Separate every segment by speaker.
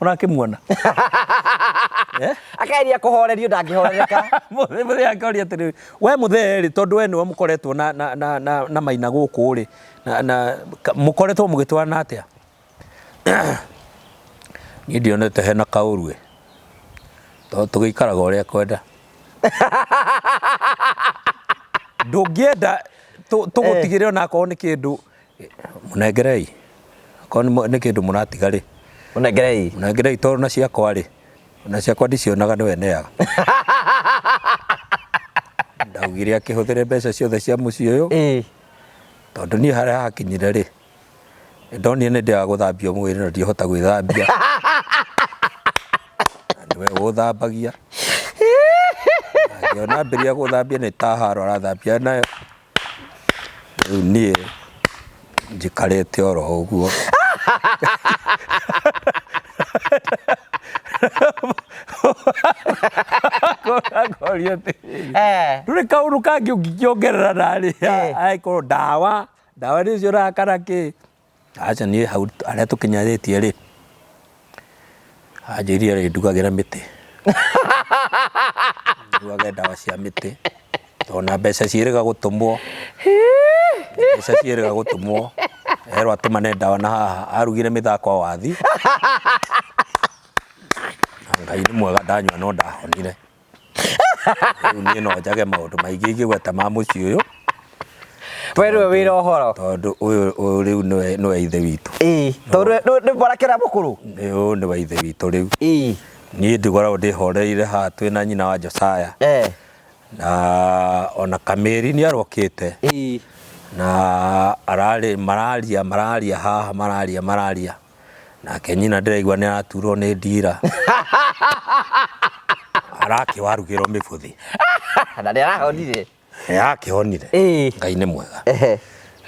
Speaker 1: Ũrakĩmuona? Eh?
Speaker 2: Akageria kũhorerio ndangĩhorereka.
Speaker 1: Mũthee mũthee akĩoria atĩrĩrĩ, we mũthee rĩ, tondũ we nĩwe mũkoretwo na, na, na, na, na maina gũkũ rĩ, na, na, ka- mũkoretwo mũgĩtwarana atĩa? Niĩ ndionete hena kaũru ĩ, tondũ tũgĩikaraga ũrĩa kwenda. Ndũngĩenda tũgũtigĩre ona akorwo nĩ kĩndũ, mũnengerei. Akorwo nĩ kĩndũ mũratiga rĩ,
Speaker 2: Mũnengerei.
Speaker 1: Mũnengerei tondũ na ciakwa rĩ, na ciakwa ndicionaga nĩwe neaga. Ndaugire akĩhũthĩre mbeca ciothe cia mũciĩ ũyũ, tondũ niĩ harĩa hakinyire rĩ, Nĩndonire nĩ ndĩaga gũthambio mwĩrĩ na ndihota gwĩthambia. Na nĩwe ũthambagia. Na ngĩona ambĩrĩria gũthambia nĩ ta haro arathambia nayo. Rĩu niĩ njikarĩte oro ũguo. Ngoria atĩrĩrĩ, ndũrĩ kaũndũ kangĩ ũngĩkĩongerera narĩ angĩkorwo ndawa Ndawa nĩ ũraga kana kĩ? Aca niĩ hau harĩa tũkinyanĩtie rĩ, anjĩrire arĩndugagĩra mĩtĩ. Ndugage ndawa cia mĩtĩ, tondũ ona mbeca ciĩrĩga gũtũmwo, mbeca ciĩrĩga gũtũmwo, erwo atũmane ndawa na haha, arugire mĩthako wathi, na Ngai nĩ mwega ndanyua no ndahonire. Rĩu niĩ no njage maũndũ maingĩ ingĩgweta ma mũciĩ ũyũ.
Speaker 2: We nĩwe wĩna ũhoro.
Speaker 1: Tondũ ũyũ ũyũ rĩu nĩwe nĩwe ithe witũ.
Speaker 2: Ĩĩ, tondũ nĩ mwanake ũrĩa mũkũrũ.
Speaker 1: Ũyũ nĩwe ithe witũ rĩu.
Speaker 2: Ĩĩ.
Speaker 1: Niĩ ndikoragwo ndĩhoreire haha twĩna nyina wa Josiah.
Speaker 2: Eh.
Speaker 1: Na ona Kamĩri nĩ arokĩte.
Speaker 2: Ĩĩ.
Speaker 1: Na ararĩ mararia mararia haha mararia mararia. Nake nyina ndĩraigua nĩ araturwo nĩ ndira. Arakĩwarugĩrwo mĩbuthi.
Speaker 2: Na nĩ arahonire.
Speaker 1: Akĩhonire.
Speaker 2: Ĩĩ.
Speaker 1: Ngai nĩ mwega.
Speaker 2: Ehe.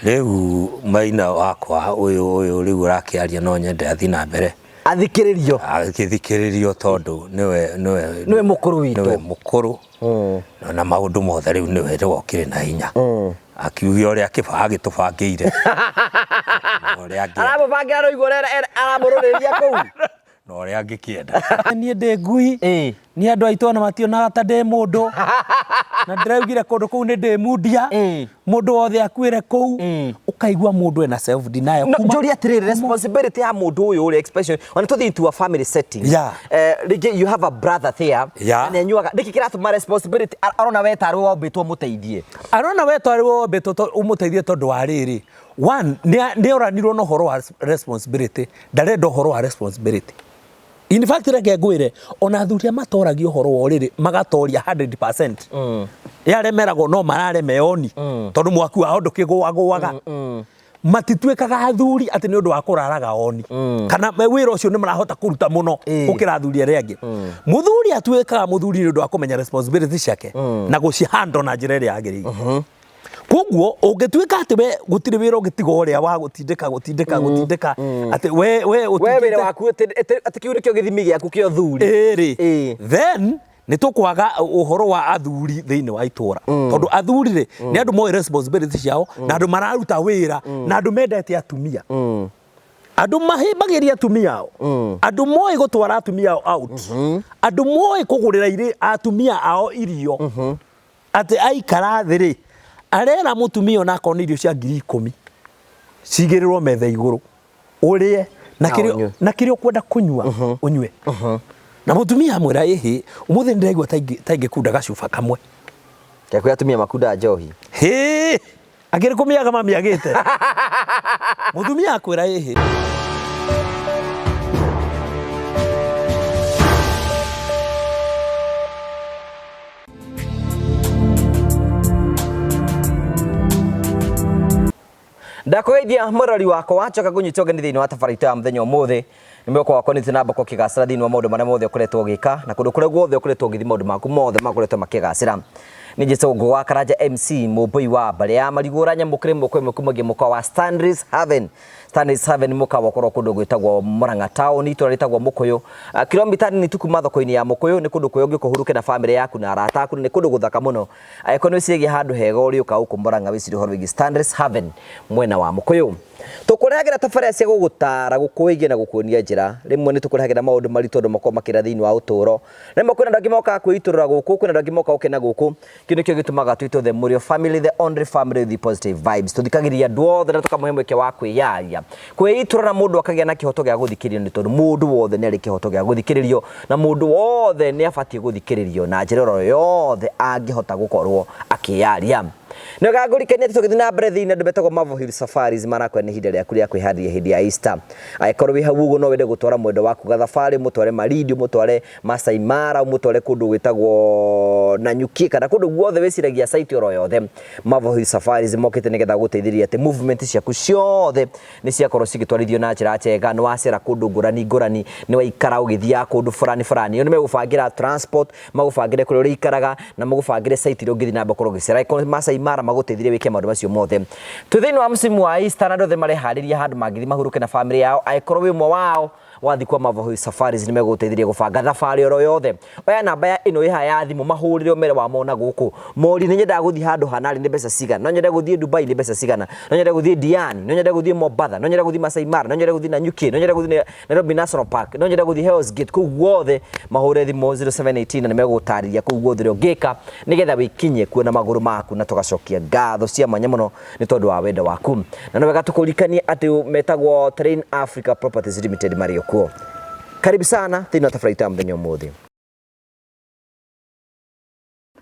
Speaker 1: Rĩu maina wakwa ũyũ ũyũ rĩu ũrakĩaria no nyende athiĩ na mbere.
Speaker 2: Athikĩrĩrio.
Speaker 1: Agĩthikĩrĩrio tondũ nĩwe nĩwe
Speaker 2: Nĩwe mũkũrũ witũ.
Speaker 1: Nĩwe mũkũrũ. Na maũndũ mothe rĩu nĩwe rĩu okĩrĩ na hinya. Akiuge ũrĩa kĩba agĩtũbangĩire. Na ũrĩa angĩenda.
Speaker 2: Aramũbangĩra rũigũ ũrĩa aramũrũrĩria kũu.
Speaker 1: Na ũrĩa angĩkĩenda. Niĩ ndĩ ngui.
Speaker 2: Ĩĩ.
Speaker 1: Niĩ andũ aitũ ona mationaga ta ndĩ mũndũ. Na ndĩraugire kũndũ kũu nĩ ndĩ mundia.
Speaker 2: Ĩĩ.
Speaker 1: Mũndũ wothe akuĩre kũu. Ũkaigua mũndũ ena self denial.
Speaker 2: No, njũrie atĩrĩrĩ responsibility ya mũndũ ũyũ ũrĩ expression ona tũthiĩ into a family setting
Speaker 1: Yeah.
Speaker 2: Eh, rĩngĩ you have a brother there
Speaker 1: Yeah.
Speaker 2: na nĩanyuaga nĩkĩ kĩratũma responsibility arona we tarĩ wombĩtwo mũteithie
Speaker 1: Arona we tarĩ wombĩtwo ũmũteithie tondũ wa rĩrĩ one nĩ oranirwo na ũhoro wa responsibility ndarenda ũhoro wa responsibility in fact reke ngwĩre ona athuri arĩa matoragia ũhoro wa ũrĩrĩ magatoria 100% mm. arĩa meragwo no marare meoni mm. tondũ mwaki wao ndũkĩgũagũaga mm. Matituĩkaga athuri atĩ nĩ ũndũ wa kũraraga oni mm. Kana wĩra ũcio nĩ marahota kũruta mũno gũkĩra athuri arĩa angĩ mm. Mũthuri atuĩkaga mũthuri nĩ ũndũ wa kũmenya responsibility ciake mm. Na gũcihandle na njĩra ĩrĩa yagĩrĩire mm -hmm. Koguo ũngĩtuĩka atĩ we gũtirĩ wĩra ũngĩtiga ũrĩa wa gũtindĩka gũtindĩka gũtindĩka atĩ we we
Speaker 2: we wĩra waku atĩ kĩu nĩkĩo gĩthimi gĩaku kĩa ũthuri.
Speaker 1: Ĩrĩ
Speaker 2: Ĩĩ.
Speaker 1: Then nĩ tũkwaga ũhoro wa athuri thĩinĩ wa itũra tondũ athuri rĩ nĩ andũ moĩ responsibility ciao na andũ mararuta wĩra na andũ mendete atumia andũ mahĩmbagĩria atumia ao andũ moĩ gũtwara atumia ao out andũ moĩ kũgũrĩra atumia ao irio atĩ aikara thĩ rĩ arera mũtumia onakorwo nĩ irio cia 10,000 cigĩrĩrwo metha igũrũ ũrĩe na
Speaker 2: Na
Speaker 1: kĩrĩa
Speaker 2: ũnyue.
Speaker 1: na kĩrĩa ũkwenda kũnyua ũnyue na mũtumia amwĩra ĩhĩ ũmũthĩ nĩndĩraigua ta ingĩkunda gacuba kamwe.
Speaker 2: Kĩa atumia makundaga njohi.
Speaker 1: Hĩ akĩrĩ kũmĩaga mamiagĩte mũtumia akwĩra ĩhĩ.
Speaker 2: Ndakũgeithia mwĩrori wakwa njoka ngũnyita ũgeni thĩinĩ wa tabarĩra itũ ya mũthenya ũmũthĩ nĩ mwĩhoko wakwa nĩ na mbako ũkĩgacĩra thĩinĩ wa maũndũ marĩa mothe ũkoretwo ũgĩka na kũndũ kũrĩa guothe ũkoretwo ũgĩthiĩ maũndũ maku mothe makoretwo makĩgacĩra. Nĩ njĩtagwo Ngũgũ wa Karanja MC mũmbũi wa mbarĩ ya marigũ ũranyamũkĩra ĩmwe kwa ĩmwe kumagia mũkawa wa Stanley's Haven. Stanley's Haven mũkawa ũkoragwo kũndũ gwĩtagwo Murang'a town itũra rĩtagwo Mũkũyũ kilomita nini tu kuma thoko-inĩ ya Mũkũyũ. Nĩ kũndũ kwega ũngĩũka ũhurũke na famĩlĩ yaku na arata aku na nĩ kũndũ gũthaka mũno. Angĩkorwo nĩ wĩciragia handũ hega ũrĩũka gũkũ Murang'a wĩcirie ũhoro wĩgiĩ Stanley's Haven mwena wa Mũkũyũ. Tũkũrehagĩra tabarĩra cia gũgũtara, gũkũĩgia na gũkuonia njĩra. Rĩmwe nĩ tũkũrehagĩra maũndũ maritũ andũ makoragwo makĩra thĩinĩ wa ũtũũro. Rĩmwe kwĩna andũ angĩ mokaga kwĩitũrũra gũkũ, kwĩna andũ angĩ mokaga gũkena gũkũ. Kĩu nĩkĩo gĩtũmaga twĩtwo the Mũrĩo family, the only family with the positive vibes. Tũthikagĩrĩria andũ othe na tũkamahe mweke wa kwĩyaria. Kwĩitũrũra mũndũ akagĩa na kĩhoto gĩa gũthikĩrĩrio nĩ tondũ mũndũ wothe nĩ arĩ kĩhoto gĩa gũthikĩrĩrio na mũndũ wothe nĩ abatiĩ gũthikĩrĩrio na njĩra oro yothe angĩhota gũkorwo akĩyaria. Nĩ wega ngũrikanie atĩ tũgĩthiĩ na mbere thĩinĩ andũ metagwo Marvel Hill Safaris marakwĩra nĩ ihinda rĩaku rĩa kwĩharĩria hĩndĩ ya Easter. Angĩkorwo wĩ hau ũguo no wende gũtwara mwendwa waku gathabarĩ, ũmũtware Malindi, ũmũtware Masai Mara, ũmũtware kũndũ gwĩtagwo Nanyuki kana kũndũ guothe wĩciragia site oro yothe. Marvel Hill Safaris mokĩte nĩgetha gũteithĩrĩria atĩ movement ciaku ciothe nĩ ciakorwo cigĩtwarithio na njĩra njega, nĩ wacera kũndũ ngũrani ngũrani, nĩ waikara ũgĩthiaga kũndũ fulani fulani. Nĩ megũbangĩra transport, magũbangĩre kũrĩa ũrĩikaraga na magũbangĩre site iria ũngĩthiĩ na mbere gũkorwo ũgĩcera. Angĩkorwo nĩ Masai Mara magũteithĩrĩrie wĩke maũndũ macio mothe. Twĩ thĩinĩ wa msimu wa Easter na andũ othe mareharĩria handũ mangĩthiĩ mahurũke na famĩlĩ yao. Angĩkorwo wĩ ũmwe wao, wathiĩ kwa Marvel Hill Safaris nĩ megũgũteithĩrĩria gũbanga thabarĩ oro yothe. Oya namba ya ĩno ĩ haha ya thimũ mahũrĩre ũmere wamona gũkũ. Morie nĩ nyendaga gũthiĩ handũ hana rĩ nĩ mbeca cigana, no nyende gũthiĩ Dubai nĩ mbeca cigana, no nyende gũthiĩ Diani, no nyende gũthiĩ Mombatha, no nyende gũthiĩ Masai Mara, no nyende gũthiĩ Nanyuki, no nyende gũthiĩ Nairobi National Park, no nyende gũthiĩ Hell's Gate, kũu guothe mahũre thimũ 0718 na nĩ megũgũtarĩria kũu guothe ũrĩa ũngĩka nĩgetha wĩkinyie kuo na magũrũ maku, na tũgacokia ngatho cia mwanya mũno nĩ tondũ wa wendo waku. Na nĩ wega tũkũririkanie atĩ metagwo Terrain Africa Properties Limited marĩ o kuo. Karibu sana thĩinĩ wa tabarĩra itũ ya mũthenya ũmũthĩ.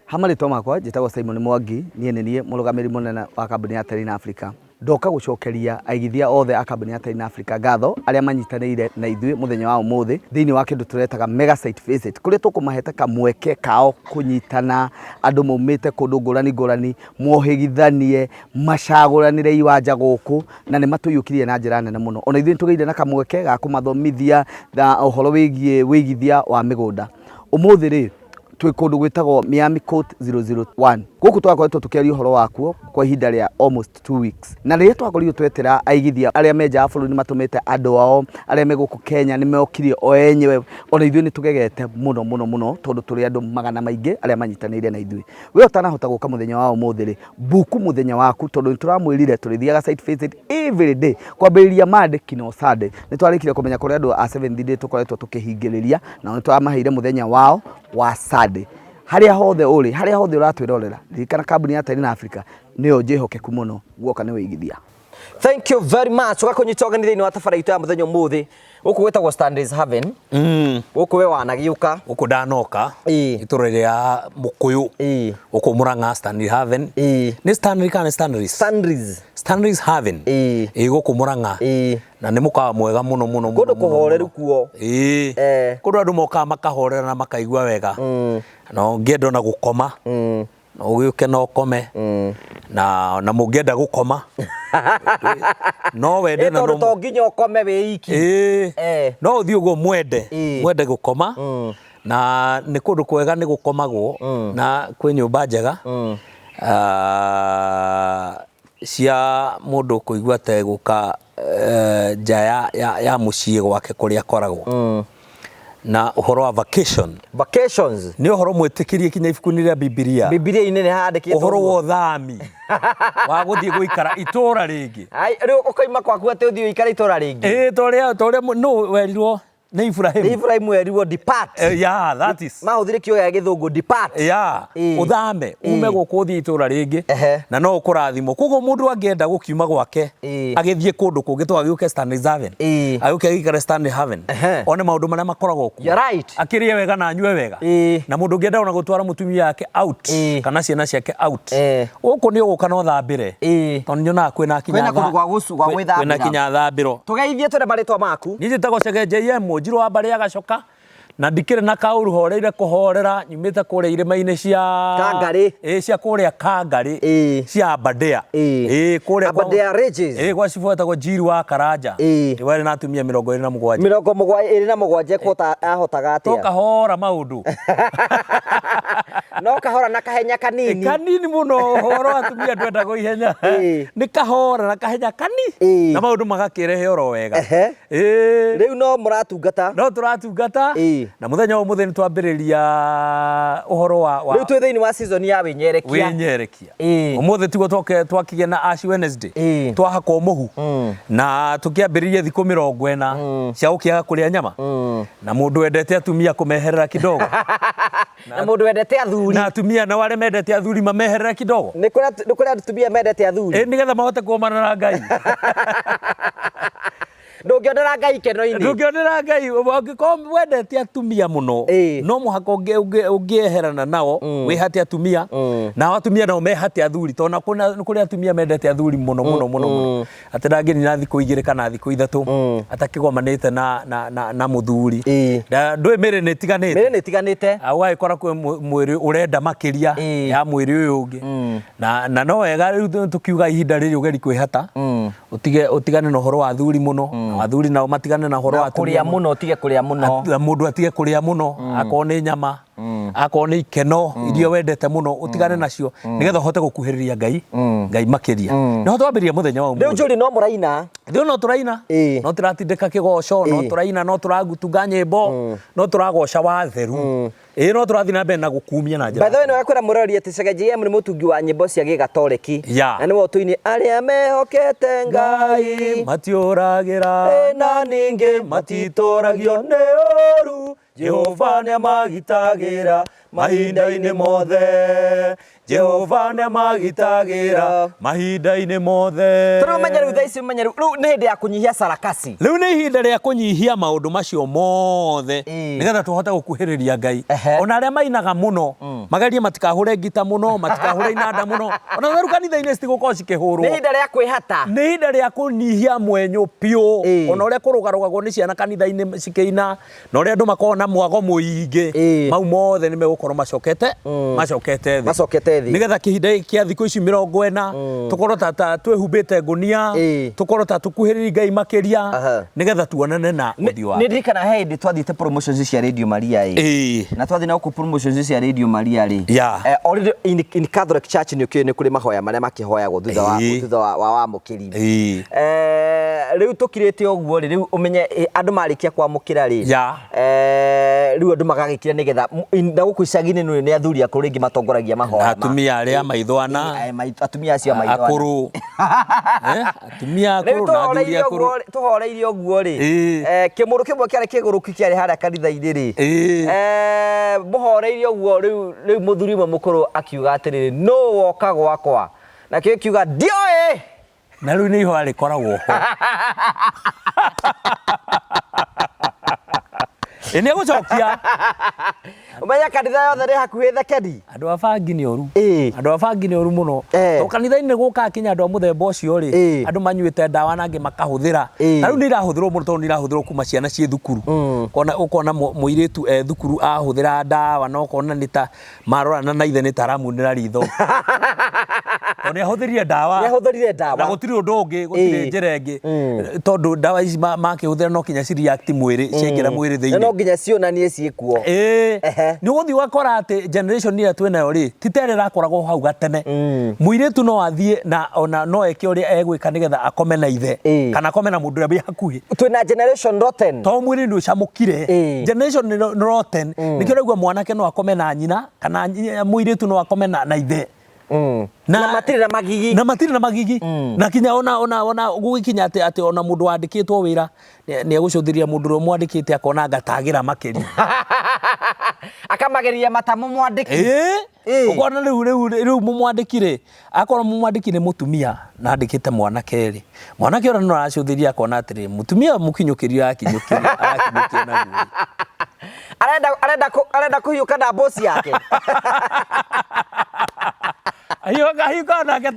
Speaker 3: Ha marĩtwa makwa njĩtagwo Simon Mwangi, niĩ nĩ niĩ mũrũgamĩrĩri mũnene wa kambuni ya Terrain Africa. Ndoka gũcokeria aigithia othe a kambuni ya Terrain Africa ngatho arĩa manyitanĩire na ithuĩ mũthenya wa ũmũthĩ thĩinĩ wa kĩndũ tũretaga mega site visit, kũrĩa tũkũmahete kamweke kao kũnyitana andũ maumĩte kũndũ ngũrani ngũrani, mohĩgithanie, macagũranĩre iwanja gũkũ na nĩ matũiyũkirie na njĩra nene mũno. Ona ithuĩ nĩ tũgĩire na kamweke ga kũmathomithia na ũhoro wĩgiĩ wĩigithia wa mĩgũnda. Ũmũthĩ rĩ, twĩ kũndũ gwĩtagwo Miami Court 001. Gũkũ twakoretwo tũkĩaria ũhoro wakuo kwa ihinda rĩa almost 2 weeks. Na rĩrĩa twakorirwo twetĩra aigithia arĩa me nja wa bũrũri nĩ matũmĩte andũ ao arĩa me gũkũ Kenya nĩ mokire o enyewe. Ona ithuĩ nĩ tũgegete mũno mũno mũno tondũ tũrĩ andũ magana maingĩ arĩa manyitanĩire na ithuĩ. We ũtanahota gũka mũthenya wa ũmũthĩ rĩ, book mũthenya waku tondũ nĩ tũramwĩrire tũrĩthiaga site visit every day kwambĩrĩria Monday kinya Sunday. Nĩ twarĩkire kũmenya kũrĩ andũ a Seventh Day tũkoretwo tũkĩhingĩrĩria nao nĩ tũramaheire mũthenya wao wa Sunday. Harĩa hothe ũrĩ, harĩa hothe ũratwĩrorera, ririkana kambuni ya Terrain Africa nĩyo njĩhokeku mũno guoka nĩ wĩigithia.
Speaker 2: Thank you very much. Ũgakũnyita ũgeni thĩinĩ wa tabarĩra itũ ya mũthenya ũmũthĩ. Gũkũ gwĩtagwo Stanley's Haven. Gũkũ we wanagĩũka.
Speaker 1: Gũkũ ndanoka
Speaker 2: Ĩĩ.
Speaker 1: itũra rĩa Mũkũyũ Gũkũ Mũrang'a Stanley Haven. Nĩ Stanley kana nĩ Stanley's?
Speaker 2: Stanley's.
Speaker 1: Stanley's Haven. Ĩĩ gũkũ Mũrang'a. Na nĩ mũkawa mwega mũno mũno mũno.
Speaker 2: Kũndũ
Speaker 1: mũno,
Speaker 2: kũhoreru
Speaker 1: mũno.
Speaker 2: kuo.
Speaker 1: Ĩĩ. Kũndũ andũ mokaga makahorera na makaigua wega. Na ũngĩenda ona gũkoma no ũgĩũke na ũkome. Na mũngĩenda gũkoma no wende
Speaker 2: Ĩ
Speaker 1: na
Speaker 2: tondũ
Speaker 1: no
Speaker 2: to nginya ũkome wĩ iki.
Speaker 1: Ĩĩ. No ũthiĩ ũguo mwende mwende gũkoma na nĩ kũndũ kwega nĩ gũkomagwo na kwĩ nyũmba njega cia mũndũ kũigua ta egũka nja ya mũciĩ gwake kũrĩa akoragwo. Na ũhoro wa vacation
Speaker 2: Vacations.
Speaker 1: Nĩ ũhoro mwĩtĩkĩrie kinya ibuku-inĩ rĩa Bibilia.
Speaker 2: Bibilia-inĩ nĩ handĩkĩtwo
Speaker 1: Ũhoro
Speaker 2: ũguo.
Speaker 1: wa ũthami wa gũthiĩ gũikara itũra rĩngĩ.
Speaker 2: Ai, rĩu ũkoima kwaku atĩ ũthiĩ ũikare itũra rĩngĩ.
Speaker 1: Ĩĩ torĩa nũ werirwo nĩ Ibrahim.
Speaker 2: Nĩ Ibrahim werirwo depart.
Speaker 1: Yeah, that is.
Speaker 2: Mahũthire kiugo gĩa gĩthũngũ depart.
Speaker 1: Yeah, ũthame ume gũkũ ũthiĩ itũra rĩngĩ na no ũkũrathimwo. Koguo mũndũ angĩenda gũkiuma gwake agĩthiĩ kũndũ kũngĩ to agĩũke Stanley Haven. Agĩũke agĩikare Stanley Haven. One maũndũ marĩa makoragwo kuo.
Speaker 2: You're right.
Speaker 1: Akĩrĩe wega na anyue wega. Na mũndũ ũngĩenda ona gũtwara mũtumia wake out kana ciana ciake out. Gũkũ nĩ ũgũka na ũthambĩre. Tondũ nyonaga kwĩna kinya
Speaker 2: Kwĩna kũndũ gwa gwĩthambĩra.
Speaker 1: Kwĩna kinya thambĩro.
Speaker 2: Tũgeithie twĩre marĩtwa maku.
Speaker 1: Niĩ njĩtagwo Chege JM Mũnjirũ wa mbarĩ ya Gacoka na ndikĩrĩ na kaũru horeire kũhorera nyumĩte kũrĩa irĩma-inĩ cia
Speaker 2: Kangarĩ.
Speaker 1: Ĩĩ cia kũrĩa Kangarĩ cia Aberdare. Ĩĩ kũrĩa
Speaker 2: Aberdare Ridges.
Speaker 1: Ĩĩ gwa cibũ etagwo Njiru wa Karanja. Ĩĩ warĩ na atumia 27.
Speaker 2: 27 ekũhota ahotaga atĩa?
Speaker 1: Tũkahora maũndũ.
Speaker 2: No kahora na kahenya kanini.
Speaker 1: Kanini muno ũhoro wa atumia ndwendagwo ihenya. Nĩ kahora na kahenya kani na maũndũ magakĩrehe oro wega. Ĩĩ.
Speaker 2: Rĩu no mũratungata.
Speaker 1: No tũratungata na mũthenya wa ũmũthĩ nĩ twambĩrĩria ũhoro wa
Speaker 2: Rĩu twĩ thĩinĩ wa season ya wĩnyerekia.
Speaker 1: Wĩnyerekia. Ũmũthĩ tiguo twakĩgĩa na Ash Wednesday. Twahakwo mũhu na tũkĩambĩrĩria thikũ 40 cia gũkĩaga kũrĩa nyama na mũndũ wendete atumia kũmeherera kidogo.
Speaker 2: Na mũndũ wendete athuri.
Speaker 1: Na atumia nao arĩa mendete athuri mameherera kidogo.
Speaker 2: Nĩ kũrĩ atumia mendete athuri.
Speaker 1: Ĩ nĩgetha mahote kuomana na Ngai.
Speaker 2: Ndũngĩonera Ngai ikeno-inĩ.
Speaker 1: Ndũngĩonera Ngai ũngĩkorwo wendete atumia mũno no mũhaka ũngĩeherana nao wĩhate atumia nao atumia nao mehate athuri tondũ nĩ kũrĩ atumia mendete athuri mũno mũno mũno mũno atĩ ndangĩnina thikũ 2 kana thikũ 3 atakĩgomanĩte na mũthuri. Ndũĩ mĩĩrĩ nĩ ĩtiganĩte.
Speaker 2: Mĩĩrĩ nĩ ĩtiganĩte.
Speaker 1: Ũgagĩkora kwĩ mwĩrĩ ũrenda makĩria ya mwĩrĩ ũyũ ũngĩ. Na no wega rĩu tũkiuga ihinda rĩrĩ ũgeri kwĩhata ũtigane na ũhoro wa athuri mũno na athuri nao matigane na ũhoro wa
Speaker 2: kũrĩa mũno, ũtige kũrĩa mũno.
Speaker 1: Mũndũ atige kũrĩa mũno akorwo nĩ nyama akorwo nĩ ikeno iria wendete mũno ũtigane nacio nĩgetha ũhote gũkuhĩrĩria Ngai Ngai makĩria. Nĩho twambĩrĩria mũthenya wa ũmũthĩ.
Speaker 2: Rĩu Njũri no mũraina.
Speaker 1: Rĩu no tũraina. No tũratindĩka kĩgoco, no tũraina, no tũragutunga nyĩmbo, no tũragoca watheru. Ĩĩ no tũrathiĩ na mbere na gũkumia na njĩra.
Speaker 2: By the way, nĩ wakwĩra mũrori atĩ Chege JM nĩ mũtungi wa nyĩmbo cia gĩgatoreki. Na nĩwe ũtũini arĩa mehokete Ngai
Speaker 1: matiũragĩra
Speaker 2: na ningĩ
Speaker 1: matitoragio nĩ ũru. Jehova nĩamagitagĩra mahinda-inĩ mothe. Jehova nĩamagitagĩra mahinda-inĩ mothe.
Speaker 2: Tondũ ũmenye rĩu thaa ici ũmenye rĩu nĩ hĩndĩ ya kũnyihia sarakasi.
Speaker 1: Rĩu nĩ ihinda rĩa kũnyihia maũndũ macio mothe nĩgetha tũhote gũkuhĩrĩria Ngai. Ona arĩa mainaga mũno magerie matikahũre ngita mũno, matikahũre inanda mũno. Ona rĩu kanitha-inĩ citigũkorwo cikĩhũrwo.
Speaker 2: Nĩ ihinda rĩa kwĩhata.
Speaker 1: Nĩ ihinda rĩa kũnyihia mwenyũ biũ. Ona ũrĩa kũrũgarũgagwo nĩ ciana kanitha-inĩ cikĩina na ũrĩa andũ makoragwo na mwago mũingĩ mau mothe nĩ megũkorwo macokete thĩ.
Speaker 2: Macokete thĩ.
Speaker 1: Nĩgetha kĩhinda kĩa thikũ ici 40 tũkorwo ta twĩhumbĩte ngũnia, tũkorwo ta tũkuhĩrĩirie Ngai makĩria nĩgetha tuonane na ũthiũ wake.
Speaker 2: Nĩ ndirikana he hĩndĩ twathiĩte promotions cia Radio Maria ĩ. Na twathiĩ na gũkũ promotions cia Radio Maria rĩ. Already in Catholic Church nĩ ũkĩũĩ nĩ kũrĩ mahoya marĩa makĩhoyagwo thutha wa wamũkĩri. Rĩu tũkirĩte ũguo rĩ, rĩu ũmenye andũ marĩkia kwamũkĩra rĩ. Rĩu andũ magagĩkira nĩgetha na gũkũ icagi-inĩ nĩ athuri akũrũ rĩngĩ matongoragia mahoya.
Speaker 1: Atumia arĩa maithwana.
Speaker 2: Atumia acio a maithwana.
Speaker 1: Akũrũ. Atumia akũrũ na athuri akũrũ.
Speaker 2: Tũhoreirie ũguo rĩ. Kĩmũrũ kĩmwe kĩarĩ kĩgũrũki kĩarĩ harĩa kanitha-inĩ rĩ. Mũhoreirie ũguo rĩu mũthuri ũmwe mũkũrũ akiuga atĩrĩrĩ, nũ woka gwakwa? Nakĩo gĩkiuga ndioĩ.
Speaker 1: Na rĩu nĩ ihoya rĩkoragwo ho. Ĩ nĩ egũcokia.
Speaker 2: Ũmenye kanitha yothe nĩ hakuhĩ thekeni.
Speaker 1: Andũ a bangi nĩ ũru. Andũ a bangi nĩ ũru mũno. Tondũ kanitha-inĩ gũkaga kinya andũ a mũthemba ũcio rĩ, andũ manyuĩte ndawa na angĩ makahũthĩra. Na rĩu nĩ irahũthĩrwo mũno tondũ nĩ irahũthĩrwo kuma ciana ciĩ thukuru. Ũkona mũirĩtu e thukuru ahũthĩra ndawa na ũkona nĩ ta marorana na ithe nĩ ta aramunĩra ritho. Tondũ nĩ ahũthĩrire ndawa.
Speaker 2: Nĩ ahũthĩrire ndawa.
Speaker 1: Na gũtirĩ ũndũ ũngĩ, gũtirĩ njĩra ĩngĩ. Tondũ ndawa ici makĩhũthĩra no kinya ci react mwĩrĩ, ciaingĩra mwĩrĩ thĩinĩ.
Speaker 2: No nginya cionanie ciĩkuo.
Speaker 1: Nĩ ũgũthiĩ ũgakora atĩ generation ĩrĩa twĩnayo rĩ, ti ta ĩrĩa ĩrakoragwo hau gatene. Mũirĩtu no athiĩ na ona no eke ũrĩa egwĩka nĩgetha akome na ithe kana akome na mũndũ ũrĩa wĩ hakuhĩ.
Speaker 2: Twĩna generation rotten.
Speaker 1: Tondũ mwĩrĩ nĩ ũcamũkire. Generation nĩ rotten. Nĩkĩo ũraigua mwanake no akome na nyina kana mũirĩtu no akome na ithe.
Speaker 2: Na matirĩ na magigi.
Speaker 1: Na matirĩ na magigi. Na kinya ona gũgĩkinya atĩ ona mũndũ wandĩkĩtwo wĩra nĩ egũcũthĩrĩria mũndũ ũrĩa ũmwandĩkĩte akona ngatagĩra makĩria.
Speaker 2: Akamageria matamu mwandĩki.
Speaker 1: Ũkona rĩu mũmwandĩki rĩ, akorwo mũmwandĩki nĩ mũtumia na andĩkĩte mwanake rĩ, mwanake ũrĩa no aracũthĩrĩria akona atĩrĩ, mũtumia mũkinyũkĩria arakinyũkia naguo.
Speaker 2: Arenda kũhiũka na boss yake.
Speaker 1: Kahiũ nake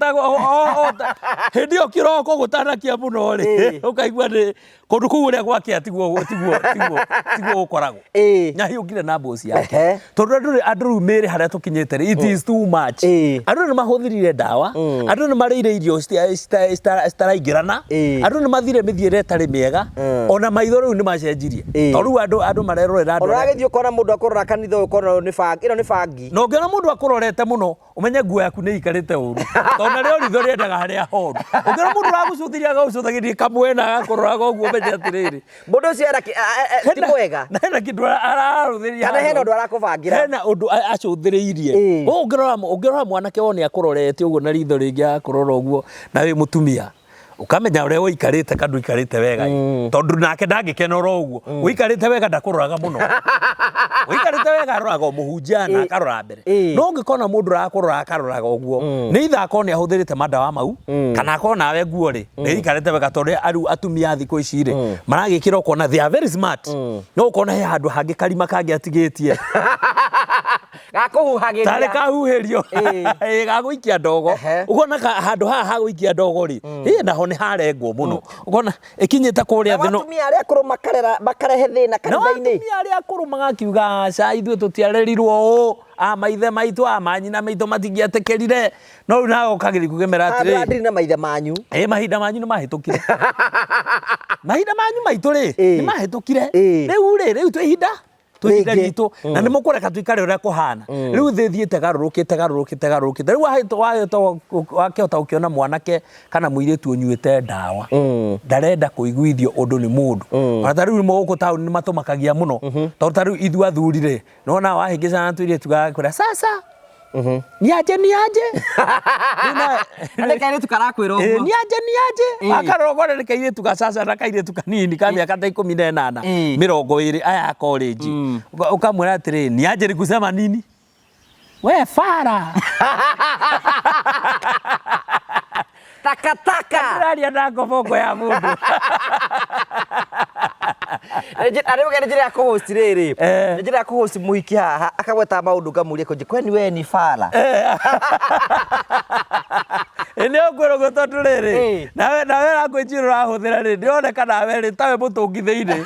Speaker 1: hĩndĩ ĩyo kĩroko gũtanakia mũno rĩ, ũkaigua nĩ kũndũ kũu ũrĩa gwakĩa tiguo tiguo tiguo tiguo gũkoragwo. Nĩahiũkire na mboci yake. Tondũ andũ andũ rĩu mĩĩrĩ harĩa tũkinyĩte rĩ, it is too much. Andũ nĩ mahũthĩrire ndawa, andũ nĩ marĩire irio citaraingĩrana, andũ nĩ mathire mĩthiĩre ĩtarĩ mĩega, ona maitho rĩu nĩ macenjirie. Tondũ rĩu andũ andũ marerorera andũ
Speaker 2: Ona ũragĩthiĩ ũkona mũndũ akũrora kanitha ũyũ ũkona ũyũ nĩ bangi, ĩno nĩ bangi.
Speaker 1: Na ũngĩona mũndũ akũrorete mũno, ũmenye nguo yaku nĩ ĩikarĩte ũru, tondũ narĩo ritho rĩendaga harĩa horu. Ũngĩona mũndũ ũragũcũthĩrĩria agagũcũthagĩrĩria kamwena agakũroraga ũguo, ũmenye atĩrĩrĩ,
Speaker 2: Mũndũ ũcio hena ti mwega.
Speaker 1: Na hena kĩndũ ararũthĩrĩria
Speaker 2: Kana hena ũndũ arakũbangĩra.
Speaker 1: Hena ũndũ acũthĩrĩirie. Ũũ ũngĩrora ũngĩrora mwanake wone akũrorete ũguo na ritho rĩngĩ agakũrora ũguo na wĩ mũtumia, ũkamenya ũrĩa ũikarĩte kana ndũikarĩte wega ĩ. Tondũ nake ndangĩkena oro ũguo. Ũikarĩte wega ndakũroraga mũno. Ũikarĩte wega aroraga o mũhunjia na akarora mbere. No ũngĩkona mũndũ ũrakũrora akaroraga ũguo, nĩ either akorwo nĩ ahũthĩrĩte mandawa mau, kana akorwo nawe nguo rĩ, nĩ ĩikarĩte wega tondũ rĩu atumia a thikũ ici rĩ, maragĩkĩra ũkona they are very smart. No ũkona he handũ hangĩ karima kangĩ atigĩtie.
Speaker 2: Gakũhuhagĩria.
Speaker 1: Tarĩ kahuhĩrio. Ĩĩ, gagũikia ndogo. Ũkona handũ haha ha gũikia ndogo rĩ, ĩ naho nĩ harengwo mũno. Ũkona ĩkinyĩte kũrĩa thĩ no.
Speaker 2: Atumia arĩa akũrũ makarera makarehe thĩna
Speaker 1: Na
Speaker 2: kanitha-inĩ.
Speaker 1: atumia arĩa akũrũ magakiuga aca ithuĩ tũtiarerirwo ũũ, a maithe maitũ a manyina maitũ matingĩetĩkĩrire. No rĩu nawe ũkagĩthiĩ kũgemera atĩrĩrĩ.
Speaker 2: Handũ na maithe manyu.
Speaker 1: Ĩ mahinda manyu nĩ mahĩtũkire. Mahinda manyu maitũ rĩ, nĩ mahĩtũkire. Rĩu rĩ, rĩu twĩ ihinda twĩ ihinda
Speaker 2: Rĩngĩ.
Speaker 1: ritũ na nĩ mũkũreka tũikare ũrĩa kũhana. Rĩu thĩ ĩthiĩte garũrũkĩte garũrũkĩte garũrũkĩte. Rĩu wakĩhota gũkĩona mwanake kana mũirĩtu ũnyuĩte ndawa, ndarenda kũiguithio ũndũ nĩ mũndũ. Ona ta rĩu gũkũ taũni nĩ matũmakagia mũno. Tondũ ta rĩu ithuĩ athuri rĩ, nĩwona wahĩngĩcana na tũirĩtu gagakwĩra sasa niaje niaje.
Speaker 2: Nĩ kairĩtu karakwĩra ũguo.
Speaker 1: Niaje niaje. Akarora ũkona nĩ kairĩtu ga sasa na kairĩtu kanini ka mĩaka ta 18, 20 aya a college. Ũkamwĩra atĩrĩrĩ, niaje ni kusema nini? We fara.
Speaker 2: Takataka.
Speaker 1: Ndĩraria na ngobongo ya mũndũ.
Speaker 2: Na rĩu nĩ njĩra ya kũhost rĩrĩ. Nĩ njĩra ya kũhost mũhiki haha akagweta maũndũ ngamũria kũnjĩ kwani we ni fara.
Speaker 1: Ĩ nĩ ũkwĩrwo ũguo tondũ rĩrĩ, nawe nawe language ĩrĩa ũrahũthĩra rĩ, ndĩroneka nawe rĩ tawe mũtũngi thĩinĩ.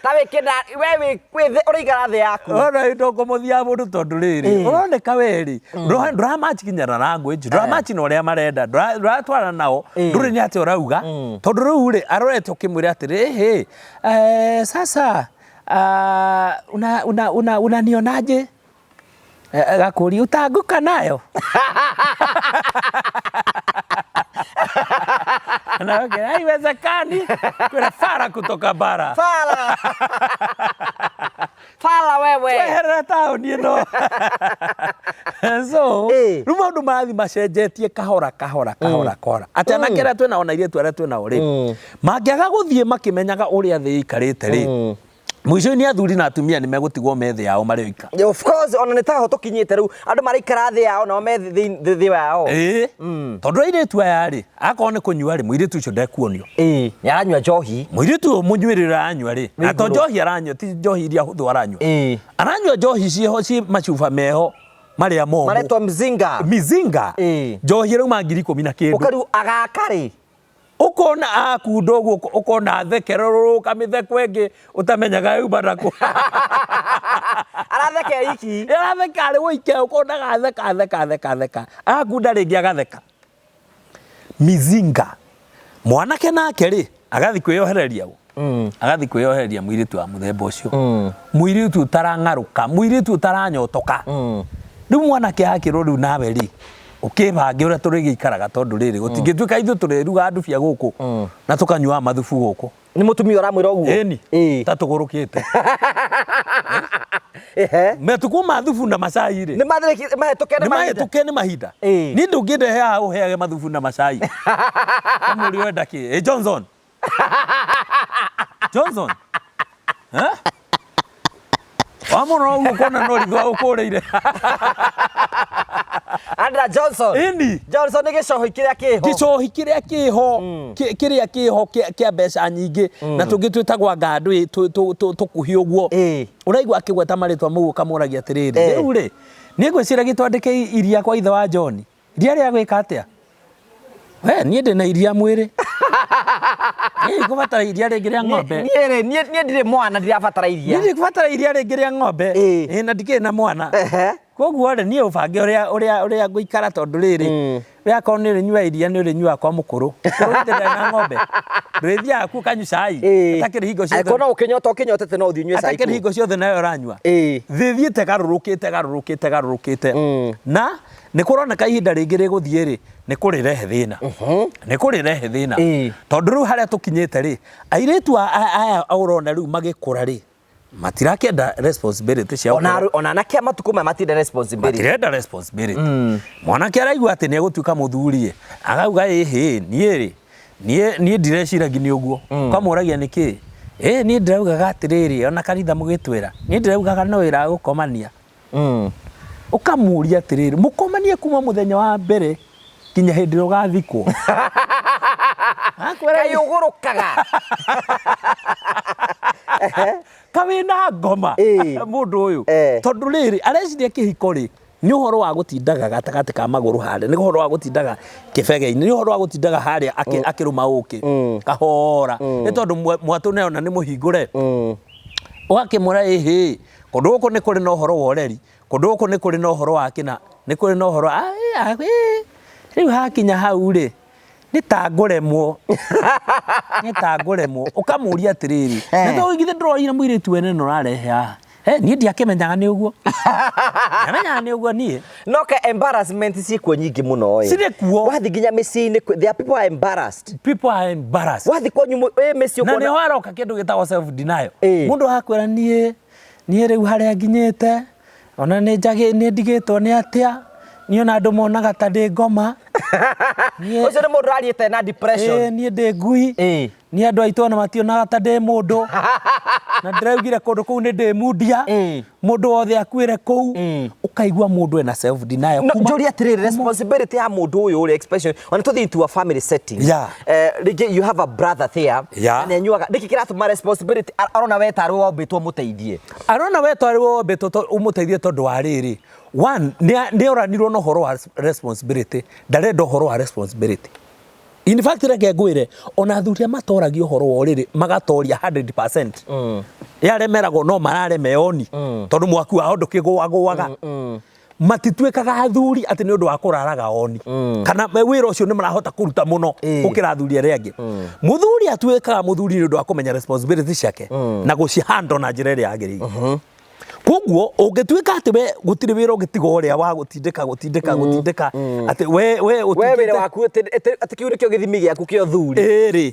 Speaker 2: Ta wĩ kĩna we wĩ wĩ thĩ ũraikara thĩ yaku.
Speaker 1: Ona ndũkũmũthia mũndũ tondũ rĩrĩ, ũroneka we rĩ, ndũramatch nginya na language, ndũramatch na ũrĩa marenda, ndũratwarana nao, ndũrĩ nĩ atĩa ũrauga, tondũ rĩu rĩ, arorete ũkĩmwĩra atĩrĩ, ĩhĩ, sasa unanionaje? Agakũria utaanguka nayo? Na okay, haiwezekani. Kwĩra fara kutoka bara.
Speaker 2: Fara. Fara wewe.
Speaker 1: Tweherera taũni ĩno. So, rĩu maũndũ marathiĩ macenjetie kahora kahora kahora kahora. Atĩ anake arĩa twĩnao na airĩtu arĩa twĩnao rĩ, mangĩaga gũthiĩ makĩmenyaga ũrĩa thĩ ĩikarĩte rĩ, mũico-inĩ athuri na atumia nĩ megũtigwo me thĩ yao marĩ oika.
Speaker 2: Of course, ona nĩ taho tũkinyĩte rĩu andũ maraikara thĩ yao nao me thĩ yao.
Speaker 1: Ĩĩ. Tondũ airĩtu aya rĩ, akorwo nĩ kũnyua rĩ, mũirĩtu ũcio ndekuonio.
Speaker 2: Ĩĩ, nĩ aranyua njohi.
Speaker 1: Mũirĩtu ũyũ mũnyuĩrĩre aranyua rĩ, na to njohi aranyua, ti njohi iria hũthũ aranyua. Aranyua njohi ciĩho ciĩ macuba meho marĩa momũ.
Speaker 2: Maretwo mzinga.
Speaker 1: Mizinga. Njohi ĩrauma ngiri ikũmi na kĩndũ.
Speaker 2: Ũkariu agaka rĩ.
Speaker 1: Ũkona akunda ũguo, ũkona athekerũrũka mĩtheko ĩngĩ ũtamenyaga yauma nakũ.
Speaker 2: Aratheka iki.
Speaker 1: Aratheka arĩ ũike, ũkona agatheka, theka, theka, theka. Akunda rĩngĩ agatheka. Mizinga. Mwanake nake rĩ, agathiĩ kwĩyohereria ũ? Agathiĩ kwĩyohereria mũirĩtu wa mũthemba ũcio. Mũirĩtu ũtarang'arũka, mũirĩtu ũtaranyotoka. Rĩu mwanake akĩrwo rĩu nawe rĩ, ũkĩbange ũrĩa tũrĩgĩikaraga tondũ rĩrĩ, gũtingĩtuĩka ithuĩ tũrĩruga ndubia gũkũ na tũkanyuaga mathubu gũkũ.
Speaker 2: Nĩ mũtumia ũramwĩra ũguo?
Speaker 1: Ĩni, ta tũgũrũkĩte. Matukũ ma thubu na macai rĩ,
Speaker 2: Nĩ mahĩtũke nĩ mahinda.
Speaker 1: Nĩ mahĩtũke nĩ mahinda. Niĩ ndũngĩndehe haha ũheage mathubu na macai. Kamũri wenda kĩ? Ĩ Johnson. Johnson. Eh? Wamũrora ũguo ũkona no ritho ũkũrĩire.
Speaker 2: Andra Johnson.
Speaker 1: Ĩni.
Speaker 2: Johnson nĩ gĩcohi kĩrĩa kĩho.
Speaker 1: Gĩcohi kĩrĩa kĩho, kĩrĩa kĩho kĩa mbeca nyingĩ, na tũngĩ twĩtagwo ngandũ tũkuhĩ ũguo. Ũraigua akĩgweta marĩtwa mau, ũkamũragia atĩrĩrĩ, rĩu rĩ, niĩ ngwĩciragia twandĩke iria kwa ithe wa John. Iria rĩa gwĩka atĩa? We, niĩ ndĩ na iria mwĩrĩ. Niĩ ngũbatara iria rĩngĩ rĩa ng'ombe.
Speaker 2: Niĩ rĩ, niĩ ndirĩ mwana, ndirabatara iria.
Speaker 1: Niĩ ndikũbatara iria rĩngĩ rĩa ng'ombe. Ĩĩ, na ndikĩrĩ na mwana. Koguo rĩ, niĩ ũbange ũrĩa ngũikara, tondũ rĩrĩ, we akorwo nĩ ũrĩnyua iria, nĩ ũrĩnyuaga kwa mũkũrũ. Mũkũrũ githĩ ndarĩ na ng'ombe? Ndũrĩthiaga kuo ũkanyua cai? Atakĩrĩ hingo ciothe.
Speaker 2: Angĩkorwo no ũkĩnyota ũkĩnyotete, no ũthiĩ ũnyue cai
Speaker 1: Atakĩrĩ
Speaker 2: kuo.
Speaker 1: hingo ciothe nawe ũranyua. Thĩ thiĩte garũrũkĩte, garũrũkĩte, garũrũkĩte. Na nĩ kũroneka ihinda rĩngĩ rĩgũthiĩ rĩ, nĩ kũrĩrehe thĩna. Nĩ kũrĩrehe thĩna. Tondũ rĩu harĩa tũkinyĩte rĩ, airĩtu aya ũrona rĩu magĩkũra rĩ, matirakĩenda responsibility cia
Speaker 2: Ona ona anake a matukũ maya matirenda responsibility.
Speaker 1: Matirenda responsibility. Mwanake araigua atĩ nĩ egũtuĩka mũthuri, akauga, ĩhĩ, niĩ rĩ, niĩ ndireciragia nĩ ũguo. Ũkamũragia nĩkĩ? Ĩ, niĩ ndĩraugaga atĩrĩrĩ, ona kanitha mũgĩtwĩra, niĩ ndĩraugaga no wĩra wa gũkomania. Ũkamũria atĩrĩrĩ, mũkomanie kuma mũthenya wa mbere nginya hĩndĩ ĩrĩa ũgathikwo? Akwĩra,
Speaker 2: Kaĩ ũgũrũkaga?
Speaker 1: Kawĩna ngoma mũndũ ũyũ. Tondũ rĩrĩ, areciria kĩhiko rĩ, nĩ ũhoro wa gũtindaga gatagatĩ ka magũrũ harĩa, nĩ ũhoro wa gũtindaga kĩbege-inĩ, nĩ ũhoro wa gũtindaga harĩa akĩrũma ũkĩ kahora, nĩ tondũ mwatũ nĩona nĩ mũhingũre. Ũgakĩmwĩra, ĩhĩ, kũndũ gũkũ nĩ kũrĩ na ũhoro wa ũreri, kũndũ gũkũ nĩ kũrĩ na ũhoro wa kĩna, nĩ kũrĩ na ũhoro, rĩu hakinya hau rĩ, nĩ ta ngũremwo, nĩ ta ngũremwo. Ũkamũria atĩrĩrĩ, na to githĩ ndũrorire mũirĩtu wene na ũrarehe haha? Niĩ ndiakĩmenyaga nĩ ũguo. Ndiamenyaga nĩ ũguo niĩ.
Speaker 2: No ke embarrassment ciĩkuo nyingĩ mũno ĩ.
Speaker 1: Cirĩ kuo.
Speaker 2: Wathiĩ nginya mĩciĩ-inĩ, there are people are embarrassed.
Speaker 1: People are embarrassed.
Speaker 2: Wathiĩ kwanyu ĩ mĩciĩ
Speaker 1: Na
Speaker 2: ũkona.
Speaker 1: nĩho haroka kĩndũ gĩtagwo self denial.
Speaker 2: Mũndũ
Speaker 1: akwĩra, niĩ rĩu harĩa nginyĩte, ona nĩ njagĩ, nĩ ndigĩtwo nĩ atĩa, niĩ ona andũ monaga ta ndĩ ngoma.
Speaker 2: Ũcio nĩ mũndũ ũrariĩte na depression.
Speaker 1: Niĩ ndĩ ngui. Niĩ andũ aitũ ona mationaga ta ndĩ mũndũ. Na ndĩraugire kũndũ kũu nĩ ndĩ mundia. Mũndũ wothe akuĩre kũu. Ũkaigua mũndũ ena self denial.
Speaker 2: No, njũrie atĩrĩrĩ, responsibility ya mũndũ ũyũ ũrĩa expression, ona tũthiĩ into a family setting. Rĩngĩ you have a brother there, na nĩ anyuaga, nĩkĩ kĩratũma responsibility arona we tarĩ wombĩtwo mũteithie?
Speaker 1: Arona we tarĩ wombĩtwo ũmũteithie, tondũ wa rĩrĩ, one, nĩ oranirwo na ũhoro wa responsibility, ndarenda ũhoro wa responsibility. In fact, reke ngwĩre, ona athuri arĩa matoragia ũhoro wa ũrĩrĩ magatoria 100%, ĩ arĩa meragwo no marare meoni, tondũ mwaki wao ndũkĩgũagũaga, matituĩkaga athuri atĩ nĩ ũndũ wa kũraraga oni, kana wĩra ũcio nĩ marahota kũruta mũno gũkĩra athuri arĩa angĩ. Mũthuri atuĩkaga mũthuri nĩ ũndũ wa kũmenya responsibility ciake na gũcihandle na njĩra ĩrĩa yagĩrĩire. Koguo ũngĩtuĩka atĩ we gũtirĩ wĩra ũngĩtiga ũrĩa wa gũtindĩka, gũtindĩka, gũtindĩka, atĩ we
Speaker 2: we we wĩra waku atĩ kĩu nĩkĩo gĩthimi gĩaku kĩa ũthuri.
Speaker 1: Ĩrĩ,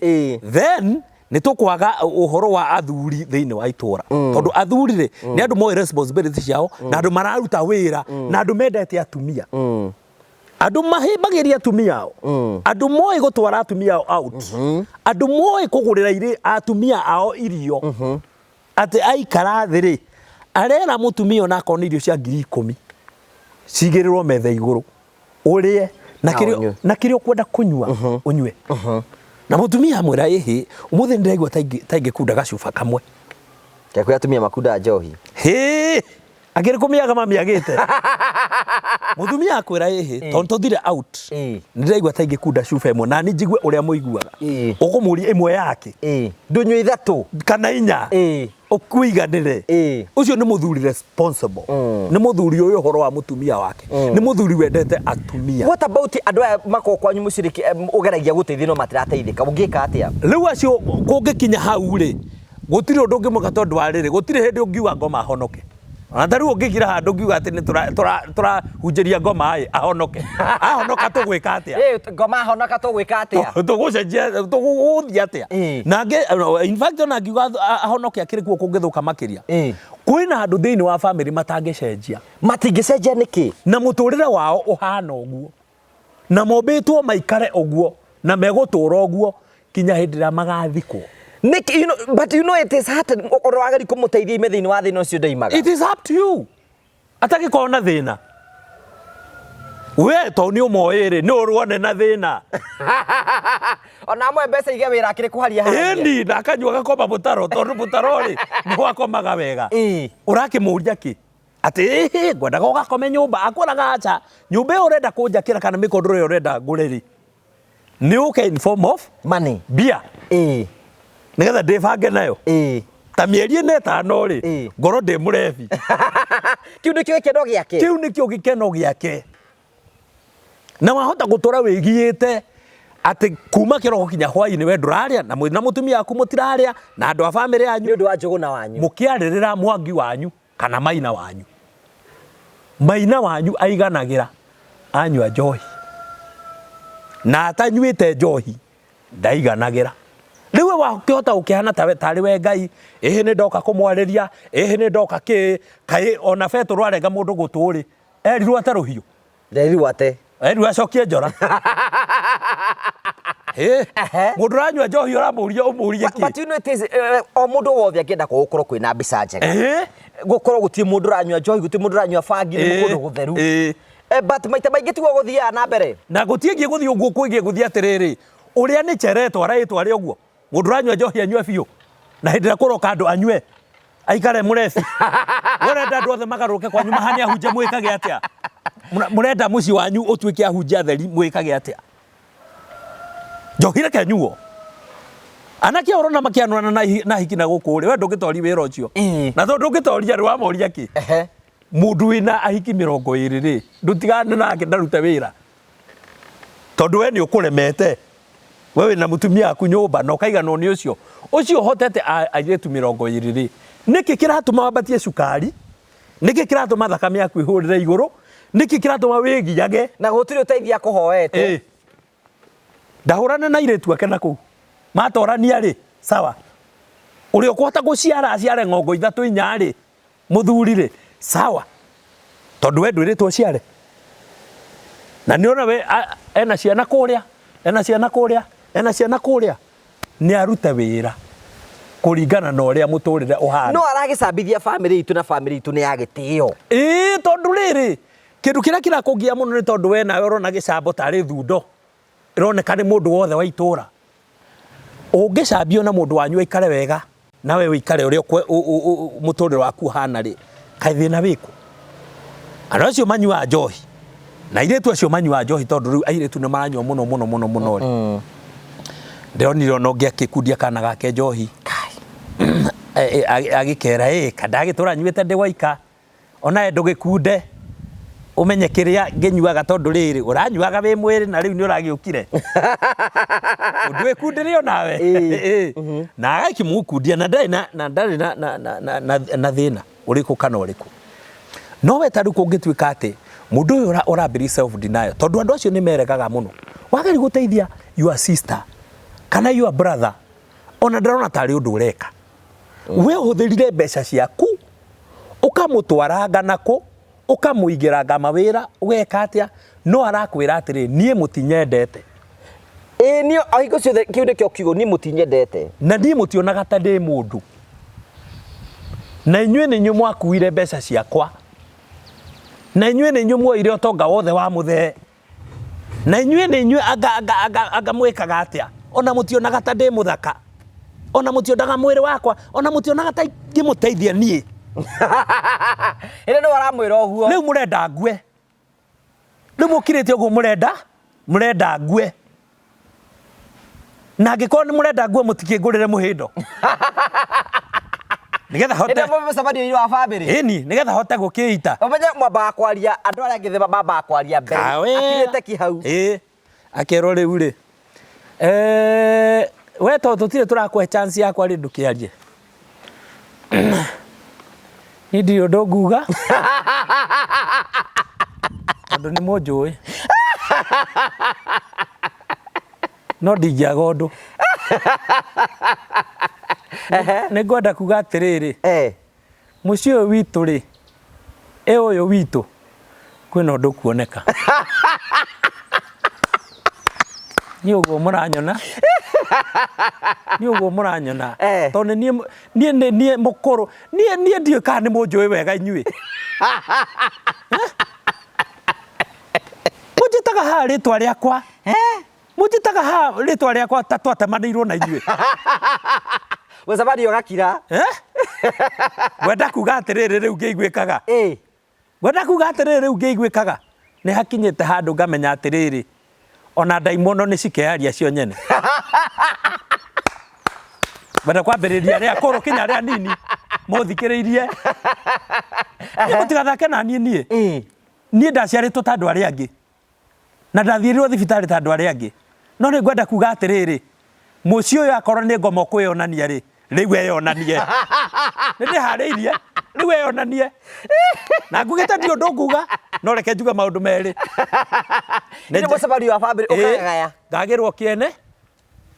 Speaker 1: then nĩ tũkwaga ũhoro wa athuri thĩinĩ wa itũra, tondũ athuri rĩ, nĩ andũ moĩ responsibility ciao, na andũ mararuta wĩra, na andũ mendete atumia, andũ mahĩmbagĩria atumia ao, andũ moĩ gũtwara atumia ao out, andũ moĩ kũgũrĩra atumia ao irio, atĩ aikara thĩ rĩ, arera mũtumia onakorwo nĩ irio cia 10,000 cigĩrĩrwo metha igũrũ, ũrĩe na
Speaker 2: Na
Speaker 1: kĩrĩa
Speaker 2: ũnyue.
Speaker 1: Na kĩrĩa ũkwenda kũnyua ũnyue. Na mũtumia amwĩra, ĩhĩ, ũmũthĩ nĩndĩraigua ta ingĩkunda gacuba kamwe.
Speaker 2: Kwĩ atumia makundaga njohi.
Speaker 1: Hĩ, akĩrĩ kũmĩaga mamiagĩte. Mũtumia akwĩra, ĩhĩ, tondũ tũthire out, nĩndĩraigua ta ingĩkunda cuba ĩmwe na niĩ njigue ũrĩa mũiguaga. Ũkũmũria ĩmwe yake?
Speaker 2: Ndũnyue ithatũ.
Speaker 1: Kana inya. Ũkũiganĩre. Ũcio nĩ mũthuri responsible, nĩ mũthuri ũyũ ũhoro wa mũtumia wake, nĩ mũthuri wendete atumia.
Speaker 2: What about andũ aya makoragwo kwanyu mũciĩ, ũgeragia gũteithia no matirateithĩka, ũngĩka atĩa?
Speaker 1: Rĩu acio kũngĩkinya hau rĩ, gũtirĩ ũndũ ũngĩmwĩka, tondũ wa rĩrĩ, gũtirĩ hĩndĩ ũngiuga ngoma ahonoke. Ona ta rĩu ũngĩkira handũ ũngiuga atĩ nĩ tũrahunjĩria ngoma ĩ ahonoke, ahonoka tũgwĩka atĩa?
Speaker 2: Ngoma ahonoka tũgwĩka atĩa?
Speaker 1: Tũgũcenjia, tũgũthiĩ atĩa? Nangĩ in fact, ona angiuga ahonoke, akĩrĩ kuo kũngĩthũka makĩria. Kwĩna andũ thĩinĩ wa family matangĩcenjia.
Speaker 2: Matingĩcenjia nĩkĩ?
Speaker 1: Na mũtũrĩre wao ũhana ũguo, na mombĩtwo maikare ũguo, na megũtũra ũguo kinya hĩndĩ ĩrĩa magathikwo.
Speaker 2: Nĩkĩ? But you know it is hard ũkorwo wageri kũmũteithia ime thĩinĩ wa thĩna ũcio ndoimaga.
Speaker 1: It is up to you. Atagĩkorwo na thĩna. We tondũ nĩ ũmoĩ rĩ, nĩ ũrwane na thĩna.
Speaker 2: Ona amwe mbeca iria wĩra akĩrĩ kũharia
Speaker 1: haragia. Ĩni, na akanyua agakoma mũtaro, tondũ mũtaro rĩ, nĩho akomaga wega.
Speaker 2: Ĩĩ.
Speaker 1: Ũrakĩmũria kĩ? Atĩ ĩhĩ, ngwendaga ũgakome nyũmba, akwĩraga aca, nyũmba ĩyo ũrenda kũnjakĩra kana mĩkondoro ĩyo ũrenda ngũre rĩ, nĩ ũke in form of
Speaker 2: Money.
Speaker 1: mbia.
Speaker 2: Ĩĩ.
Speaker 1: Nĩgetha ndĩbange nayo.
Speaker 2: Ĩĩ.
Speaker 1: Ta mĩeri ĩna ĩtano rĩ,
Speaker 2: Ĩĩ.
Speaker 1: ngorwo ndĩ mũrebi.
Speaker 2: Kĩu nĩkĩo gĩkeno gĩake.
Speaker 1: Kĩu nĩkĩo gĩkeno gĩake. Na wahota gũtũra wĩgiĩte atĩ kuma kĩroko kinya hwainĩ we ndũrarĩa na mwĩ na mũtumia waku mũtirarĩa na andũ a bamĩrĩ yanyu.
Speaker 2: Nĩ ũndũ wa Njũgũna wanyu.
Speaker 1: Mũkĩarĩrĩra Mwangi wanyu kana Maina wanyu. Maina wanyu aiganagĩra anyua njohi. Na atanyuĩte njohi ndaiganagĩra. Rĩu we wakĩhota gũkĩhana tawe tarĩ we Ngai, ĩhĩ nĩ ndoka kũmwarĩria, ĩhĩ nĩ ndoka kĩ, kaĩ ona Betũrũ arenga mũndũ gũtũ rĩ, erirwo ate rũhiũ?
Speaker 2: Nderirwo ate.
Speaker 1: Erirwo acokie njora. Ĩ, mũndũ ũranyua njohi ũramũria ũmũrie kĩ?
Speaker 2: But you know it is, o mũndũ wothe angĩenda gũkorwo kwĩna mbica njega. Gũkorwo gũtirĩ mũndũ ũranyua njohi, gũtirĩ mũndũ ũranyua bangi, nĩ kũndũ gũtheru. But maita maingĩ tiguo gũthiaga na mbere.
Speaker 1: Na gũtiĩgiĩ gũthiĩ ũguo, kwĩgiĩ gũthiĩ atĩrĩrĩ, ũrĩa nĩ cheretwo araĩtware ũguo, mũndũ ũranyua njohi anyue biũ, na hĩndĩ ĩrĩa kũroka andũ anyue, aikare mũrebi. We ũrenda andũ othe magarũrũke kwanyu mahane ahunjia mwĩkage atĩa? Mũrenda mũciĩ wanyu ũtuĩke ahunjia atheri mwĩkage atĩa? Njohi reke nyuo. Anake aya ũrona makĩanũrana na hiki na gũkũ rĩ, we ndũngĩtoria wĩra ũcio. Na tondũ ndũngĩtoria rĩ, wamoria kĩ? Mũndũ wĩna ahiki 20 rĩ, ndũtigane nake ndarute wĩra. Tondũ we nĩ ũkũremete. We wĩna mũtumia waku nyũmba na ũkaiganwo nĩ ũcio. Ũcio ũhotete airĩtu 20 rĩ, nĩkĩ kĩratũma wambatie cukari? Nĩkĩ kĩratũma thakame yaku ĩhũrĩre igũrũ? Nĩkĩ kĩratũma wĩgiage?
Speaker 2: Na gũtirĩ ũteithio akũhoete.
Speaker 1: Ĩĩ. Ndahũrane na airĩtu ake na kũu. Matorania rĩ, sawa. Ũrĩa ũkũhota gũciara aciare ng'ongo ithatũ inya rĩ, Mũthuri rĩ, sawa. Tondũ we ndwĩrĩtwo ũciare. Na nĩ ona we ena ciana kũrĩa, ena ciana kũrĩa, ena ciana kũrĩa. Nĩ arute wĩra kũringana na ũrĩa mũtũrĩre ũhana.
Speaker 2: No aragĩcambithia bamĩrĩ itũ na bamĩrĩ itũ nĩ ya gĩtĩo.
Speaker 1: Ĩĩ tondũ rĩrĩ, kĩndũ kĩrĩa kĩrakũgia mũno nĩ tondũ we nawe ũrona gĩcambo tarĩ thundo. Ĩroneka nĩ mũndũ wothe wa itũra. Ũngĩcambio na mũndũ wanyu aikare wega nawe ũikare ũrĩa mũtũrĩre waku ũhana rĩ, kaĩ thĩna wĩkũ? Andũ acio manyuaga njohi na airĩtu acio manyuaga njohi tondũ rĩu airĩtu nĩ maranyua mũno mũno mũno mũno rĩ. Ndĩronire ona ũngĩ akĩkundia kana gake njohi agĩkera ĩ kandagĩtũra nyuĩte ndĩ waika. Onawe ndũgĩkunde ũmenye kĩrĩa ngĩnyuaga tondũ rĩrĩ ũranyuaga wĩ mwĩrĩ na rĩu nĩ ũragĩũkire ndwĩkundĩre onawe. Ĩĩ. Na agakĩmũkundia na ndarĩ na na ndarĩ na na na na na na thĩna ũrĩkũ kana ũrĩkũ. No we ta rĩu kũngĩtuĩka atĩ mũndũ ũyũ ũrambĩrĩria self denial tondũ andũ acio nĩ meregaga mũno. Wageria gũteithia your sister kana your brother ona ndarona tarĩ ũndũ ũreka. We ũhũthĩrire mbeca ciaku ũkamũtwaranga nakũ, ũkamũigĩranga mawĩra, ũgeka atĩa, no arakwĩra atĩrĩ, niĩ mũtinyendete.
Speaker 2: Ĩĩ niĩ o hingo ciothe kĩu nĩkĩo kiugo, niĩ mũtinyendete.
Speaker 1: Na niĩ mũtionaga ta ndĩ mũndũ. Na inyuĩ nĩ inyuĩ mwakuire mbeca ciakwa. Na inyuĩ nĩ inyuĩ muoire ũtonga wothe wa mũthee. Na inyuĩ nĩ inyuĩ anga, anga, anga, anga mwĩkaga atĩa? Ona mũtionaga ta ndĩ mũthaka, ona mũtionaga mwĩrĩ wakwa, ona mũtionaga ta ingĩmũteithia niĩ.
Speaker 2: Ĩrĩa nĩwe aramwĩra ũguo.
Speaker 1: Rĩu mũrenda ngue. Rĩu mũkirĩte ũguo mũrenda, mũrenda ngue. Na angĩkorwo nĩ mũrenda ngue mũtikĩngũrĩre mũhĩndo. Nĩgetha hote.
Speaker 2: Ĩndĩ mũcemanio-inĩ wa bamĩrĩ.
Speaker 1: Ĩni, nĩgetha hote gũkĩita.
Speaker 2: Ũmenye mwambaga kwaria andũ arĩa angĩ mambaga kwaria mbere. Akirĩte ki hau.
Speaker 1: Ĩĩ. Akerwo rĩu rĩ. Eh, we to tũtirĩ tũrakũhe chance ya kwaria ndũkĩarie. Niĩ ndirĩ ũndũ nguga. Tondũ nĩ mũnjũĩ. No ndingĩaga ũndũ. Nĩ ngwenda kuga atĩrĩrĩ. Mũciĩ ũyũ witũ rĩ, ĩ ũyũ witũ, kwĩna ũndũ ũkuoneka. Niĩ ũguo mũranyona, niĩ ũguo mũranyona, tondũ nĩ niĩ niĩ nĩ niĩ mũkũrũ, niĩ niĩ ndiũĩ kana nĩ mũnjũĩ wega inyuĩ. Mũnjĩtaga haha rĩtwa rĩakwa. Mũnjĩtaga haha rĩtwa rĩakwa ta twatemanĩirwo na inyuĩ.
Speaker 2: Mũcemanio ũgakira.
Speaker 1: Eh? Ngwenda kuga atĩrĩrĩ rĩu ngĩiguĩkaga.
Speaker 2: Ĩĩ.
Speaker 1: Ngwenda kuga atĩrĩrĩ rĩu ngĩiguĩkaga. Nĩ hakinyĩte handũ ngamenya atĩrĩrĩ, ona ndaimono nĩ cikeyaria cio nyene. Ngwenda kwambĩrĩria arĩa akũrũ kinya arĩa anini mũthikĩrĩirie. Niĩ mũtigathake na niĩ niĩ.
Speaker 2: Ĩĩ.
Speaker 1: Niĩ ndaciarĩtwo ta andũ arĩa angĩ. Na ndathiĩrirwo thibitarĩ ta andũ arĩa angĩ. No nĩ ngwenda kuga atĩrĩrĩ, mũciĩ ũyũ akorwo nĩ ngoma ũkwĩyonania rĩ, rĩu eyonanie. Nĩ ndĩharĩirie, rĩu eyonanie. Na ngugĩte ndirĩ ũndũ nguga, no reke njuge maũndũ merĩ.
Speaker 2: Nĩ mũcemanio wa bamĩrĩ ũkagaya.
Speaker 1: Ngagĩrwo kĩene,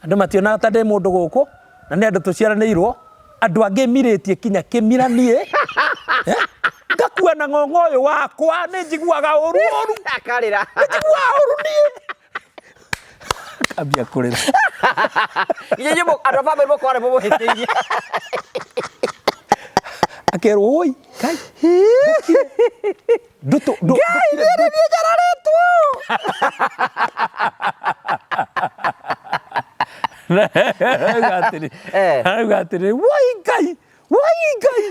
Speaker 1: andũ mationaga ta ndĩ mũndũ gũkũ, na nĩ andũ tũciaranĩirwo, andũ angĩ mirĩtie kinya kĩmira niĩ, eh? Ngakua na ng'ong'o ũyũ wakwa, nĩ njiguaga ũru ũru.
Speaker 2: Akarĩra.
Speaker 1: Nĩ njiguaga ũru niĩ. Akambia kũrĩra.
Speaker 2: Inyuĩ andũ a bamĩrĩ mũkorwo mũmũhĩtĩirie.
Speaker 1: Akerwo oi, Ngai, ndũtũ, ndũ,
Speaker 2: Ngai, niĩ nĩ niĩ njararĩtwo.
Speaker 1: Arauga atĩrĩ,
Speaker 2: Eh.
Speaker 1: arauga atĩrĩ, woi Ngai, woi Ngai,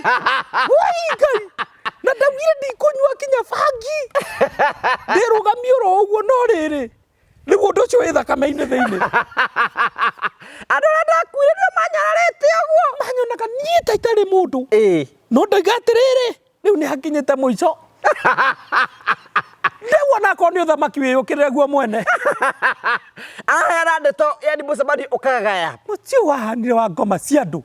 Speaker 1: woi Ngai, na ndaugire ndikũnyua kinya bangi, ndĩrũgamie oro ũguo no rĩrĩ, rĩu ũndũ ũcio wĩ thakame-inĩ thĩinĩ.
Speaker 2: Andũ arĩa ndakuire nĩo manyararĩte ũguo.
Speaker 1: Manyonaga niĩ ta itarĩ mũndũ.
Speaker 2: Ĩĩ.
Speaker 1: No ndoiga atĩrĩrĩ, rĩu nĩ hakinyĩte mũico. Rĩu onakorwo nĩ ũthamaki wĩyũkĩrĩre guo mwene.
Speaker 2: Araheana ndeto yani mũcemanio ũkagaya.
Speaker 1: Mũciĩ wahanire wa ngoma cia andũ.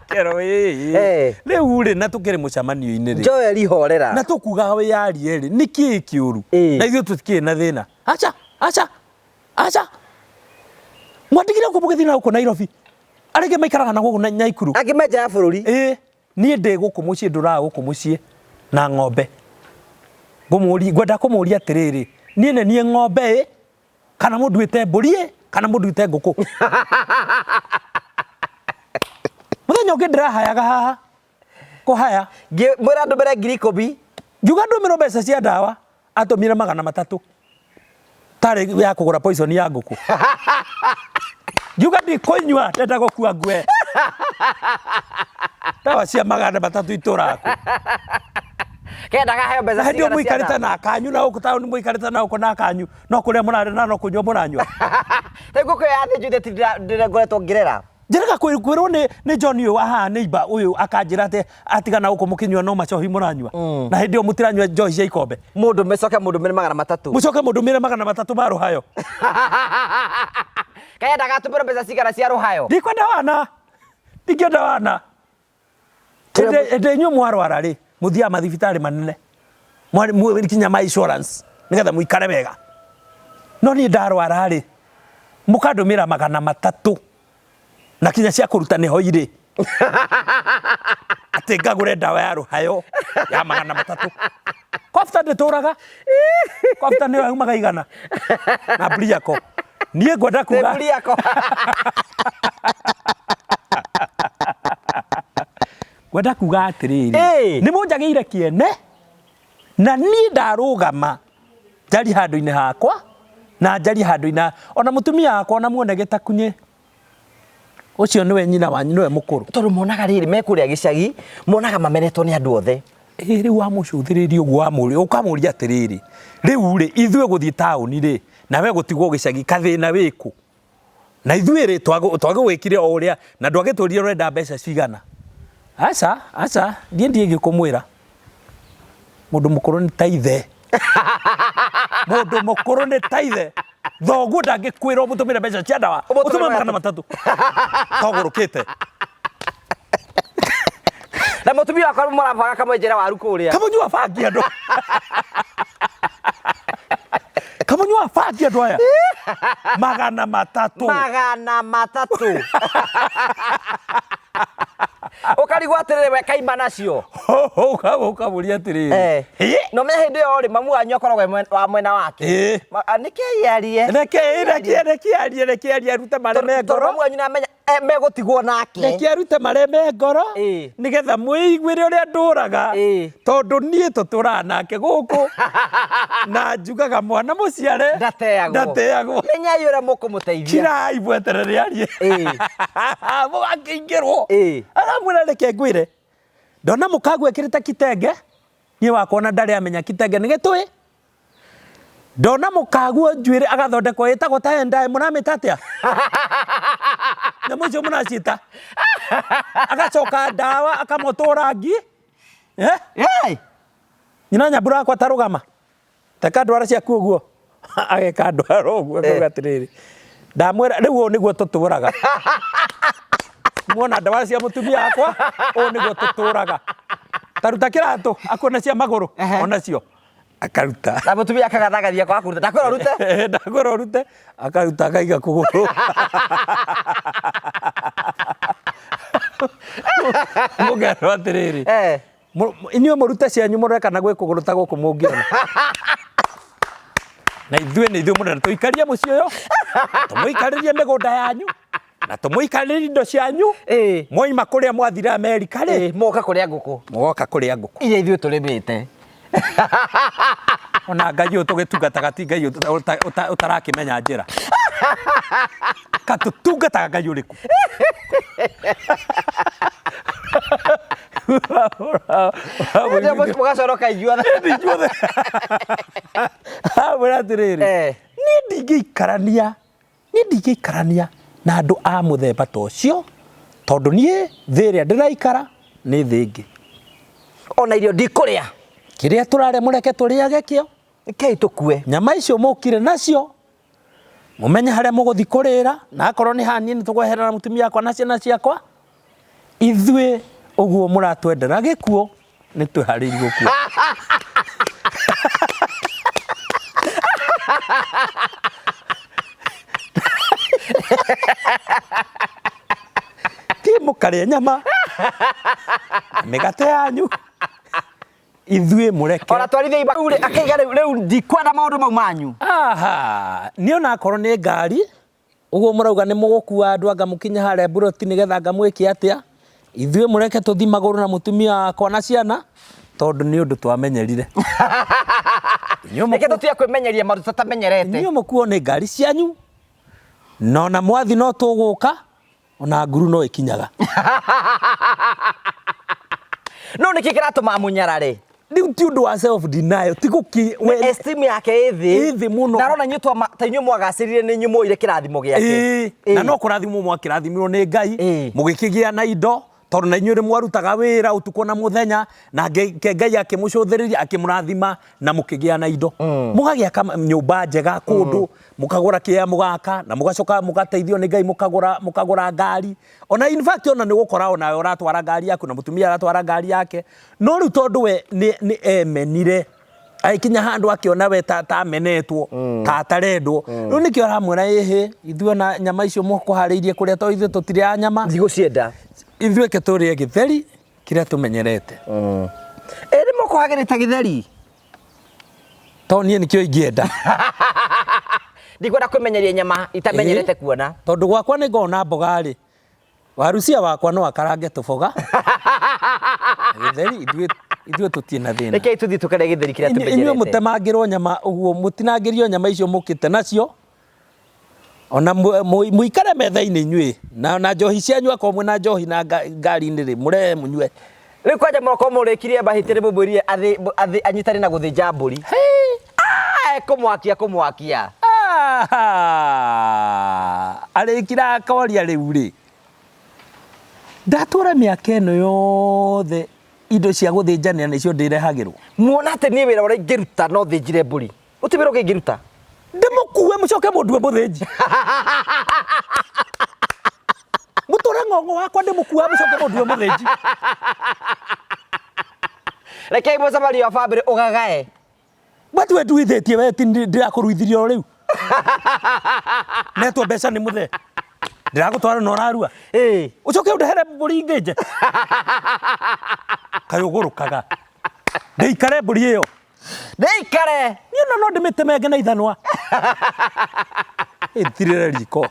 Speaker 1: Kero ĩĩ.
Speaker 2: Eh.
Speaker 1: Rĩu rĩ na tũkĩrĩ mũcemanio-inĩ rĩ.
Speaker 2: Joel horera.
Speaker 1: Na tũkugaga wĩyarie rĩ, nĩ kĩĩ kĩũru?
Speaker 2: Ĩĩ.
Speaker 1: Na ithuĩ tũtikĩrĩ na thĩna. Aca, aca, aca. Mwatigire gũkũ mũgĩthiĩ na gũkũ Nairobi. Arĩa angĩ maikaraga na gũkũ Nyaikuru.
Speaker 2: Angĩ me nja ya bũrũri.
Speaker 1: Ĩĩ, niĩ ndĩ gũkũ mũciĩ ndũraga gũkũ mũciĩ na ng'ombe. Ngũmũria, ngwenda kũmũria atĩrĩrĩ, niĩ nĩ niĩ ng'ombe ĩ, kana mũnduĩte mbũri ĩ, kana mũnduĩte ngũkũ? Mũthenya ũngĩ ndĩrahayaga haha, kũhaya.
Speaker 2: Ngĩmwĩra ndũmĩre 10,000.
Speaker 1: Ngiuga ndũmĩrwo mbeca cia ndawa, atũmire 300. Tarĩ ya kũgũra poison ya ngũkũ. Ngiuga ndikũnyua, ndenda gũkua ngue. Ndawa cia 300 itũraga kũ?
Speaker 2: Kendaga heo mbeca
Speaker 1: Na hĩndĩ ĩyo
Speaker 2: cigana cia
Speaker 1: mũikarĩte
Speaker 2: ndawa?
Speaker 1: na akanyu na gũkũ taũni mũikarĩte na gũkũ na akanyu, no kũrĩa mũrarĩa na no kũnyua mũranyua.
Speaker 2: Rĩu ngũkũ ĩyo yathĩnjwo ithe ti ngoretwo ngĩrera.
Speaker 1: Njĩraga kwĩrwo nĩ John ũyũ wa haha neighbor ũyũ akanjĩra atĩ atigana gũkũ mũkĩnyua no macohi mũranyua. Na hĩndĩ ĩyo mũtiranyua njohi cia ikombe.
Speaker 2: Mũndũ mĩcoke mũndũ mĩre 300.
Speaker 1: Mũcoke mũndũ mĩre 300 ma rũhayo.
Speaker 2: Kendaga atũmĩrwo mbeca cigana cia rũhayo?
Speaker 1: Ndikwenda wana. Ndingĩenda wana. Hĩndĩ inyuĩ mwarwara rĩ, mũthiaga mathibitarĩ manene. Kinya ma insurance nĩgetha mũikare wega. No niĩ ndarwara rĩ, mũkandũmĩra 300 na kinya cia kũruta nĩho irĩ. Atĩ ngagũre ndawa ya rũhayo ya 300. Kofta ndĩtũraga. Kofta nĩyo yaumaga 100. Na Briaco. Niĩ ngwenda kuga.
Speaker 2: Briaco.
Speaker 1: Ngwenda kuga atĩrĩrĩ.
Speaker 2: Ĩĩ.
Speaker 1: Nĩ mũnjagĩire kĩene na niĩ ndarũgama njarie handũ-inĩ hakwa na njarie handũ-inĩ ona mũtumia wakwa ona muone gĩtakunyĩ ũcio nĩwe nyina wanyu nĩwe mũkũrũ.
Speaker 2: Tondũ monaga rĩrĩ me kũrĩa gĩcagi monaga mamenetwo nĩ andũ othe.
Speaker 1: Ĩĩ rĩu wamũcũthĩrĩria ũguo wamũria ũkamũria atĩrĩrĩ rĩu rĩ ithuĩ gũthiĩ taũni rĩ nawe gũtigwo gĩcagi kathĩna wĩkũ? Na ithuĩ rĩ twagĩgwĩkire o ũrĩa na ndwagĩtwĩrire ũrenda mbeca cigana. Aca aca niĩ ndiĩgiĩ kũmwĩra. Mũndũ mũkũrũ nĩ ta ithe. Mũndũ mũkũrũ nĩ ta ithe. Thoguo ndangĩkwĩra ũmũtũmĩre mbeca cia ndawa
Speaker 2: Ũmũtũmĩre
Speaker 1: ũtũme 300. Togũrũkĩte.
Speaker 2: Na mũtumia wakwa mũrabanga kamwenjera waru kũrĩa.
Speaker 1: Kamũnyua bangi andũ. Kamũnyua bangi andũ aya. 300.
Speaker 2: 300. Ũkarigwo atĩrĩrĩ we kaima nacio.
Speaker 1: Ũkamũria atĩrĩrĩ.
Speaker 2: Eh.
Speaker 1: Ĩ?
Speaker 2: No me hĩndĩ ĩyo rĩ mamu wanyu akoragwo wa mwena wake.
Speaker 1: Ĩ.
Speaker 2: Nĩkĩ arie?
Speaker 1: Reke reke reke arie reke arie arute marĩa me
Speaker 2: Tondũ
Speaker 1: ngoro.
Speaker 2: mamu wanyu nĩamenya Megũtigwo nake.
Speaker 1: Reke arute marĩa me ngoro nĩgetha mwĩiguĩre ũrĩa ndũraga tondũ niĩ tũtũraga nake gũkũ na njugaga mwana mũciare
Speaker 2: Ndateagwo.
Speaker 1: Ndateagwo.
Speaker 2: Menyai ũrĩa mũkũmũteithia.
Speaker 1: Kirai mweterere arie. Mũgakĩingĩrwo. Aramwĩra reke ngwĩre ndona mũkaguo ekĩrĩte kitenge niĩ wakwa ona ndarĩ amenya kitenge nĩ gĩtũĩ. Ndona mũkaguo njuĩrĩ agathondekwo ĩtagwo ta endae mũramĩta atĩa? Nyamũ icio mũraciĩta. Agacoka ndawa akamotwo rangi. Eh?
Speaker 2: Hey!
Speaker 1: Nyina nyambura wakwa ta rũgama. Teka ndwara ciaku ũguo. Ageka ndwara ũguo akauga atĩrĩrĩ. Ndamwĩra rĩu ũũ nĩguo tũtũraga. Muona ndawa cia mũtumia wakwa ũũ nĩguo tũtũraga. Taruta kĩratũ akuona cia magũrũ onacio. Akaruta.
Speaker 2: Na mũtumia akagathagathia kwaga kũruta. Ndakwĩra ũrute.
Speaker 1: Ndakwĩra ũrute. Akaruta akaiga kũgũrũ. Mũkerwo atĩrĩrĩ. Inyuĩ mũrute cianyu mũrore kana gwĩ kũgũrũ ta gũkũ mũngĩona. Na ithuĩ nĩ ithuĩ mũrenda tũikarie mũciĩ ũyũ, tũmũikarĩrie mĩgũnda yanyu, na tũmũikarĩrie indo cianyu. Mwoima kũrĩa mwathire Amerika rĩ,
Speaker 2: Moka kũrĩa ngũkũ.
Speaker 1: Mũgoka kũrĩa ngũkũ.
Speaker 2: Iria ithuĩ tũrĩmĩte.
Speaker 1: Ona Ngai ũyũ tũgĩtungataga ti Ngai ũtarakĩmenya njĩra. Katũtungataga Ngai ũrĩkũ?
Speaker 2: Mũgacoroka inyuothe.
Speaker 1: Inyuothe. Amwĩra atĩrĩrĩ, niĩ ndingĩikarania, niĩ ndingĩikarania na andũ a mũthemba ta ũcio, tondũ niĩ thĩ ĩrĩa ndĩraikara nĩ thĩ ĩngĩ.
Speaker 2: Ona irio ndikũrĩa.
Speaker 1: Kĩrĩa tũrarĩa mũreke tũrĩage kĩo.
Speaker 2: Rekei tũkue.
Speaker 1: Nyama icio mũkire nacio, mũmenye harĩa mũgũthiĩ kũrĩra, na akorwo nĩ haha niĩ nĩ tũkweherera mũtumia wakwa na ciana ciakwa. Ithuĩ ũguo mũratwendera gĩkuũ, nĩ twĩharĩirie gũkua. Thiĩ mũkarĩe nyama na mĩgate yanyu, ithuĩ mũreke.
Speaker 2: Ona twarithia iba rĩu akaiga rĩu rĩu ndikwenda maũndũ mau manyu.
Speaker 1: Aha, niĩ ona akorwo nĩ ngari, ũguo mũrauga nĩ mũgũkua andũ anga mũkinye harĩa mburoti nĩgetha anga mwĩke atĩa, ithuĩ mũreke tũthiĩ magũrũ na mũtumia wakwa na ciana, tondũ nĩ ũndũ twamenyerire.
Speaker 2: Reke tũtige kwĩmenyeria maũndũ tũtamenyerete.
Speaker 1: Inyuĩ mũkuo nĩ ngari cianyu, na ona mwathi no tũgũka, ona nguru no ĩkinyaga.
Speaker 2: No nĩkĩ kĩratũma amũnyarare?
Speaker 1: Rĩu ti ũndũ wa self denial, ti gũkĩ
Speaker 2: we esteem yake ĩ thĩ.
Speaker 1: Ĩ thĩ mũno.
Speaker 2: Na arona inyuĩ twama, ta inyuĩ mwagacĩrire nĩ inyuĩ mwoire kĩrathimo gĩake.
Speaker 1: Ĩĩ, na no kũrathimwo mwakĩrathimirwo nĩ Ngai, mũgĩkĩgĩa na indo, tondũ na inyuĩ nĩ mwarutaga wĩra ũtukũ na mũthenya, na Ngai akĩmũcũthĩrĩria, akĩmũrathima na mũkĩgĩa na indo. Mũgagĩaka nyũmba njega kũndũ, mũkagũra kĩea mũgaka, na mũgacoka mũgateithio nĩ Ngai mũkagũra, mũkagũra ngari. Ona in fact ona nĩ ũgũkora onawe ũratwara ngari yaku na mũtumia aratwara ngari yake. No rĩu tondũ we nĩ, nĩ emenire, agĩkinya handũ akĩona we ta, ta amenetwo, ta atarendwo. Rĩu nĩkĩo aramwĩra ĩhĩ, ithuĩ ona nyama icio mũkũharĩirie kũrĩa tondũ ithuĩ tũtirĩaga nyama.
Speaker 2: Ndigũcienda.
Speaker 1: Ithuĩ reke tũrĩe gĩtheri kĩrĩa tũmenyerete.
Speaker 2: Ĩ nĩ mũkũhagĩrĩte gĩtheri?
Speaker 1: Tondũ niĩ nĩkĩo ingĩenda.
Speaker 2: Ndikwenda kwĩmenyeria nyama itamenyerete kuona.
Speaker 1: Tondũ gwakwa nĩ ngoragwo na mboga rĩ, warucia wakwa no akarange tũboga. Gĩtheri ithuĩ ithuĩ tũtirĩ na thĩna.
Speaker 2: Rekei tũthiĩ tũkarĩe gĩtheri kĩrĩa
Speaker 1: Inyuĩ
Speaker 2: tũmenyerete.
Speaker 1: mũtemangĩrwo nyama ũguo, mũtinangĩrio nyama icio mũkĩte nacio. Ona mũikare metha-inĩ inyuĩ, na njohi cianyu akorwo mwĩna njohi na ngari-inĩ rĩ, mũrehe mũnyue.
Speaker 2: Rĩu kwanja mũroko mũrĩkirie mbahĩtĩ nĩ mũmwĩrire athĩ anyitane na gũthĩnja mbũri. Ekũmwakia kũmwakia.
Speaker 1: Arĩkira akoria rĩu rĩ, ndatũra mĩaka ĩno yothe indo cia gũthĩnjanĩra nĩcio ndĩrehagĩrwo.
Speaker 2: Muona atĩ niĩ wĩra ũrĩa ingĩruta no thĩnjire mbũri. Gũtirĩ wĩra ũngĩ ingĩruta.
Speaker 1: Ndĩmũkue mũcoke mũndue mũthĩnji. Mũtũre ng'ong'o wakwa ndĩmũkue mũcoke mũndue mũthĩnji.
Speaker 2: Rekei mũcemanio wa bamĩrĩ ũgagae.
Speaker 1: Watu nduithĩtie we ti ndĩrakũruithirie o rĩu. Netwo mbeca nĩ mũthee. Ndĩragũtwara na ũrarua. Ũcoke ũndehere mbũri ngĩnje. Kaĩ ũgũrũkaga. Ndĩikare mbũri ĩyo.
Speaker 2: Ndĩikare.
Speaker 1: Niĩ ona no ndĩmĩtemenge na ithanwa. Ĩthirĩre riko.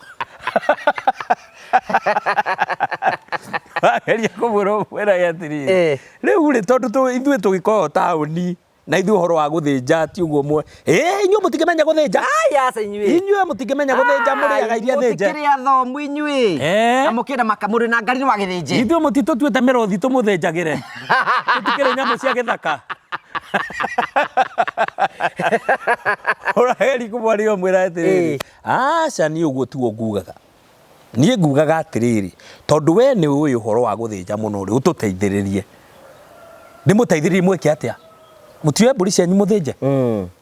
Speaker 1: Wageria kũmwĩra ũmwĩrage atĩrĩrĩ,
Speaker 2: Eh.
Speaker 1: rĩu rĩ tondũ ithuĩ tũgĩkoragwo taũni na ithuĩ ũhoro wa gũthĩnja ti ũguo mwe ĩ inyuĩ mũtingĩmenya gũthĩnja.
Speaker 2: Ai aca inyuĩ.
Speaker 1: Inyuĩ mũtingĩmenya gũthĩnja, mũrĩaga iria thĩnje.
Speaker 2: Mũtikĩrĩ athomu inyuĩ.
Speaker 1: Eh.
Speaker 2: Na mũkĩenda maka mũrĩ na ngari nĩ wagĩthĩnje.
Speaker 1: Ithuĩ mũtitũtuĩte mĩrũthi tũmũthĩnjagĩre, tũtikĩrĩ nyamũ cia gĩthaka. Ũrageri kũmwaria ũmwĩra atĩrĩrĩ, aca niĩ ũguo tiguo ngugaga, niĩ ngugaga atĩrĩrĩ, tondũ we nĩ ũĩ ũhoro wa gũthĩnja mũno rĩ, ũtũteithĩrĩrie. Ndĩmũteithĩrĩrie mwĩke atĩa? Mũtioe mbũri cianyu mũthĩnje?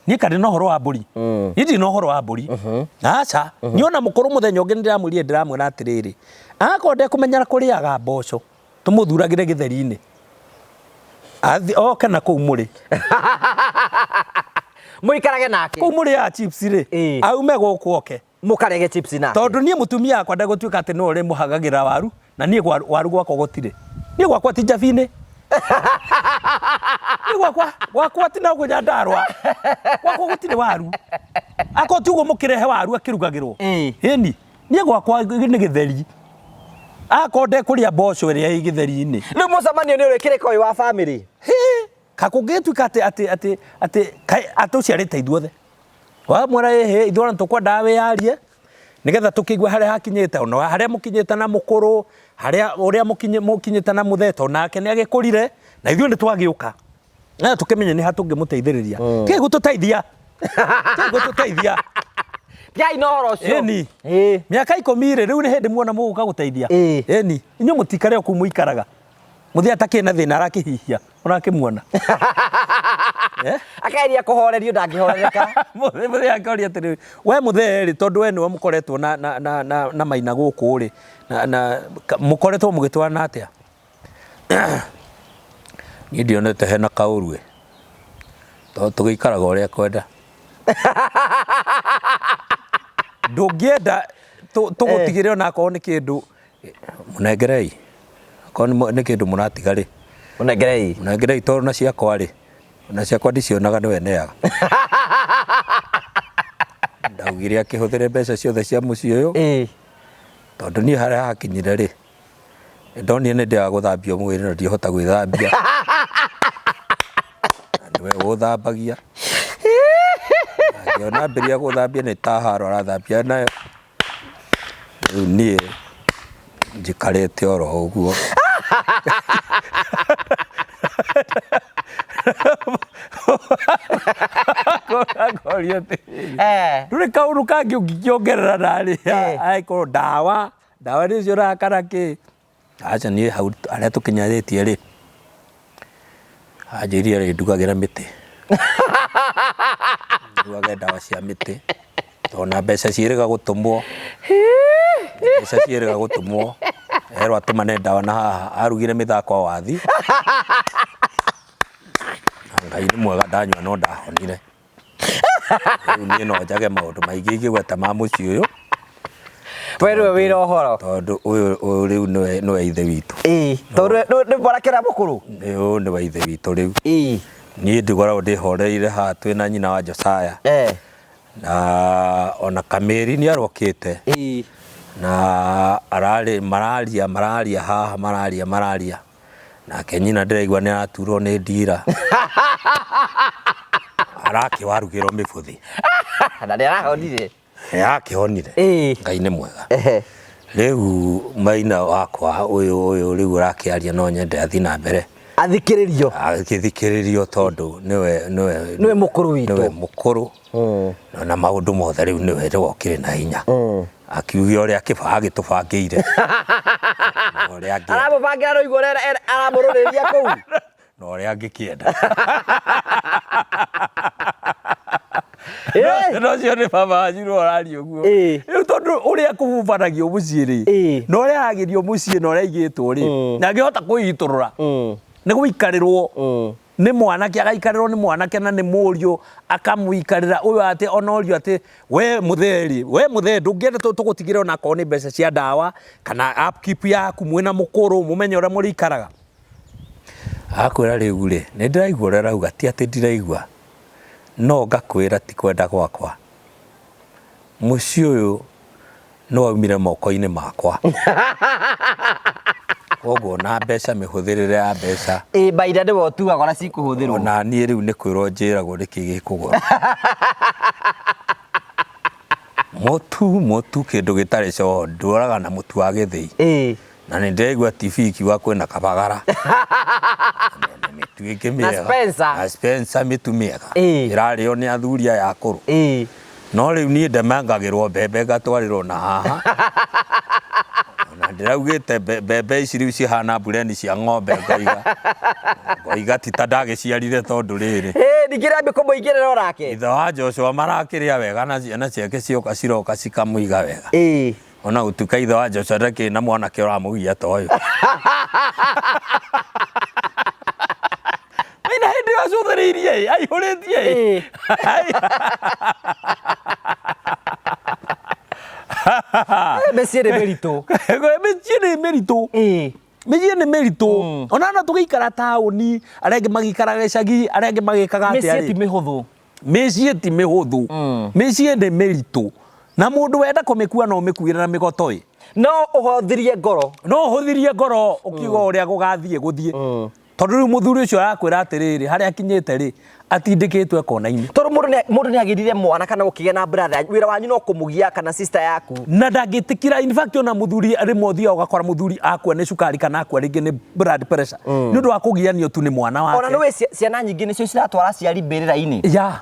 Speaker 1: Niĩ kana na ũhoro wa mbũri? Niĩ ndirĩ na ũhoro wa mbũri, aca. Niĩ ona mũkũrũ mũthenya ũngĩ nĩndĩramwĩrire, ndĩramwĩra atĩrĩrĩ, akorwo ndekũmenyera kũrĩaga mboco, tũmũthuragĩre gĩtheri-inĩ. Oke na kũu mũrĩ.
Speaker 2: Mũikarage nake.
Speaker 1: Kũu mũrĩaga chips rĩ,
Speaker 2: Ĩĩ.
Speaker 1: aume gũkũ oke.
Speaker 2: Mũkarege chips nake.
Speaker 1: Tondũ niĩ mũtumia wakwa ndegũtuĩka atĩ nĩwe ũrĩmũhagagĩra waru, na niĩ waru gwakwa gũtirĩ. Niĩ gwakwa ti njabi-inĩ. Niĩ gwakwa ti na gũkũ Nyandarũa. Gwakwa gũtirĩ waru. Akorwo ti ũguo mũkĩrehe waru akĩrugagĩrwo.
Speaker 2: Ĩĩ.
Speaker 1: Ĩni. Niĩ gwakwa nĩ gĩtheri. Akorwo ndekũrĩa mboco ĩrĩa ĩ gĩtheri-inĩ.
Speaker 2: Rĩu mũcemanio nĩ ũrĩkĩrĩka ũyũ wa family?
Speaker 1: Hĩ, ka kũngĩtuĩka atĩ atĩ atĩ atĩ kaĩ atũciarĩte ithuothe. Wamwĩra ĩhĩ, ithuĩ ona tũkwendaga wĩyarie nĩgetha tũkĩigue harĩa hakinyĩte, ona harĩa mũkinyĩte na mũkũrũ, harĩa ũrĩa mũkinyĩte na mũthee, tondũ nake nĩ agĩkũrire na ithuĩ nĩ twagĩũka. Na tũkĩmenye nĩ ha tũngĩmũteithĩrĩria. Tigai gũtũteithia. Tigai gũtũteithia.
Speaker 2: Tigai na ũhoro ũcio.
Speaker 1: Ĩni.
Speaker 2: Ĩĩ.
Speaker 1: Mĩaka 10 rĩ, rĩu nĩ hĩndĩ muona mũgũka gũteithia.
Speaker 2: Ĩĩ.
Speaker 1: Ĩni. Inyuĩ mũtikare o kũu mũikaraga. Mũthee atakĩrĩ na thĩna arakĩhihia, ũrakĩmuona. Eh?
Speaker 2: Akageria kũhorerio ndangĩhorereka.
Speaker 1: Mũthee akĩoria atĩrĩrĩ, we mũthee rĩ, tondũ we nĩwe mũkoretwo na maina gũkũ rĩ, na mũkoretwo mũgĩtwarana atĩa? Niĩ ndionete hena kaũru ĩ, tondũ tũgĩikaraga ũrĩa ekwenda. Ndũngĩenda tũgũtigĩre ona akorwo nĩ kĩndũ, mũnengerei. Akorwo nĩ kĩndũ mũratiga rĩ,
Speaker 2: Mũnengerei.
Speaker 1: Mũnengerei tondũ na ciakwa rĩ, na ciakwa ndicionaga nĩwe neaga. Ndaugire akĩhũthĩre mbeca ciothe cia mũciĩ ũyũ, tondũ niĩ harĩa hakinyire rĩ, ndonire nĩ ndĩaga gũthambio mwĩrĩ na ndihota gwĩthambia. Na nĩwe ũthambagia. Na ngĩona ambĩrĩria gũthambia nĩ ta haro arathambia nayo. Rĩu niĩ njikarĩte oro ũguo. Akoria atĩrĩrĩ, ndũrĩ kaũndũ kangĩ ũngĩkĩongerera narĩ angĩkorwo ndawa, ndawa nĩcio ũrakara kĩ. Aca niĩ hau harĩa tũkinyanĩtie rĩ, anjĩrire arĩndugagĩra mĩtĩ. Ndugage ndawa cia mĩtĩ, tondũ ona mbeca ciĩrĩga gũtũmwo, mbeca ciĩrĩga gũtũmwo, erwo atũmane ndawa na haha, arugire mĩthako wathi. Na Ngai nĩ mwega ndanyua no ndahonire. Rĩu niĩ no njage maũndũ maingĩ ingĩgweta ma mũciĩ ũyũ.
Speaker 2: We nĩwe wĩna ũhoro.
Speaker 1: Tondũ ũyũ ũyũ rĩu nĩwe nĩwe ithe witũ.
Speaker 2: Ĩĩ, tondũ nĩ mwanake ũrĩa mũkũrũ.
Speaker 1: Ũyũ nĩwe ithe witũ rĩu.
Speaker 2: Ĩĩ.
Speaker 1: Niĩ ndigoragwo ndĩhoreire haha twĩna nyina wa Josiah. Na ona Kamĩri nĩ arokĩte.
Speaker 2: Ĩĩ.
Speaker 1: Na ararĩ mararia mararia haha mararia mararia. Nake nyina ndĩraigua nĩ araturwo nĩ ndira. Arakĩwarugĩrwo mĩbũthi.
Speaker 2: Na nĩ arahonire.
Speaker 1: Nĩ arakĩhonire.
Speaker 2: Ĩĩ.
Speaker 1: Ngai nĩ mwega.
Speaker 2: Ehe.
Speaker 1: Rĩu maina wakwa ũyũ ũyũ rĩu ũrakĩaria no nyende athiĩ na mbere.
Speaker 2: Athikĩrĩrio.
Speaker 1: Agĩthikĩrĩrio tondũ nĩwe nĩwe
Speaker 2: Nĩwe mũkũrũ witũ.
Speaker 1: Nĩwe mũkũrũ. Na maũndũ mothe rĩu nĩwe rĩu okĩrĩ na hinya. Akiuge ũrĩa agĩtũbangĩire. Na ũrĩa angĩenda.
Speaker 2: Aramũbangĩra rũigũ ũrĩa aramũrũrĩria kũu.
Speaker 1: Na ũrĩa angĩkĩenda. No ũcio nĩ baba wanyu nĩwe ũraria ũguo. Rĩu tondũ ũrĩa kũhubanagio mũciĩ rĩ, na ũrĩa aragĩrio mũciĩ na ũrĩa aigĩtwo rĩ, na angĩhota kwĩitũrũra, nĩ gũikarĩrwo nĩ mwanake, agaikarĩrwo nĩ mwanake na nĩ mũriũ, akamũikarĩra ũyũ atĩ ona ũrio atĩ we mũthee rĩ, we mũthee ndũngĩenda tũgũtigĩre ona akorwo nĩ mbeca cia ndawa kana upkeep yaku mwĩna mũkũrũ mũmenye ũrĩa mũrĩikaraga. Agakwĩra rĩu rĩ, nĩ ndĩraigua ũrĩa ũrauga, ti atĩ ndiraigua, no ngakwĩra ti kwenda gwakwa. Mũciĩ ũyũ Nĩ waumire moko-inĩ makwa. Koguo na mbeca mĩhũthĩrĩre ya mbeca.
Speaker 2: Ĩ baida nĩwe ũtuaga ũrĩa cikũhũthĩrwo.
Speaker 1: Ona niĩ rĩu nĩ kwĩrwo njĩragwo nĩkĩ gĩkũgũrwo. Mũtu mũtu kĩndũ gĩtarĩ coo ndworaga na mũtu wa gĩthĩi.
Speaker 2: Ĩ.
Speaker 1: Na nĩ ndĩraigua TV ikiuga kwĩna kabagara. Na mĩtu ĩngĩ
Speaker 2: Na
Speaker 1: mĩega.
Speaker 2: Spencer.
Speaker 1: Na Spencer mĩtu mĩega.
Speaker 2: Ĩ.
Speaker 1: Ĩrarĩo nĩ athuri aya akũrũ.
Speaker 2: Ĩ.
Speaker 1: No rĩu niĩ ndemangagĩrwo mbembe ngatwarĩrwo na haha. Na ndĩraugĩte mbembe ici rĩu cihana mbureni cia ng'ombe ngoiga. Ngoiga ti ta ndagĩciarire tondũ rĩrĩ.
Speaker 2: Ĩ ningĩ rĩambia kũmũingĩrĩra onake.
Speaker 1: Ithe wa Joshua marakĩrĩa wega na ciana ciake cioka ciroka cikamũiga wega.
Speaker 2: Ĩ.
Speaker 1: Ona gũtuĩka ithe wa Joshua ndakĩrĩ na mwanake ũramũgia ta ũyũ. Maina hĩndĩ ĩyo acũthĩrĩirie ĩ, aihũrĩtie ĩ.
Speaker 2: Mĩciĩ nĩ mĩritũ.
Speaker 1: Mĩciĩ nĩ mĩritũ.
Speaker 2: Ĩ.
Speaker 1: Mĩciĩ nĩ mĩritũ. Ona no tũgĩikara taũni, arĩa angĩ magĩikara gĩcagi, arĩa angĩ magĩkaga atĩa
Speaker 2: Mĩciĩ ti
Speaker 1: rĩ.
Speaker 2: mĩhũthũ.
Speaker 1: Mĩciĩ ti mĩhũthũ. Mĩciĩ nĩ mĩritũ. Na mũndũ wenda kũmĩkua no ũmĩkuĩre na mĩgoto ĩ.
Speaker 2: No ũhothirie ngoro.
Speaker 1: No ũhũthirie ngoro ũkiuga ũrĩa gũgathiĩ gũthiĩ. Tondũ rĩu mũthuri ũcio arakwĩra atĩrĩrĩ, harĩa akinyĩte rĩ, atindĩkĩtwo kona-inĩ.
Speaker 2: Tondũ mũndũ nĩ mũndũ nĩ agĩrire mwana kana gũkĩgĩa na brother, wĩra wanyu no kũmũgia kana sister yaku.
Speaker 1: Na ndangĩtĩkĩra, in fact ona mũthuri rĩmwe ũthiaga ũgakora mũthuri akua nĩ cukari kana akua rĩngĩ nĩ blood pressure. Nĩ ũndũ wa kũgianio tu nĩ mwana wake.
Speaker 2: Ona nĩũĩ ciana nyingĩ nĩcio ciratwara aciari mbĩrĩra-inĩ.
Speaker 1: Ya.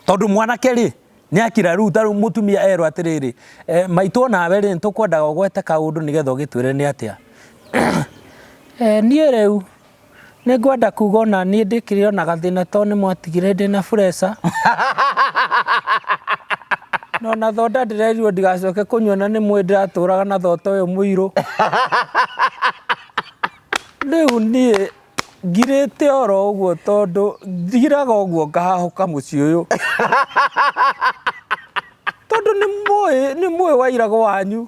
Speaker 1: Tondũ mwanake rĩ, nĩ akira rĩu ta rĩu mũtumia erwo atĩrĩrĩ, eh, maitũ onawe rĩ, nĩtũkwendaga ũgwete kaũndũ nĩgetha ũgĩtwĩre nĩ atĩa. Eh, niĩ rĩu nĩ ngwenda kuga ona niĩ ndĩkĩrĩ ona gathĩna tondũ nĩ mwatigire ndĩna pressure. No na thonda ndĩrerirwo ndigacoke kũnyua na nĩ mũĩ ndĩratũraga na thonda ũyũ mũirũ. Rĩu niĩ ngirĩte oro ũguo tondũ ngiraga ũguo ngahahũka mũciĩ ũyũ. Tondũ nĩ mũĩ nĩ mũĩ wairagũ wanyu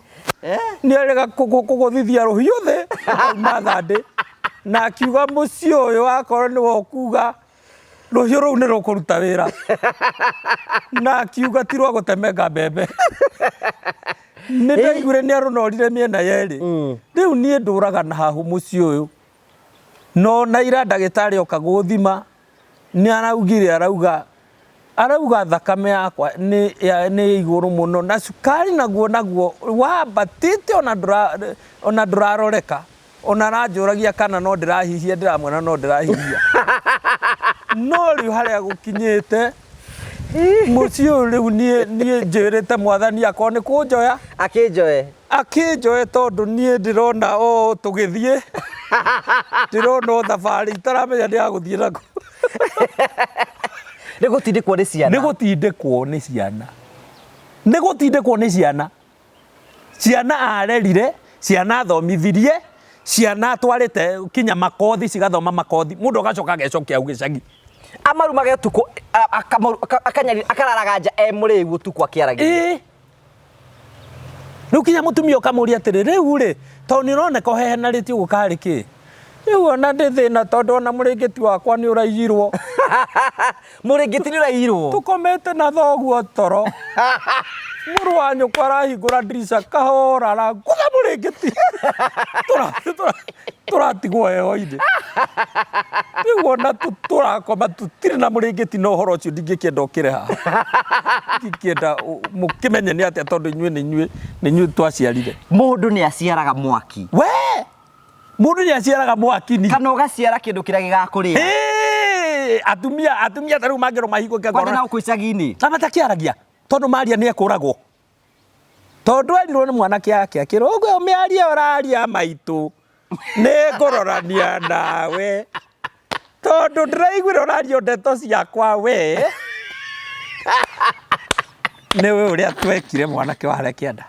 Speaker 1: nĩ erĩga kũgũthithia rũhiũ thĩ ũkauma thandĩ na akiuga mũciĩ ũyũ akorwo nĩwe ũkuga rũhiũ rũu nĩ rũkũruta wĩra na akiuga ti rwa gũtemenga mbembe. Nĩ ndaiguire nĩ arũnorire mĩena yerĩ. Rĩu niĩ ndũraga na hahu mũciĩ ũyũ. No na ira ndagĩtarĩ oka gũthima nĩ araugire arauga arauga thakame yakwa nĩ nĩ igũrũ mũno na cukari naguo naguo wambatĩte ona ndũra ona ndũraroreka ona aranjũragia kana no ndĩrahihia ndĩramwĩra no ndĩrahihia no rĩu harĩa gũkinyĩte mũciĩ ũyũ rĩu niĩ niĩ njĩrĩte mwathani akorwo nĩ kũnjoya
Speaker 2: Akĩnjoe.
Speaker 1: Akĩnjoe tondũ niĩ ndĩrona o tũgĩthiĩ ndĩrona o thabarĩ itaramenya nĩ ya gũthiĩ nakũ.
Speaker 2: Nĩ gũtindĩkwo nĩ ciana.
Speaker 1: Nĩ gũtindĩkwo nĩ ciana. Nĩ gũtindĩkwo nĩ ciana. Ciana arerire, ciana athomithirie, ciana atwarĩte kinya makothi cigathoma makothi, mũndũ agacoka agecokia hau gĩcagi.
Speaker 2: Amarumage ũtukũ, akararaga nja e mũrĩu ũtukũ akĩaragia.
Speaker 1: Ĩĩ. Rĩu kinya mũtumia ũkamũria atĩrĩ, rĩu rĩ, tondũ nĩ ũroneka ũhehenarĩtie ũguo karĩ kĩ? Rĩu ona ndĩ thĩna tondũ ona mũrĩngĩti wakwa nĩ ũraiyirwo.
Speaker 2: Mũrĩngĩti nĩ ũraiyirwo?
Speaker 1: Tũkomete na thoguo toro. Mũrũ wa nyũkwa arahingũra ndirica kahora arangũtha mũrĩngĩti. Tũratigwo heho-inĩ. Rĩu ona tũrakoma tũtirĩ na mũrĩngĩti na ũhoro ũcio ndingĩkĩenda ũkĩre haha. Ndingĩkĩenda mũkĩmenye nĩ atĩa tondũ inyuĩ nĩ inyuĩ nĩ inyuĩ twaciarire.
Speaker 2: Mũndũ nĩ aciaraga mwaki.
Speaker 1: We! Mũndũ nĩ aciaraga mwaki ni.
Speaker 2: Kana ũgaciara kĩndũ kĩrĩa gĩgakũrĩa.
Speaker 1: Ĩĩ! Atumia atumia ta rĩu mangĩrwo mahingũke
Speaker 2: Kwanja
Speaker 1: ngoro.
Speaker 2: na gũkũ icagi-inĩ.
Speaker 1: Na matakĩaragia tondũ maria nĩ ekũragwo. Tondũ erirwo nĩ mwanake ake akĩrwo ũguo mĩario ũraria maitũ nĩ ngũrorania nawe tondũ ndĩraiguire ũraria ndeto ciakwa we nĩwe ũrĩa twekire mwanake wa harĩa kĩanda.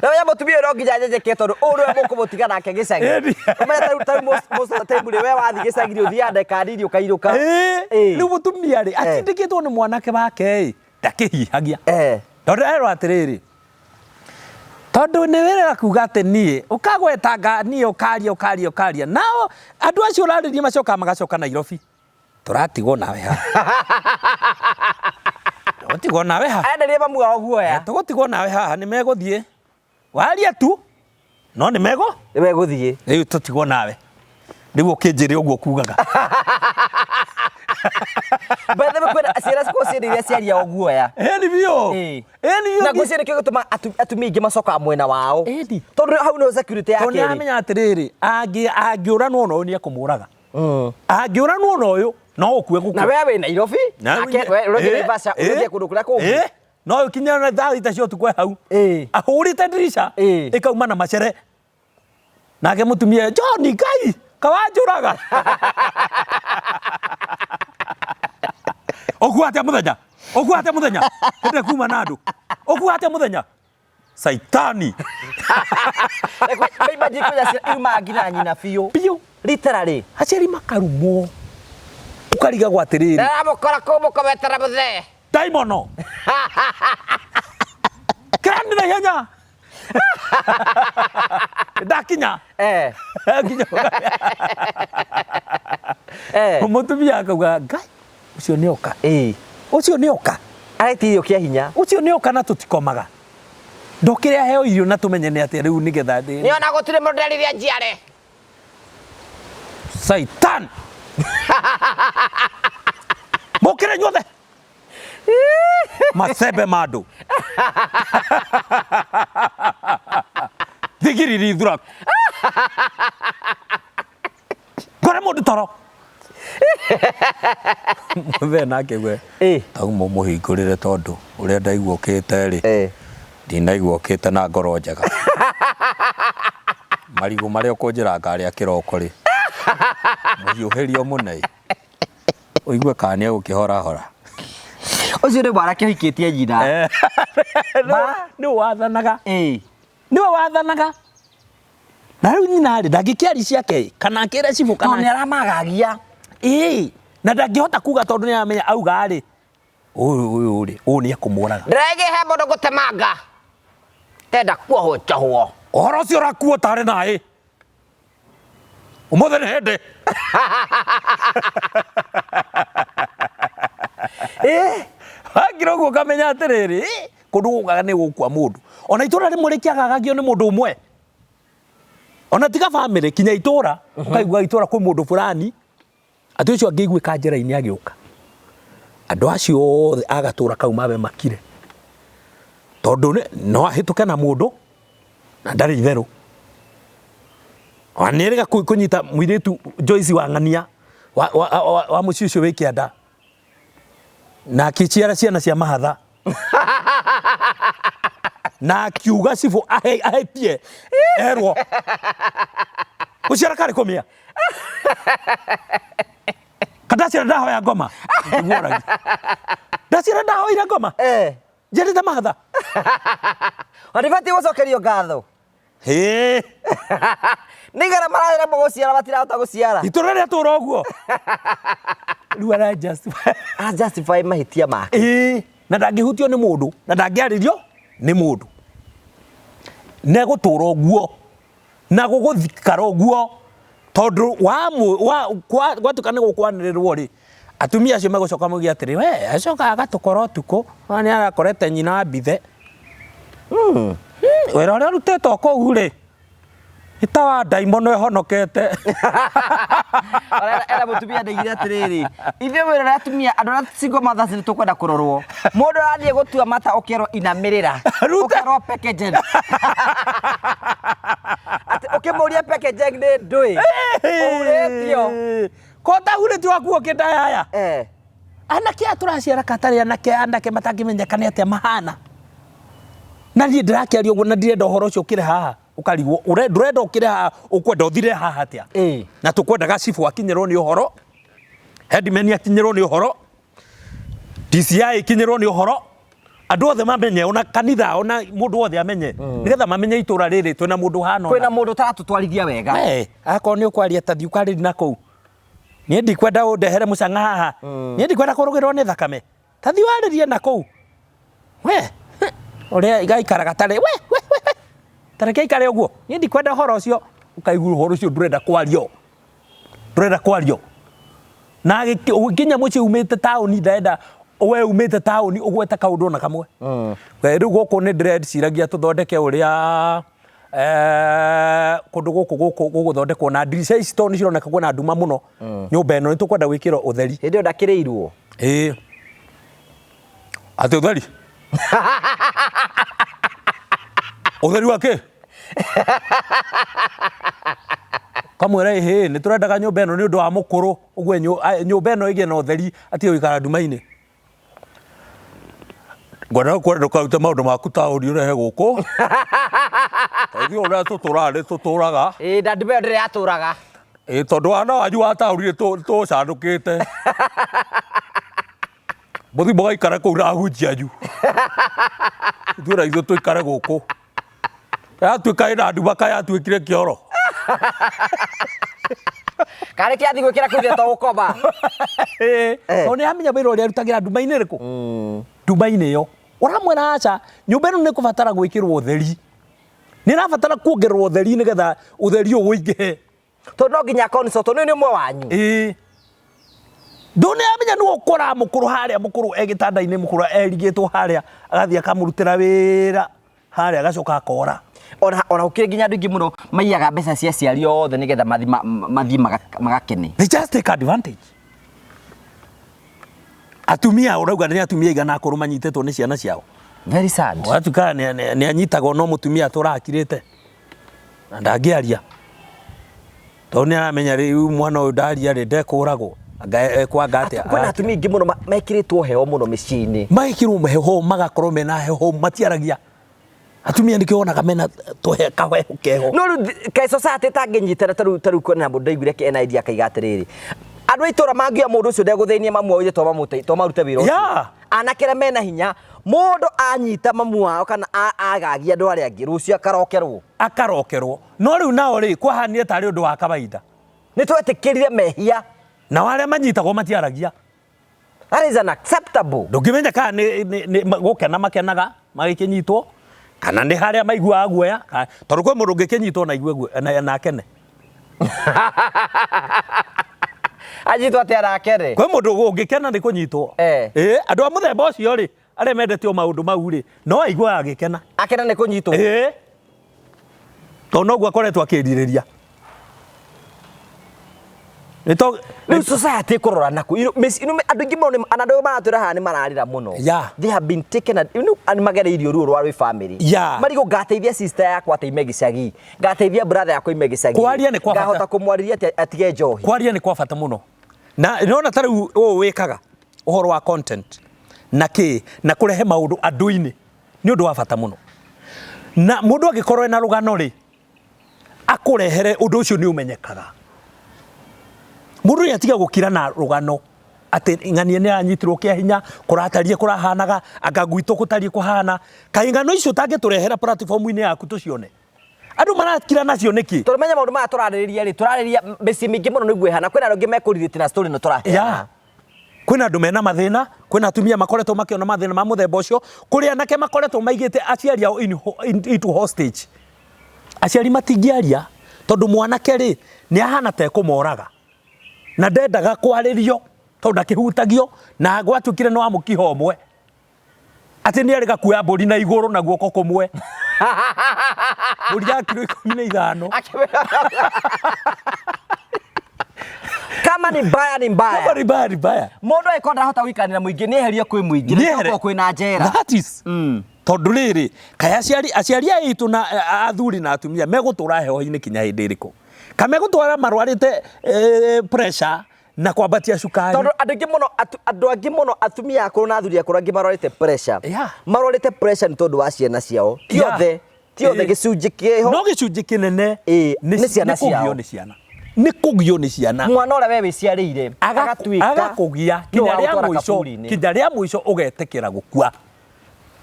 Speaker 2: Na we mũtumia ũyũ no nginya nyenjeke tondũ ũyũ nĩwe mũkũmũtiga nake gĩcagi.
Speaker 1: Ĩni.
Speaker 2: Ũmenye ta rĩu ta rĩu most of the time rĩ, we wathiĩ gĩcagi rĩ ũthiaga ndagĩka nini ũkainũka.
Speaker 1: Ĩĩ,
Speaker 2: Ĩĩ.
Speaker 1: rĩu mũtumia rĩ atindĩkĩtwo nĩ mwanake wake ĩ ndakĩhihagia.
Speaker 2: Eh.
Speaker 1: Tondũ erwo atĩrĩrĩ, tondũ nĩ wĩrega kuga atĩ niĩ ũkagwetanga niĩ ũkaria ũkaria ũkaria nao andũ acio ũrarĩria macokaga magacoka Nairobi tũratigwo nawe haha. Tũgũtigwo nawe haha.
Speaker 2: Aenderie mamu wao guoya.
Speaker 1: Tũgũtigwo nawe haha nĩ megũthiĩ. Waria tu no nĩ megũ
Speaker 2: Nĩ megũthiĩ.
Speaker 1: Rĩu tũtigwo nawe. Rĩu ũkĩnjĩre ũguo kugaga.
Speaker 2: By the way, kwĩna ciana cikoragwo ciendeire aciari ao guoya.
Speaker 1: Ĩni biũ.
Speaker 2: Ĩĩ.
Speaker 1: Ĩni biũ.
Speaker 2: Na ngwĩciria nĩkĩo gĩtũmaga atumia aingĩ macokaga mwena wao.
Speaker 1: Ĩni.
Speaker 2: Tondũ hau nĩho security
Speaker 1: Tondũ
Speaker 2: yake ĩrĩ.
Speaker 1: nĩaramenya atĩrĩrĩ, angĩũranwo na ũyũ nĩekũmũraga. Angĩũranwo na ũyũ no ũkue gũkua.
Speaker 2: Na we wĩ Nairobi, nake we ũrathiĩ Naivasha, ũrathiĩ kũndũ kũrĩa kũngĩ.
Speaker 1: Ĩ, no ũkinye na thaa thita cia ũtukũ e hau.
Speaker 2: Ĩ.
Speaker 1: Ahũrĩte ndirica
Speaker 2: Ĩ.
Speaker 1: ĩkauma na macere. Nake mũtumia John Ngai kawanjũraga. Ũkua atĩa mũthenya? Ũkua atĩa mũthenya? Hĩndĩ kuma na andũ. Ũkua atĩa mũthenya? Saitani.
Speaker 2: Imagine kwĩna ciana irumaga nginya nyina biũ.
Speaker 1: Biũ.
Speaker 2: Literally.
Speaker 1: Aciari makarumwo. Ũkarigagwo atĩrĩrĩ.
Speaker 2: Ndĩramũkora kũu mũkomete na mũthee.
Speaker 1: Daimono. Kĩrani na ihenya. Ndakinya. Nginya Mũtumia akauga Ngai ũcio nĩ oka. Ũcio nĩ oka.
Speaker 2: Aretia irio kĩa hinya.
Speaker 1: Ũcio nĩ oka na tũtikomaga. Ndokĩre aheo irio na tũmenye nĩ atĩa rĩu nĩgetha ndĩ.
Speaker 2: Nĩona gũtirĩ mũndũ nderire njiare.
Speaker 1: Saitan. Mũkĩre inyuothe. Macembe ma andũ. Thigiriri thuraku. Ngore mũndũ toro. Mũthee nake we. Tauma ũmũhingũrĩre tondũ ũrĩa ndaigua ũkĩte rĩ. Ndinaigua ũkĩte na ngoro njega. Marigũ marĩa ũkũnjĩra ngarĩa kĩroko rĩ. Mũhiũhĩrio mũno ĩ. Ũigue kana nĩ egũkĩhorahora.
Speaker 2: Ũcio nĩ mwanake ũhikĩtie nyina.
Speaker 1: Nĩwe wathanaga. Nĩwe wathanaga. Na rĩu nyina rĩ ndangĩkĩari ciake kana akĩre cibũ kana
Speaker 2: Tondũ nĩ aramagagia.
Speaker 1: Ĩĩ na ndangĩhota kuga tondũ nĩ aramenya auga rĩ ũyũ ũyũ rĩ ũyũ nĩ ekũmũraga.
Speaker 2: Ndĩraigĩ he mũndũ ngũtemanga. Tenda kuohwo njohwo.
Speaker 1: Ũhoro ũcio ũrakuo tarĩ naĩ. Ũmũthĩ nĩ hĩndĩ. Wakira ũguo ũkamenya atĩrĩrĩ, kũndũ gũkaga nĩ gũkua mũndũ. Ona itũra rĩmwe rĩkĩagagagio nĩ mũndũ ũmwe. Ona tiga bamĩrĩ kinya itũra, ũkaigua itũra kwĩ mũndũ fulani, atĩ ũcio angĩiguĩka njĩra-inĩ agĩũka. Andũ acio othe a gatũra kau mabe makire. Tondũ no ahĩtũke na mũndũ, na ndarĩ itherũ. Ona nĩ erĩga kũnyita mũirĩtu Joyce wa ng'ania wa mũciĩ ũcio wĩ kĩanda. Na akĩciara ciana cia mahatha. Na akiuga cibũ ahĩtie erwo. Gũciara karĩ kũmĩa. Kandaciara ndahoya ngoma. Ndaciara ndahoire ngoma. Njiarĩte mahatha.
Speaker 2: Ona ndibatiĩ gũcokerio ngatho.
Speaker 1: Hĩ.
Speaker 2: Nĩ igana mararemwo gũciara matirahota gũciara.
Speaker 1: Itũra rĩatũra ũguo. Rĩu ara justify.
Speaker 2: A justify mahĩtia make.
Speaker 1: Ĩĩ, na ndangĩhutio nĩ mũndũ, na ndangĩarĩrio nĩ mũndũ. Na egũtũra ũguo, na gũgũthikara ũguo, tondũ gwatuĩka nĩ gũkwanĩrĩrwo rĩ, atumia acio megũcoka mauge atĩrĩ, we acokaga agatũkora ũtukũ, ona nĩ arakorete nyina wa Mbithe. Wĩra ũrĩa ũrutĩtwo kũu rĩ, nĩ ta wa ndaimono ĩhonokete.
Speaker 2: Era mũtumia ndaigire atĩrĩrĩ, ithuĩ wĩra ũrĩa atumia andũ arĩa single mothers nĩ tũkwenda kũrorwo. Mũndũ arathiĩ gũtua mata ũkerwo inamĩrĩra, ũkerwo packaging. Atĩ ũkĩmũria packaging nĩ ndũĩ, ũhurĩtio.
Speaker 1: Ko ũtahurĩtio wakuo kĩndayaya? Anake aya tũraciara katarĩ anake, anake matangĩmenyeka nĩ atĩa mahana. Na niĩ ndĩrakĩaria ũguo na ndirenda ũhoro ũcio ũkĩre haha ũkarigwo, ndũrenda ũkĩre haha, ũkwenda ũthire haha atĩa? Na tũkwendaga cibũ akinyĩrwo nĩ ũhoro, headman akinyĩrwo nĩ ũhoro, DCI ikinyĩrwo nĩ ũhoro, andũ othe mamenye, ona kanitha, ona mũndũ wothe amenye, nĩgetha mamenye itũra rĩrĩ twĩna mũndũ ũhana ũna.
Speaker 2: Kwĩna mũndũ ũtaratũtwarithia wega.
Speaker 1: We, akorwo nĩ ũkwaria ta thiĩ ũkarĩrie na kũu. Niĩ ndikwenda ũndehere mũcang'a haha. Niĩ ndikwenda kũrũgĩrwo nĩ thakame. Ta thiĩ warĩrie na kũu. We, ũrĩa gaikaraga tarĩ, we, we, we, we. Ta reke aikare ũguo. Niĩ ndikwenda ũhoro ũcio. Ũkaigua ũhoro ũcio ndũrenda kwario. Ndũrenda kwario. Na ũgĩkinya mũciĩ umĩte taũni ndarenda We umĩte taũni ũgwete kaũndũ ona kamwe. Rĩu gũkũ nĩ ndĩreciragia tũthondeke ũrĩa kũndũ gũkũ gũkũ gũgũthondekwo na ndirica ici tondũ nĩ cironeka kwĩna nduma mũno. Nyũmba ĩno nĩ tũkwenda gwĩkĩra ũtheri.
Speaker 2: Hĩndĩ ĩyo ndakĩrĩirwo.
Speaker 1: Ĩĩ. Atĩ ũtheri? Ũtheri wa kĩ? Kamwĩra ĩhĩ nĩ tũrendaga nyũmba ĩno nĩ ũndũ wa mũkũrũ ũguo nyũmba ĩno ĩgĩe na ũtheri atige gũikara nduma-inĩ. Ngwenda gũkwĩra ndũkarute maũndũ maku taũni ũrehe gũkũ. Tondũ ithuĩ ũrĩa tũtũraga nĩ tũtũraga.
Speaker 2: Ĩĩ na nduma ĩyo ndĩrĩ yatũraga.
Speaker 1: Ĩĩ tondũ wana wanyu wa taũni nĩ tũcandũkĩte. Mũthiĩ mũgaikare kũu na ahunjia anyu. Ithuĩ na ithuĩ tũikare gũkũ. Yatuĩka ĩna nduma ka yatuĩkire kĩoro.
Speaker 2: Karĩ kĩathi gwĩkĩra kũu to gũkoma.
Speaker 1: Tondũ nĩ amenya wĩra ũrĩa arutagĩra nduma-inĩ ĩrĩkũ? Nduma-inĩ ĩyo. Ũramwĩra aca, nyũmba ĩno nĩ ĩkũbatara gwĩkĩrwo ũtheri. Nĩ ĩrabatara kuongererwo ũtheri nĩgetha ũtheri ũyũ ũingĩhe.
Speaker 2: Tondũ no nginya consult, tondũ nĩ ũmwe wanyu.
Speaker 1: Ĩĩ. Ndũ nĩ amenya nĩ ũkora mũkũrũ harĩa, mũkũrũ e gĩtanda-inĩ, mũkũrũ erigĩtwo harĩa, agathiĩ akamũrutĩra wĩra harĩa agacoka akora.
Speaker 2: Ona gũkĩrĩ nginya andũ aingĩ mũno maiyaga mbeca cia aciari othe nĩgetha mathiĩ magakene.
Speaker 1: They just take advantage. Atumia ũrauga nĩ atumia aigana akũrũ manyitĩtwo nĩ ciana ciao.
Speaker 2: Very sad.
Speaker 1: Ũgatuĩka nĩ anyitagwo no mũtumia atũraga akirĩte. Na ndangĩaria. Tondũ nĩ aramenya rĩu mwana ũyũ ndaria rĩ ndekũragwo. Anga ekwanga atĩa?
Speaker 2: Kwĩna atumia aingĩ mũno mekĩrĩtwo heho mũno mĩciĩ-inĩ.
Speaker 1: Magekĩrwo heho magakorwo mena heho matiaragia. Atumia nĩkĩo wonaga mena tũhe kaheho keho.
Speaker 2: No rĩu kaĩ society ĩtangĩnyitana ta rĩu ta rĩu kwĩna mũndũ ndaiguire ena idea akaiga atĩrĩrĩ. Andũ a itũra mangĩoya mũndũ ũcio ndegũthĩnia mamu wao ithe to marute wĩra ũcio.
Speaker 1: Yeah.
Speaker 2: Anake arĩa mena hinya mũndũ anyita mamu wao kana agagia andũ arĩa angĩ rũciũ akarokerwo.
Speaker 1: Akarokerwo. No rĩu nao rĩ kwahanire tarĩ ũndũ wa kawaida.
Speaker 2: Nĩ twetĩkĩrire mehia.
Speaker 1: Nao arĩa manyitagwo matiaragia.
Speaker 2: That is unacceptable.
Speaker 1: Ndũngĩmenya kana nĩ gũkena makenaga magĩkĩnyitwo kana nĩ harĩa maiguaga guoya, tondũ kwĩ mũndũ ũngĩkĩnyitwo na aigue guoya na akene.
Speaker 2: Anyitwo atĩa na akene?
Speaker 1: Kwĩ mũndũ ũngĩkena nĩ kũnyitwo. Ĩĩ, andũ a mũthemba ũcio rĩ, arĩa mendete o maũndũ mau rĩ, no aiguaga agĩkena.
Speaker 2: Akena nĩ kũnyitwo?
Speaker 1: Ĩĩ. Tondũ noguo akoretwo akĩrirĩria. Nĩ to
Speaker 2: Rĩu society ĩkũrora nakũ? You know, mĩciĩ, you know, andũ aingĩ mũno nĩ, ona andũ maratwĩra haha nĩ mararĩra mũno.
Speaker 1: Yeah.
Speaker 2: They have been taken, you know, nĩ magereirio ruo rwa rwĩ family.
Speaker 1: Yeah.
Speaker 2: Marigwo ngateithia sister yakwa atĩa ime gĩcagi, ngateithia brother yakwa ime gĩcagi.
Speaker 1: Kwaria nĩ kwa bata.
Speaker 2: Ngahota kũmwarĩria atĩa atige njohi.
Speaker 1: Kwaria nĩ kwa bata mũno. Na nĩwona ta rĩu ũũ wĩkaga ũhoro wa content na kĩ na kũrehe maũndũ andũ-inĩ nĩ ũndũ wa bata mũno. Na mũndũ angĩkorwo ena rũgano rĩ, akũrehere ũndũ ũcio nĩ ũmenyekaga. Mũndũ nĩ atiga gũkira na rũgano atĩ ng'ania nĩ aranyitirwo kĩa hinya, kũratariĩ kũrahanaga, anga gwitũ gũtariĩ kũhana. Kaĩ ng'ano icio ũtangĩtũrehera platform-inĩ yaku tũcione? Andũ marakira nacio nĩkĩ?
Speaker 2: Tondũ menya maũndũ maya tũrarĩrĩria rĩ, tũrarĩrĩria mĩciĩ mĩingĩ mũno nĩguo ĩhana. Kwĩna andũ angĩ mekũrirĩti na story ĩno tũraheana.
Speaker 1: Yeah. Kwĩna andũ mena mathĩna, kwĩna atumia makoretwo makĩona mathĩna ma mũthemba ũcio, kũrĩ anake makoretwo maigĩte aciari ao into hostage. Aciari matingĩaria tondũ mwanake rĩ, nĩ ahana ta ekũmoraga na ndendaga kwarĩrio tondũ ndakĩhutagio na gwatuĩkire nĩ wa mũkiha ũmwe atĩ nĩ arĩ gakuoya mbũri na igũrũ na guoko kũmwe mbũri ya kiro 15.
Speaker 2: Kama ni mbaya ni mbaya.
Speaker 1: Kama ni mbaya ni mbaya.
Speaker 2: Mũndũ angĩkorwo ndarahota gũikarania na mũingĩ nĩ eherio kwĩ mũingĩ, nĩ
Speaker 1: Nĩehere.
Speaker 2: gũkorwo kwĩna njera.
Speaker 1: That is. Tondũ rĩrĩ, kaĩ aciari aitũ na athuri na atumia megũtũra heho-inĩ kinya hĩndĩ ĩrĩkũ? Ka megũtwara marwarĩte pressure na kwambatia cukari?
Speaker 2: Tondũ andũ aingĩ mũno, andũ angĩ mũno atumia akũrũ na athuri akũrũ angĩ marwarĩte pressure.
Speaker 1: Yeah.
Speaker 2: Marwarĩte pressure nĩ tondũ wa ciana ciao. Ti
Speaker 1: Yeah.
Speaker 2: othe, ti othe, gĩcunjĩ kĩho.
Speaker 1: No gĩcunjĩ kĩnene
Speaker 2: Ĩĩ, nĩ ciana
Speaker 1: nĩ kũgio
Speaker 2: ciao.
Speaker 1: nĩ ciana. Nĩ kũgio nĩ ciana.
Speaker 2: Mwana ũrĩa we wĩciarĩire, agatuĩka
Speaker 1: Agakũgia
Speaker 2: nĩwe
Speaker 1: kinya rĩa
Speaker 2: wagũtwara
Speaker 1: mũico,
Speaker 2: kaburi-inĩ.
Speaker 1: kinya rĩa mũico ũgetĩkĩra gũkua.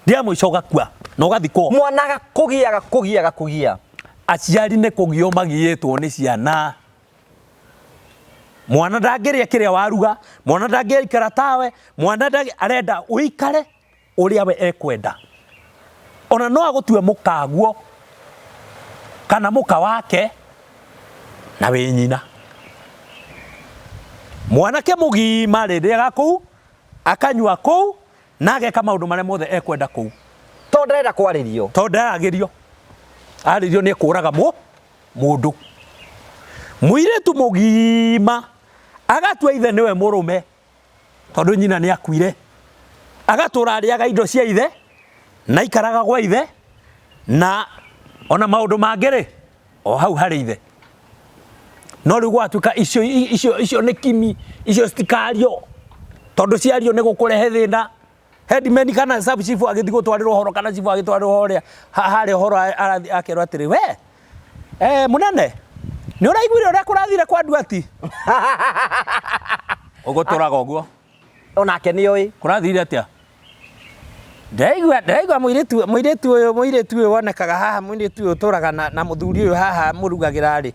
Speaker 1: Rĩa mũico ũgakua na ũgathikwo.
Speaker 2: Mwana agakũgia, agakũgia, agakũgia.
Speaker 1: Aciari nĩ kũgio magiĩtwo nĩ ciana. Mwana ndangĩrĩa kĩrĩa waruga, mwana ndangĩikara tawe, mwana arenda ũikare ũrĩa we ekwenda. Ona no agũtue mũkaguo kana mũka wake na wĩ nyina. Mwanake mũgima rĩrĩa agakũu Akanyua kũu na ageka maũndũ marĩa mothe ekwenda kũu.
Speaker 2: Tondũ ndarenda kwarĩrio.
Speaker 1: Tondũ ndaragĩrio. Arĩrio nĩ ekũraga mũndũ. Mũirĩtu mũgima agatua ithe nĩwe mũrũme tondũ nyina nĩ akuire. Agatũra arĩaga indo cia ithe na aikaraga gwa ithe na ona maũndũ mangĩ rĩ o hau harĩ ithe. No rĩu gwatuĩka icio icio icio nĩ kimi icio citikario tondũ ciario nĩ gũkũrehe thĩna. Headman kana sub chief agĩthiĩ gũtwarĩrwo ũhoro kana chief agĩtwarĩrwo ũhoro ũrĩa harĩa ũhoro arathiĩ akerwo atĩrĩ we eh, mũnene nĩ ũraiguire ũrĩa kũrathire kwa Nduati? Ũgũtũraga ũguo.
Speaker 2: Onake nĩ oĩ.
Speaker 1: Kũrathire atĩa? Ndĩraigua ndĩraigua mũirĩtu mũirĩtu ũyũ mũirĩtu ũyũ wonekaga haha mũirĩtu ũyũ ũtũraga na, na mũthuri ũyũ haha mũrugagĩra rĩ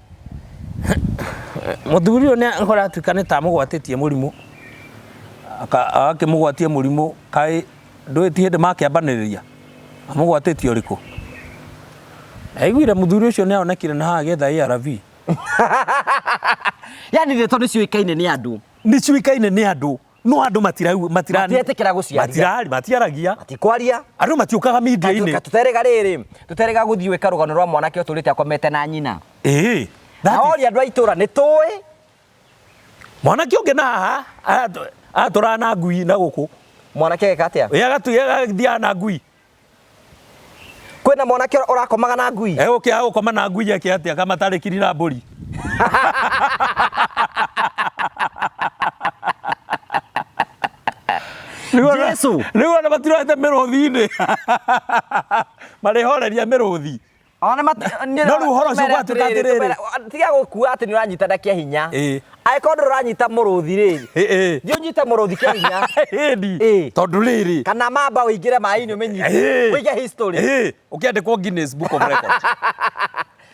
Speaker 1: mũthuri ũyũ nĩ ũratuĩka nĩ ta amũgwatĩtie mũrimũ agakĩmũgwatia mũrimũ kaĩ ndũĩ ti hĩndĩ makĩambanĩrĩria amũgwatĩtie ũrĩkũ aiguire mũthuri ũcio nĩ aonekire na haha agĩetha ARV.
Speaker 2: Yani ndeto nĩ ciũĩkaine nĩ andũ.
Speaker 1: Nĩ ciũĩkaine nĩ andũ no andũ matirau matira
Speaker 2: Matiretĩkĩra gũciaria.
Speaker 1: matira matiaragia
Speaker 2: Matikwaria.
Speaker 1: Andũ matiũkaga media-inĩ.
Speaker 2: Tũterĩga rĩrĩ, tũterĩga gũthiĩ gwĩka rũgano rwa mwanake ũtũrĩte akomete na nyina.
Speaker 1: Ĩĩ.
Speaker 2: Na oria andũ a itũra nĩ tũĩ.
Speaker 1: Mwanake ũngĩ na haha aratũraga na ngui na gũkũ.
Speaker 2: Mwanake ageka atĩa?
Speaker 1: Ĩ agathiaga na ngui.
Speaker 2: Kwĩna mwanake ũrakomaga na ngui?
Speaker 1: Egũkĩaga gũkoma na ngui eke atĩa kama tarĩ kiri na mbũri.
Speaker 2: Jesu.
Speaker 1: Rĩu ona matiroete mĩrũthi-inĩ. Marĩhoreria mĩrũthi.
Speaker 2: Ona
Speaker 1: No rĩu ũhoro ũcio gwatuĩka atĩrĩrĩ.
Speaker 2: Tiga gũkua atĩ nĩ ũranyitana kĩa hinya.
Speaker 1: Ĩĩ.
Speaker 2: Angĩkorwo ndũranyita mũrũthi rĩ,
Speaker 1: Ĩĩ.
Speaker 2: thiĩ ũnyite mũrũthi kĩa hinya.
Speaker 1: Ĩni.
Speaker 2: Ĩĩ.
Speaker 1: Tondũ rĩrĩ.
Speaker 2: Kana mamba ũingĩre maĩ-inĩ ũmĩnyite.
Speaker 1: Ĩĩ.
Speaker 2: Ũige history.
Speaker 1: Ĩĩ. Ũkĩandĩkwo Guinness Book of Records.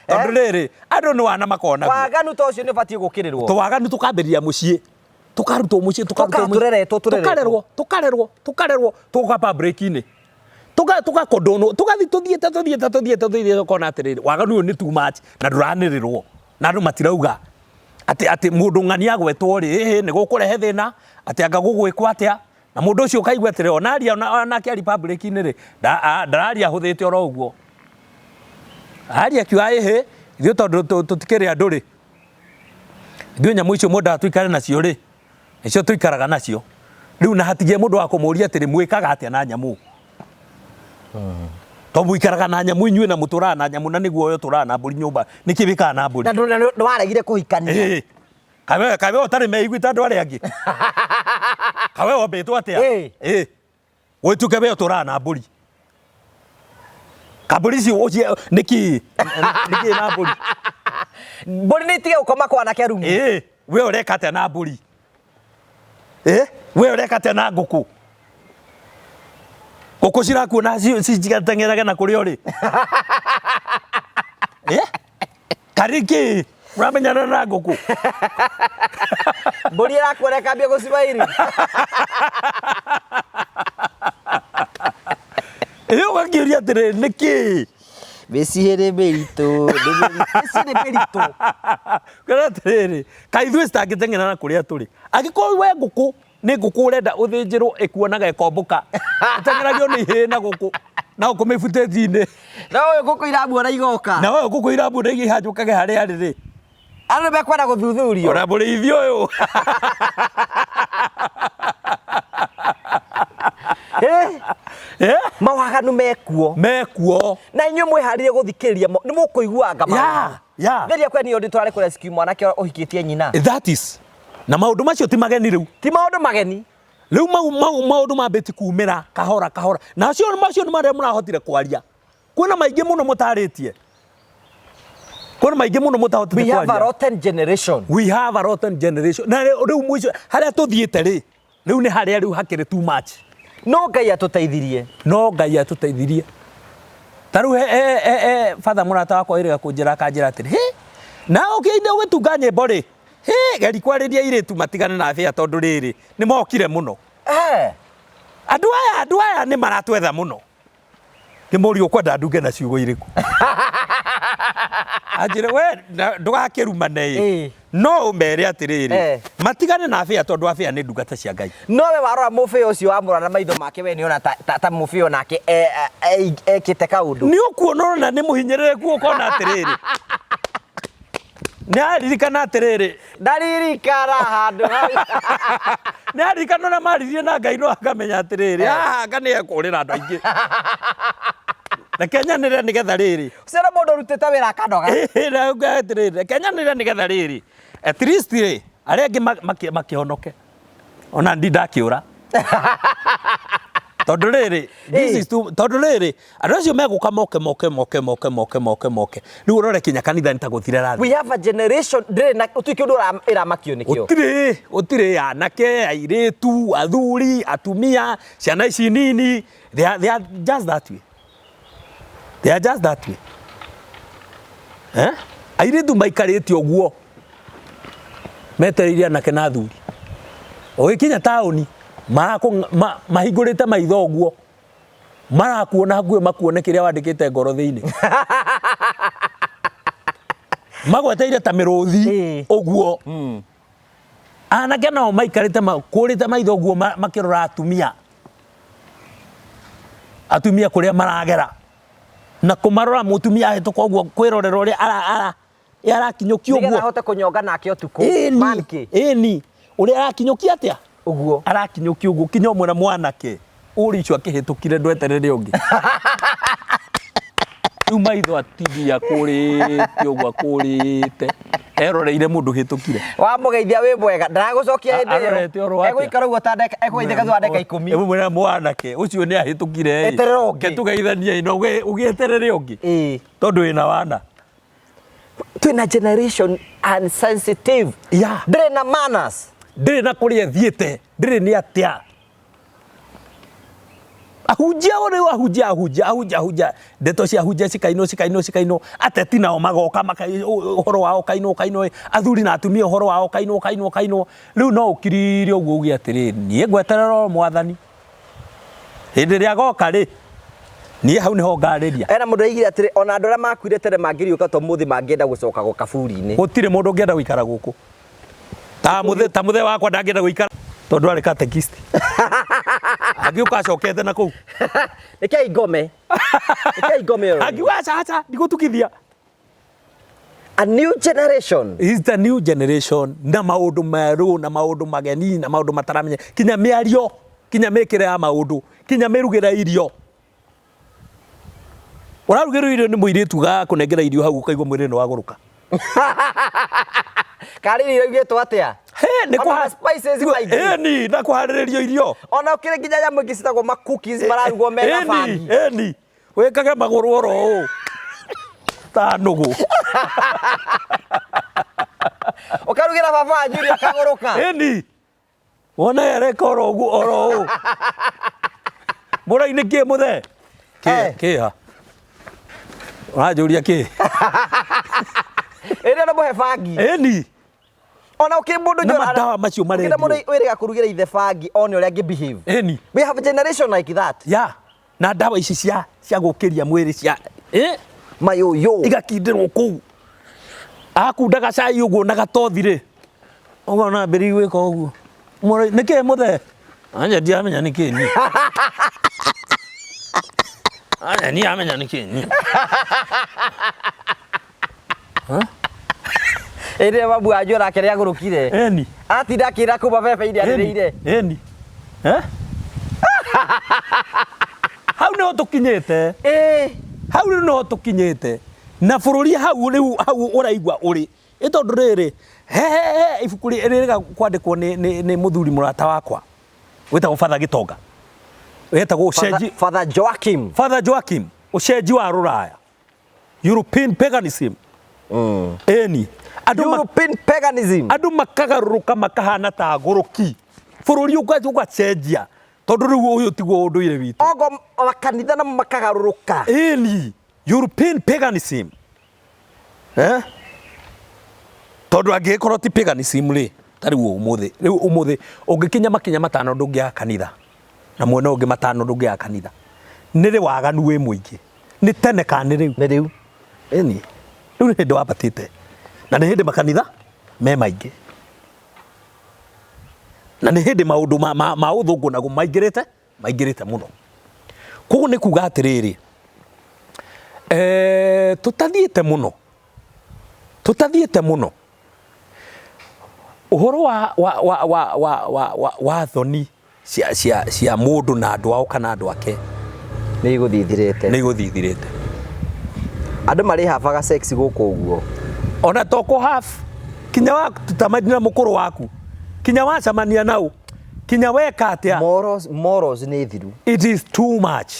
Speaker 1: Tondũ rĩrĩ, andũ nĩ wana makona.
Speaker 2: Waganu ta ũcio nĩ ũbatiĩ gũkĩrĩrwo.
Speaker 1: Tũwaganu tũkambĩrĩria mũciĩ. Tũkarutwo mũciĩ, tũkarutwo mũciĩ.
Speaker 2: Tũreretwo, tũreretwo.
Speaker 1: Tũkarerwo, tũkarerwo, tũkarerwo, tũgoka public-inĩ. Tũgakondonwo, tũgathiĩ tũthiĩte, tũthiĩte, tũthiĩte, tũthiĩte, ũkona atĩrĩrĩ, waganu ũyũ nĩ too much na ndũranĩrĩrwo. Na andũ matirauga. Atĩ atĩ mũndũ ng'ani agwetwo rĩ, ĩhĩ, nĩ gũkũrehe thĩna, atĩ anga gũgwĩkwo atĩa. Na mũndũ ũcio ũkaigua atĩrĩ, ona aria, onake ari public-inĩ rĩ, ndararia ahũthĩte oro ũguo. Aria akiuga ĩhĩ, ithuĩ tondũ tũtikĩrĩ andũ rĩ, ithuĩ nyamũ icio mwendaga tũikare nacio rĩ, nĩcio tũikaraga nacio. Rĩu na hatigĩe mũndũ wa kũmũria atĩrĩ, mwĩkaga atĩa na nyamũ? Tondũ mũikaraga na nyamũ inyuĩ na mũtũraga na nyamũ na nĩguo ũyũ ũtũraga na mbũri nyũmba, nĩkĩ wĩkaga na mbũri?
Speaker 2: Na ndwaregire kũhikania.
Speaker 1: Ĩĩ. Kawe kawe ũtarĩ meigui ta andũ arĩa angĩ. Kawe wombĩtwo atĩa?
Speaker 2: Ĩĩ.
Speaker 1: Ĩĩ. Gwĩtuke we ũtũraga na mbũri. Kambũri icio ũcie nĩkĩ? Nĩkĩ na mbũri?
Speaker 2: Mbũri nĩ itige gũkoma kwa anake rumu.
Speaker 1: Ĩĩ, we ũreka atĩa na mbũri? Ĩĩ, we ũreka atĩa na ngũkũ? Ngũkũ cirakuona citeng'erage na kũrĩa ũrĩ. Ĩĩ? Karĩ kĩ? Ũramenyana na ngũkũ?
Speaker 2: Mbũri ĩrakuona ĩkambia gũcimairi.
Speaker 1: Ĩĩ ũgakĩũria atĩrĩrĩ nĩkĩ?
Speaker 2: Mĩciĩ nĩ mĩritũ, mĩciĩ nĩ mĩritũ.
Speaker 1: Kwĩra atĩrĩrĩ, kaĩ ithuĩ citangĩteng'era na kũrĩa tũrĩ. Angĩkorwo we ngũkũ nĩ ngũkũ ũrenda ũthĩnjĩrwo ĩkuonaga ĩkombũka. Ĩteng'eragio nĩ ihĩĩ na gũkũ na gũkũ mĩbutĩti-inĩ.
Speaker 2: Na ũyũ ngũkũ iramuona igoka.
Speaker 1: Na ũyũ ngũkũ iramuona ihanjũkage harĩa arĩ rĩ.
Speaker 2: Andũ mekwenda gũthuthurio.
Speaker 1: Ona mũrĩithi ũyũ.
Speaker 2: Eh? Mawaganu mekuo.
Speaker 1: Mekuo.
Speaker 2: Na inyuĩ mwĩharĩrie gũthikĩrĩria nĩ mũkũiguanga maũndũ.
Speaker 1: Yeah.
Speaker 2: Rĩrĩa kwĩ niĩ tũrarĩ kũ rescue mwanake ũhikĩtie nyina.
Speaker 1: That is. Na maũndũ macio ti mageni rĩu.
Speaker 2: Ti maũndũ mageni.
Speaker 1: Rĩu mau mau maũndũ mambĩtie kumĩra kahora kahora. Na acio macio nĩ marĩa mũrahotire kwaria. Kwĩna maingĩ mũno mũtarĩtie. Kwĩna maingĩ mũno mũtahotete
Speaker 2: We have a
Speaker 1: kwaria.
Speaker 2: rotten generation.
Speaker 1: We have a rotten generation. Na rĩu mũico harĩa tũthiĩte rĩ, rĩu nĩ harĩa rĩu hakĩrĩ too much.
Speaker 2: No Ngai atũteithirie.
Speaker 1: No Ngai atũteithirie. Ta rĩu he he he father mũrata wakwa ĩrĩga kũnjĩra akanjĩra atĩrĩ, hĩ, na ũkĩine ũgĩtunga nyĩmbo rĩ, hĩ, geri kwarĩria airĩtu matigane na bĩa tondũ rĩrĩ, nĩ mokire mũno. Andũ aya andũ aya nĩ maratwetha mũno. Nĩ mũriũ ũkwenda ndunge na ciugo irĩkũ? Anjĩre we ndũgakĩrumane ĩ.
Speaker 2: Ĩĩ.
Speaker 1: No ũmere atĩrĩrĩ,
Speaker 2: Eh.
Speaker 1: matigane na abĩa tondũ abĩa nĩ ndungata cia Ngai.
Speaker 2: No we warora mũbĩo ũcio wamũrora na maitho make we nĩona ta, ta, ta mũbĩo nake ekĩte kaũndũ.
Speaker 1: Nĩ ũkuona ũrona nĩ mũhinyĩrĩrĩku ũkona atĩrĩrĩ. Nĩ aririkana atĩrĩrĩ.
Speaker 2: Ndaririkana handũ hau.
Speaker 1: Nĩ aririkana ũrĩa maririe na Ngai no akamenya atĩrĩrĩ, haha anga nĩ ekũrĩra andũ aingĩ. Reke nyanĩrĩre nĩgetha rĩrĩ.
Speaker 2: Ũcio nĩ mũndũ ũrutĩte wĩra akanoga.
Speaker 1: Atĩrĩrĩ, reke nyanĩrĩre nĩgetha rĩrĩ. At least rĩ, arĩa angĩ makĩhonoke. Ona ndi ndakĩũra. Tondũ rĩrĩ, this is too, tondũ rĩrĩ, andũ acio megũka moke moke moke moke moke moke moke. Rĩu ũrore kinya kanitha nĩ ta gũthira rathiĩ.
Speaker 2: We have a generation ndĩrĩ na gũtirĩ kĩndũ ĩramakio nĩkĩo.
Speaker 1: Gũtirĩ, gũtirĩ anake, airĩtu, athuri, atumia, ciana ici nini, they are just that way. They are just that way. Eh? Airĩtu maikarĩte ũguo metereire anake na athuri. Ũgĩkinya taũni mahingũrĩte maitho ũguo marakuona hakuhĩ makuone kĩrĩa wandĩkĩte ngoro thĩinĩ. Magweteire ta mĩrũthi ũguo. Anake nao maikarĩte makũrĩte maitho ũguo makĩrora atumia. Atumia kũrĩa maragera. Na kũmarora mũtumia ahĩtũka ũguo kwĩrorera ũrĩa arakinyũkia
Speaker 2: Nĩgetha
Speaker 1: ũguo.
Speaker 2: ahote kũnyonga nake ũtukũ.
Speaker 1: Ĩni,
Speaker 2: Manke.
Speaker 1: ĩni. Ũrĩa arakinyũkia atĩa?
Speaker 2: Ũguo.
Speaker 1: Arakinyũkia ũguo kinya ũmwe na mwanake. Ũri icio akĩhĩtũkire ndweterere ũngĩ. Rĩu maitho atindia akũrĩte ũguo akũrĩte. Eroreire mũndũ hĩtũkire.
Speaker 2: Wamũgeithia wĩ mwega ndaragũcokia hĩndĩ ĩyo.
Speaker 1: Arorete oro atĩa?
Speaker 2: Egũikara ũguo ta ndagĩka ekũgeithĩka thutha wa ndagĩka ikũmi.
Speaker 1: Ĩmwe na mwanake ũcio nĩ ahĩtũkire.
Speaker 2: Eterera ũngĩ.
Speaker 1: Ke tũgeithanie na ũgĩeterere ũngĩ.
Speaker 2: Ĩĩ.
Speaker 1: Tondũ wĩna wana.
Speaker 2: Twĩna generation unsensitive.
Speaker 1: Yeah.
Speaker 2: Ndĩrĩ na manners.
Speaker 1: Ndĩrĩ na kũrĩa ĩthiĩte, ndĩrĩ nĩ atĩa. Ahunjia o rĩu ahunjia ahunjia ahunjia ahunjia ndeto cia ahunjia cikainwo cikainwo cikainwo ateti nao magoka ũhoro wao ũkainwo ũkainwo athuri na atumia ũhoro wao ũkainwo ũkainwo ũkainwo rĩu no ũkirire ũguo uge atĩrĩrĩ niĩ ngweterera o mwathani hĩndĩ ĩrĩa agoka rĩ niĩ hau nĩho ngarĩria.
Speaker 2: Ena mũndũ oigire atĩrĩ ona andũ arĩa makuire tene mangĩriũka to mũthĩ mangĩenda gũcoka gũkaburi-inĩ.
Speaker 1: Gũtirĩ mũndũ ũngĩenda gũikara gũkũ. Ta mũthee ta mũthee wakwa ndangĩenda gũikara tondũ arĩ katekist. Angĩũka acokete na kũu.
Speaker 2: Rekei ngome. Rekei ngome oro.
Speaker 1: Angiuga aca aca ndigũtukithia.
Speaker 2: A new generation.
Speaker 1: Is the new generation na maũndũ merũ na maũndũ mageni na maũndũ mataramenya kinya mĩario kinya mĩkĩre ya maũndũ kinya mĩrugĩre irio. Ũrarugĩrwo irio nĩ mũirĩtu gakũnengera irio hau ũkaigua mwĩrĩ nĩ wagũrũka.
Speaker 2: Karĩ irio iraugĩtwo atĩa?
Speaker 1: He, nĩ
Speaker 2: Ona ma spices maingĩ.
Speaker 1: Ĩni, na kũharĩrĩrio irio.
Speaker 2: Ona ũkĩrĩ nginya nyamũ ingĩ citagwo ma cookies mararugwo mena
Speaker 1: Ĩni,
Speaker 2: bangi.
Speaker 1: ĩni. Wĩkage magũrũ oro ũũ. Ta nũgũ.
Speaker 2: Ũkarugĩra baba wanyu irio akagũrũka.
Speaker 1: Ĩni. Wona areka oro ũguo oro ũũ. Mũrai nĩ kĩ mũthee? Kĩ
Speaker 2: Eh.
Speaker 1: kĩ ha? Ũranjũria kĩ?
Speaker 2: Ĩrĩa no mũhe bangi.
Speaker 1: Ĩni.
Speaker 2: Ona ũkĩrĩ mũndũ
Speaker 1: Na
Speaker 2: njora-
Speaker 1: madawa macio
Speaker 2: ũkĩrĩ
Speaker 1: marendio.
Speaker 2: mũndũ wĩrĩga kũrugĩra ithe bangi one ũrĩa angĩ behave.
Speaker 1: Ĩni.
Speaker 2: We have a generation like that.
Speaker 1: Ya. Na ndawa ici cia cia gũkĩria mwĩrĩ cia eh
Speaker 2: Mayũyũ.
Speaker 1: igakindĩrwo kũu. Akundaga cai ũguo na gatothi rĩ. Ũkona ambĩrĩria gwĩka ũguo. Mũrai nĩ kĩ mũthee? Anja ndiramenya nĩ kĩ niĩ. Anja ndiramenya nĩ kĩ niĩ.
Speaker 2: Ĩrĩa babu wanyu onake nĩagũrũkire.
Speaker 1: Ĩni.
Speaker 2: Atinda akĩra kũu mabebe-inĩ anĩrĩire.
Speaker 1: Ĩni. Eh? Hau nĩho tũkinyĩte.
Speaker 2: Ĩĩ.
Speaker 1: Hau rĩu nĩho tũkinyĩte. Na bũrũri hau rĩu hau ũraigua ũrĩ. Ĩ tondũ rĩrĩ, he he he ibuku rĩrĩga kwandĩkwo nĩ nĩ nĩ mũthuri mũrata wakwa wĩtagwo Father Gĩtonga. Wetagwo ũcenji
Speaker 2: Father Joachim.
Speaker 1: Father Joachim, ũcenji wa rũraya. European paganism. Ĩni. Andũ
Speaker 2: European paganism.
Speaker 1: Andũ makagarũrũka makahana ta agũrũki. Bũrũri ũgacenjia tondũ rĩu ũyũ tiguo ũndũire witũ.
Speaker 2: Ogo makanitha namo makagarũrũka.
Speaker 1: Ĩni, European paganism. Eh? Tondũ angĩgĩkorwo ti paganism rĩ, ta rĩu ũmũthĩ, rĩu ũmũthĩ ũngĩkinya makinya matano ndũngĩaga kanitha na mwena ũngĩ matano ndũngĩaga kanitha. Nĩ rĩ waganu wĩ mũingĩ? Nĩ tene kana nĩ rĩu?
Speaker 2: Nĩ rĩu.
Speaker 1: Ĩni. Rĩu nĩ hĩndĩ wambatĩte na nĩ hĩndĩ makanitha me maingĩ na nĩ hĩndĩ maũndũ ma, ma, ma ũthũngũ naguo maingĩrĩte maingĩrĩte mũno. Koguo nĩ kuga atĩrĩrĩ, eh, tũtathiĩte mũno tũtathiĩte mũno ũhoro wa, wa, wa, wa, wa, wa, wa, wa thoni cia, cia, cia mũndũ na andũ ao kana andũ ake
Speaker 2: Nĩ igũthiĩ ithirĩte.
Speaker 1: Nĩ igũthiĩ ithirĩte.
Speaker 2: Andũ marĩ habaga sex gũkũ ũguo.
Speaker 1: Ona to kũ half kinya watutamania na mũkũrũ waku, kinya wacemania nau, kinya weka atĩa.
Speaker 2: Morals, morals nĩ thiru.
Speaker 1: It is too much,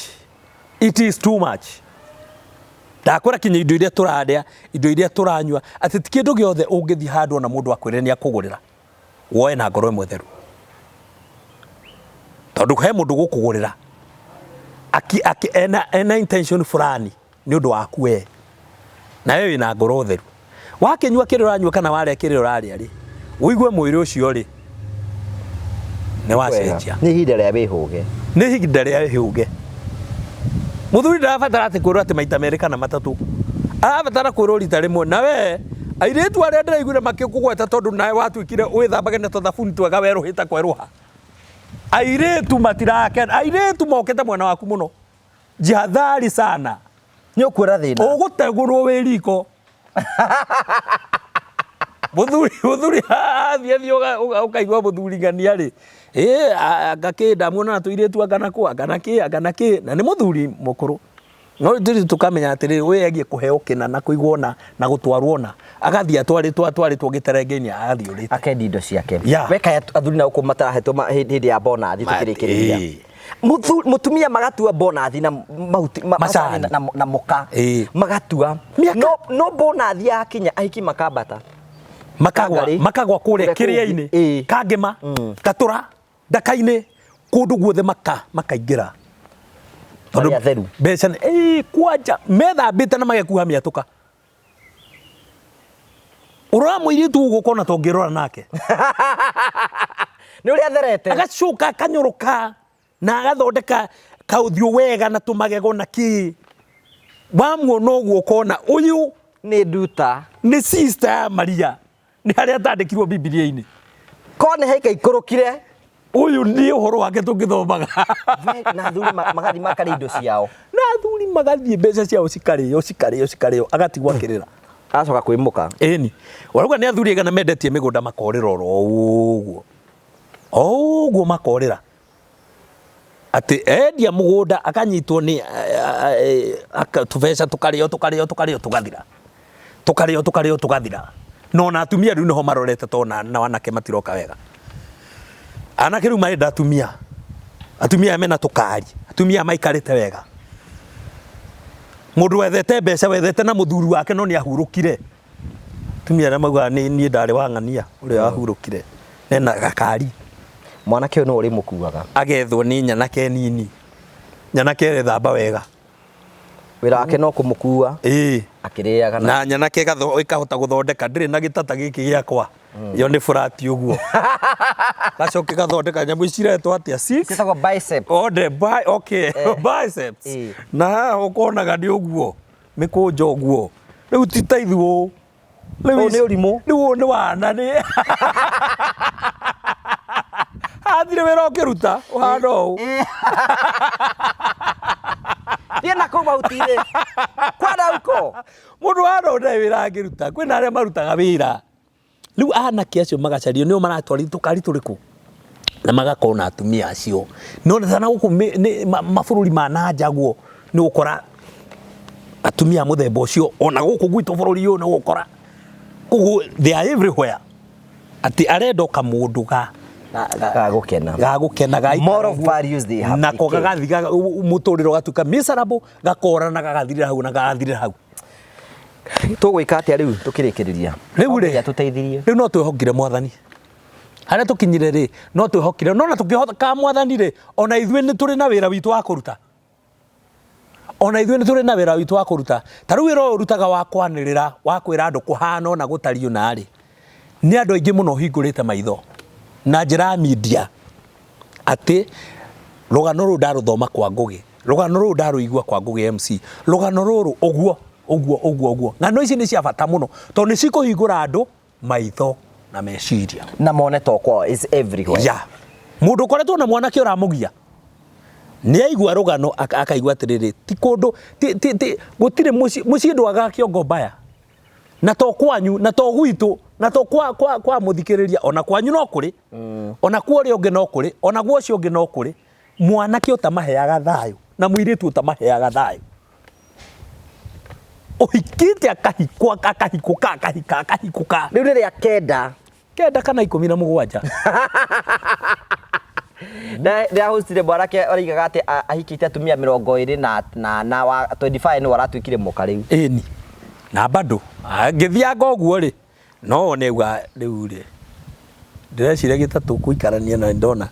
Speaker 1: it is too much. Ndakwĩra kinya indo iria tũrarĩa, indo iria tũranyua, atĩ ti kĩndũ gĩothe ũngĩthiĩ handũ ona mũndũ akwĩre nĩ akũgũrĩra woe na ngoro ĩmwe theru, tondũ he mũndũ gũkũgũrĩra aki, aki, ena, ena intention fulani nĩ ũndũ waku we, na we wĩna ngoro theru. Wakĩnyua kĩrĩa ũranyua kana warĩa kĩrĩa ũrarĩa rĩ, ũigue mwĩrĩ ũcio rĩ nĩ wacenjia.
Speaker 2: Nĩ ihinda rĩa wĩhũge.
Speaker 1: Nĩ ihinda rĩa wĩhũge. Mũthuri ndarabatara atĩ kwĩrwo atĩ maita merĩ kana matatũ, arabatara kwĩrwo rita rĩmwe. Na we airĩtu arĩa ndĩraiguire makĩkũgweta tondũ nawe watuĩkire wĩthambage na tũthabuni twega werũhĩte kwerũha, airĩtu matirakena, airĩtu mokĩte mwena waku mũno. Jihadhari sana.
Speaker 2: Nĩ ũkuona thĩna.
Speaker 1: Ũgũtegũrwo wĩ riko. Mũthuri mũthuri athiĩ athiĩ ũkaigua mũthuri ng'ania rĩ, ĩ anga kĩ ndamuona na tũirĩtu anga na kũ anga na kĩ anga na kĩ, na nĩ mũthuri mũkũrũ. No ithuĩ tũkamenya atĩrĩrĩ, ũyũ egiĩ kũheo kĩna na kũigwo na na gũtwarwo na agathiĩ atwarĩtwo atwarĩtwo gĩterenge-inĩ agathiĩ ũrĩte.
Speaker 2: Akendia indo ciake.
Speaker 1: Yeah.
Speaker 2: We kaĩ athuri na gũkũ matarahetwo hĩndĩ ya bonathi tũkĩrĩkĩrĩria.
Speaker 1: Ĩĩ.
Speaker 2: Mũtumia magatua bonathi na mahuti
Speaker 1: Macani.
Speaker 2: na mũka.
Speaker 1: Ĩĩ.
Speaker 2: Magatua.
Speaker 1: Mĩaka.
Speaker 2: No no bonathi yakinya ahiki makambata.
Speaker 1: Makagwa
Speaker 2: Kangarĩ.
Speaker 1: makagwa kũrĩa
Speaker 2: Kũrĩa kũngĩ.
Speaker 1: kĩrĩa-inĩ.
Speaker 2: Ĩĩ.
Speaker 1: Kangema, Gatũra, Ndaka-inĩ, kũndũ guothe maka makaingĩra. Tondũ
Speaker 2: Marĩ atheru.
Speaker 1: Mbeca nĩ ĩĩ kwanja methambĩte na magekuha mĩatũka. Ũrora mũirĩtu ũguo ũkona ta ũngĩrora nake.
Speaker 2: Nĩ ũrĩa atherete.
Speaker 1: Agacoka akanyoroka na agathondeka kaũthiũ wega na tũmagego na kĩ. Wamuona ũguo ũkona ũyũ
Speaker 2: Nĩ nduta.
Speaker 1: Nĩ sister ya Maria. Nĩ harĩa atandĩkirwo Bibilia-inĩ.
Speaker 2: Korwo nĩ haika ikũrũkire.
Speaker 1: Ũyũ nĩ ũhoro wake tũngĩthomaga.
Speaker 2: Na athuri magathiĩ makarĩa indo ciao.
Speaker 1: Na athuri magathiĩ mbeca ciao cikarĩo cikarĩo cikarĩo agatigwo akĩrĩra.
Speaker 2: Agacoka kwĩmũka.
Speaker 1: Ĩni. Ũrauga nĩ athuri aigana mendetie mĩgũnda makorĩra oro ũguo. O ũguo makorĩra. Atĩ endia mũgũnda akanyitwo nĩ tũbeca tũkarĩo tũkarĩo tũkarĩo tũgathira. Tũkarĩo tũkarĩo tũgathira. No ona atumia rĩu nĩho marorete tondũ na anake matiroka wega. Anake rĩu marenda atumia. Atumia aya mena tũkari. Atumia aya maikarĩte wega. Mũndũ wethete mbeca wethete na mũthuri wake no nĩ ahurũkire. Atumia arĩa maugaga nĩ niĩ ndarĩ wa ng'ania ũrĩa wahurũkire nena gakari.
Speaker 2: Mwanake ũyũ nĩwe ũrĩmũkuaga.
Speaker 1: Agethwo nĩ nyanake nini. Nyanake ĩrethamba wega.
Speaker 2: Wĩra wake no kũmũkua.
Speaker 1: Ĩĩ.
Speaker 2: Akĩrĩaga
Speaker 1: na. Na nyanake ĩkahota gũthondeka ndĩrĩ na gĩtata gĩkĩ gĩakwa. Yo nĩ flat ũguo. Gacoke gathondeka nyamũ ici iretwo atĩa? Six?
Speaker 2: Ciĩtagwo bicep.
Speaker 1: Ode, okay, biceps. Na haha ũkonaga nĩ ũguo. Mĩkũnjo ũguo. Rĩu ti ta ithuũ. Rĩu
Speaker 2: Ũyũ nĩ ũrimũ.
Speaker 1: Rĩu ũyũ nĩ wana nĩ. Hatirĩ wĩra ũngĩruta ũhana ũũ.
Speaker 2: Thiĩ na kũu mahuti-inĩ. Kwenda huko.
Speaker 1: Mũndũ ũhana ũũ ndarĩ wĩra angĩruta. Kwĩna arĩa marutaga wĩra. Rĩu anake acio magacario nĩo maratwarithia tũkari tũrĩkũ? Na magakorwo na atumia acio. No sana gũkũ mabũrũri ma na nja guo nĩ ũgũkora atumia a mũthemba ũcio ona gũkũ gwitũ bũrũri ũyũ nĩ ũgũkora. Koguo they are everywhere. Atĩ arenda o kamũndũ ga
Speaker 2: Ga gũkena.
Speaker 1: Ga gũkena ga
Speaker 2: Moral values they have
Speaker 1: nako
Speaker 2: decayed.
Speaker 1: gagathiĩ mũtũrĩre ũgatuĩka miserable, gakora na gagathirĩra hau na gagathirĩra hau.
Speaker 2: Tũgwĩka atĩa rĩu tũkĩrĩkĩrĩria?
Speaker 1: Rĩu rĩ,
Speaker 2: Ngai atũteithirie.
Speaker 1: Rĩu no twĩhokire mwathani. Harĩa tũkinyire rĩ, no twĩhokire. No na tũkĩhoka mwathani rĩ, ona ithuĩ nĩ tũrĩ na wĩra witũ wa kũruta. Ona ithuĩ nĩ tũrĩ na wĩra witũ wa kũruta. Ta rĩu wĩra ũyũ ũrutaga wa kwanĩrĩra, wa kwĩra andũ kũhana ũna gũtariĩ ũna rĩ, nĩ andũ aingĩ mũno ũhingũrĩte maitho na njĩra ya media atĩ rũgano rũrũ ndarũthoma kwa Ngũgĩ, rũgano rũrũ ndarũigua kwa Ngũgĩ MC, rũgano rũrũ ũguo. Ũguo ũguo ũguo. Ng'ano ici nĩ cia bata mũno tondũ nĩ cikũhingũra andũ maitho na meciria.
Speaker 2: Na mone to kwao is everywhere.
Speaker 1: Ya. Mũndũ ũkoretwo na mwanake ũramũgia nĩ aigua rũgano akaigua atĩrĩrĩ ti kũndũ ti ti ti gũtirĩ mũciĩ mũciĩ ndwagaga kĩongo mbaya na to kwanyu na to gwitũ na to kwa kwa kwa mũthikĩrĩria ona kwanyu no kũrĩ ona kwa ũrĩa ũngĩ no kũrĩ ona gwa ũcio ũngĩ no kũrĩ mwanake ũtamaheaga thayũ na mũirĩtu ũtamaheaga thayũ ũhikĩte akahikwo akahikũka akahika akahikũka
Speaker 2: Rĩu nĩ rĩa kenda.
Speaker 1: Kenda kana 17.
Speaker 2: Ndĩrahostire mwanake ũraigaga atĩ ahikĩte atumia 24 na wa 25 nĩwe aratuĩkire mũka rĩu.
Speaker 1: Ĩni. Na bado angĩthianga ũguo rĩ, no wone auga rĩu rĩ, ndĩreciragia ta tũkũikarania na nĩndona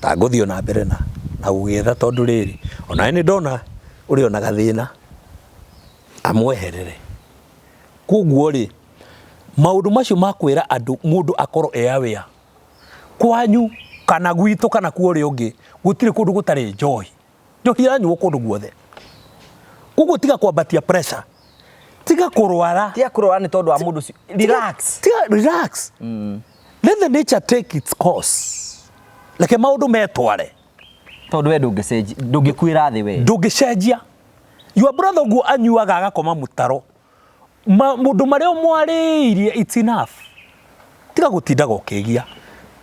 Speaker 1: ta ngũthiĩ o na mbere na gũgĩetha tondũ rĩrĩ, onawe nĩndona ũrĩ o na gathĩna, amweherere. Koguo rĩ, maũndũ macio ma kwĩra andũ mũndũ akorwo e aware, kwanyu kana gwitũ kana kwa ũrĩa ũngĩ, gũtirĩ kũndũ gũtarĩ njohi. Njohi ĩranyuo kũndũ guothe. Koguo tiga kwambatia pressure, tiga kũrwara.
Speaker 2: Tiga kũrwara nĩ tondũ wa mũndũ ũcio. Relax.
Speaker 1: Tiga, relax. Let the nature take its course. Reke maũndũ metware.
Speaker 2: Tondũ we ndũngĩcenjia, ndũngĩkuĩra thĩ we.
Speaker 1: Ndũngĩcenjia. Your brother ũguo anyuaga agakoma mũtaro. Maũndũ marĩa ũmwarĩirie it's enough. Tiga gũtindaga ũkĩgia.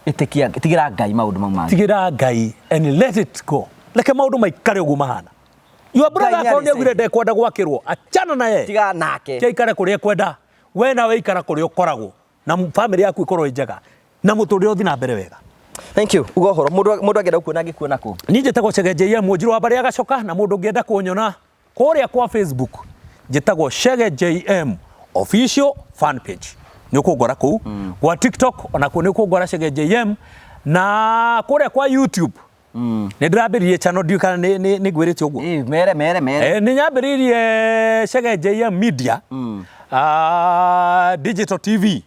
Speaker 2: Ĩtĩkia, tigĩra Ngai maũndũ mau mangĩ.
Speaker 1: Tigĩra Ngai and let it go. Reke maũndũ maikare ũguo mahana. Your brother
Speaker 2: Ngai
Speaker 1: akorwo nĩ augire
Speaker 2: nĩarĩcenjia.
Speaker 1: ndekwenda gwakĩrwo, achana na yeye.
Speaker 2: Tigana nake.
Speaker 1: Ke aikare kũrĩa ekwenda. We nawe ikara kũrĩa ũkoragwo. Na family yaku ĩkorwo ĩ njega. Na mũtũrĩre ũthiĩ na mbere wega.
Speaker 2: Thank you. Uga ũhoro mũndũ mũndũ angĩenda gũkuona angĩkuona kũ?
Speaker 1: Niĩ njĩtagwo Chege JM Mũnjirũ wa mbarĩ ya Gacoka na mũndũ ũngĩenda kũnyona kũrĩa kwa Facebook njĩtagwo Chege JM official fan page nĩ ũkũngora kũu gwa TikTok onakuo nĩ ũkũngora Chege JM na kũrĩa kwa YouTube nĩ ndĩrambĩrĩirie channel ndiũĩ kana nĩ ngwĩrĩte ũguo.
Speaker 2: Ĩ, mere mere mere.
Speaker 1: Nĩ nyambĩrĩirie Chege JM Media Digital TV.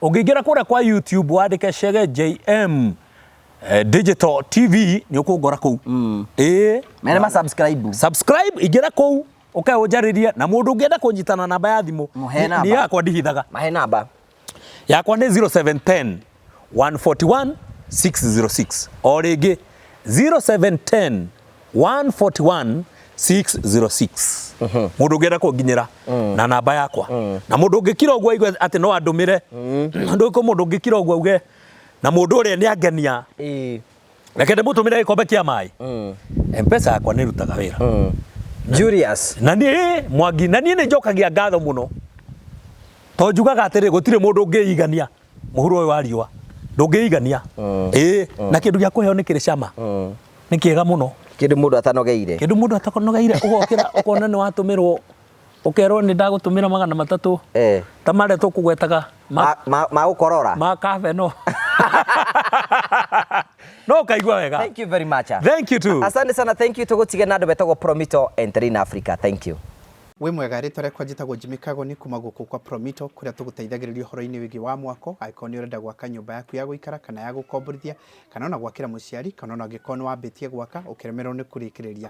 Speaker 1: Ũngĩingĩra kũrĩa kwa YouTube wandĩke Chege JM Digital TV nĩ ũkũngora kũu. Ĩĩ.
Speaker 2: Mere ma subscribe.
Speaker 1: Subscribe, ingĩra kũu ũke ũnjarĩrie na mũndũ ũngĩenda kũnyitana namba ya thimũ
Speaker 2: Mũhe
Speaker 1: nĩ
Speaker 2: namba.
Speaker 1: yakwa ndihithaga.
Speaker 2: Mahe namba.
Speaker 1: Yakwa nĩ 0710 141 606. O rĩngĩ 0710 141 606. Mũndũ ũngĩenda kũnginyĩra na namba yakwa. Na mũndũ ũngĩkira ũguo aigue atĩ no andũmĩre. Ndũĩ mũndũ ũngĩkira ũguo auge na mũndũ ũrĩa nĩ angenia.
Speaker 2: Ĩĩ.
Speaker 1: Reke ndĩmũtũmĩre gĩkombe kĩa maĩ. Mpesa yakwa nĩ ĩrutaga wĩra.
Speaker 2: Julius.
Speaker 1: Na niĩ Mwangi, na niĩ nĩ njokagia ngatho mũno. To njugaga atĩrĩ gũtirĩ mũndũ ũngĩigania mũhuro ũyũ wa riũa. Ndũngĩigania. Ĩĩ, na kĩndũ gĩa kũheo nĩ kĩrĩ cama. Nĩ kĩega mũno.
Speaker 2: Kĩndũ mũndũ atanogeire.
Speaker 1: Kĩndũ mũndũ atanogeire ũgokĩra ũkona nĩ watũmĩrwo ũkerwo nĩ ndagũtũmĩra 300.
Speaker 2: Eh.
Speaker 1: Ta marĩa tũkũgwetaga
Speaker 2: ma ma gũkorora.
Speaker 1: Ma kabe no. No ũkaigua wega.
Speaker 2: Thank you very much.
Speaker 1: Thank you too.
Speaker 2: Asante sana, thank you. Tũgũtige na andũ metagwo Promito and Terrain Africa. Thank you.
Speaker 4: Wĩ mwega, rĩtwa rĩakwa njĩtagwo Jimmy Kagoni kuma gũkũ kwa Promito kũrĩa tũgũteithagĩrĩria ũhoro-inĩ wĩgiĩ wa mwako, angĩkorwo nĩ ũrenda gwaka nyũmba yaku ya gũikara kana ya gũkomborithia, kana ona gwakĩra mũciari, kana ona angĩkorwo nĩ wambĩtie gwaka ũkĩremererwo nĩ kũrĩkĩrĩria.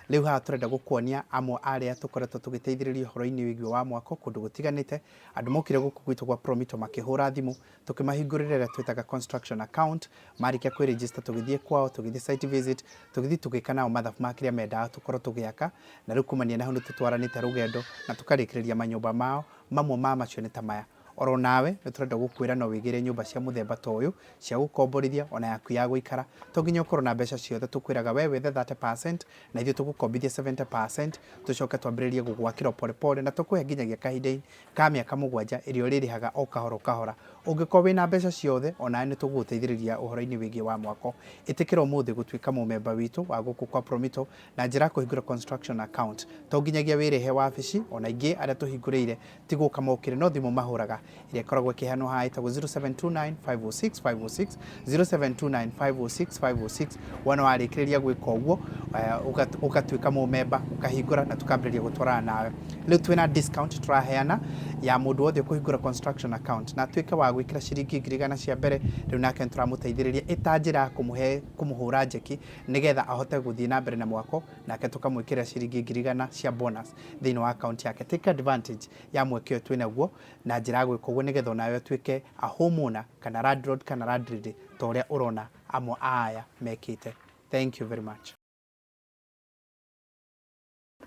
Speaker 4: Rĩu haha tũrenda gũkuonia amwe a arĩa tũkoretwo tũgĩteithĩrĩria ũhoro-inĩ wĩgiĩ wa mwako kũndũ gũtiganĩte. Andũ mokire gũkũ gwitũ gwa Promito makĩhũra thimũ, tũkĩmahingũrĩra ĩrĩa twĩtaga construction account, marĩkia kwĩ register tũgĩthiĩ kwao, tũgĩthiĩ site visit, tũgĩthiĩ tũgĩka nao mathabu ma kĩrĩa mendaga tũkorwo tũgĩaka, na rĩu kumania na hau nĩ tũtwaranĩte rũgendo na tũkarĩkĩrĩria manyũmba mao, mamwe ma macio nĩ ta maya. Oro nawe nĩ tũrenda gũkwĩra no wĩgĩre nyũmba cia mũthemba ta ũyũ cia gũkomborithia ona yaku ya gũikara. To nginya ũkorwo na mbeca ciothe, tũkwĩraga we wethe 30% na ithuĩ tũgũkombithie 70% tũcoke twambĩrĩrie gũgwakĩra o pole pole na tũkũhe nginyagia kahinda ka mĩaka 7 ĩrĩa ũrĩrĩhaga o kahora o kahora. Ũngĩkorwo wĩna mbeca ciothe onawe nĩ tũgũgũteithĩrĩria ũhoro-inĩ wĩgiĩ wa mwako. Ĩtĩkĩra ũmũthĩ gũtuĩka mũmemba witũ wa gũkũ kwa Promito na njĩra ya kũhingũra construction account. To nginyagia wĩrĩhe wabici, ona aingĩ arĩa tũhingũrĩire ti gũka mokire no thimũ mahũraga. Ĩrĩa ĩkoragwo ĩkĩheanwo haha ĩtagwo 0729 506 506, 0729 506 506. Wona warĩkĩrĩria gwĩka ũguo, ũgatuĩka mũmemba, ũkahingũra na tũkambĩrĩria gũtwarana nawe. Rĩu twĩna discount tũraheana ya mũndũ wothe ũkũhingũra construction account na atuĩke wa gwĩkĩra ciringi 100,000 cia mbere. Rĩu nake nĩtũramũteithĩrĩria ĩta njĩra ya kũmũhe kũmũhũra njeki nĩgetha ahote gũthiĩ na mbere na mwako, nake tũkamwĩkĩrĩra ciringi 100,000 cia bonus thĩinĩ wa account yake. Take advantage ya mweke ũyũ twĩnaguo na njĩra ya gwĩka ũguo nĩgetha onawe ũtuĩke a homeowner kana landlord kana landlady ta ũrĩa ũrona amwe a aya mekĩte. Thank you very much.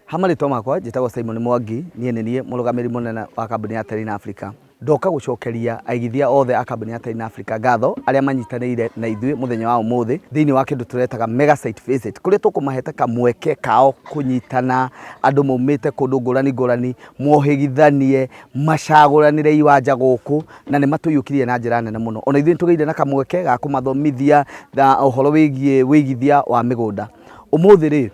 Speaker 3: Ha marĩtwa makwa njĩtagwo Simon Mwangi, niĩ nĩ niĩ mũrũgamĩrĩri mũnene wa kambuni ya Terrain Africa. Ndoka gũcokeria aigithia othe a kambuni ya Terrain Africa ngatho arĩa manyitanĩire na ithuĩ mũthenya wa ũmũthĩ thĩinĩ wa kĩndũ tũretaga mega site visit, kũrĩa tũkũmahete kamweke kao kũnyitana andũ maumĩte kũndũ ngũrani ngũrani, mohĩgithanie, macagũranĩre iwanja gũkũ, na nĩ matũiyũkirie na njĩra nene mũno. Ona ithuĩ nĩ tũgĩire na kamweke ga kũmathomithia na ũhoro wĩgiĩ wĩigithia wa mĩgũnda. Ũmũthĩ rĩ,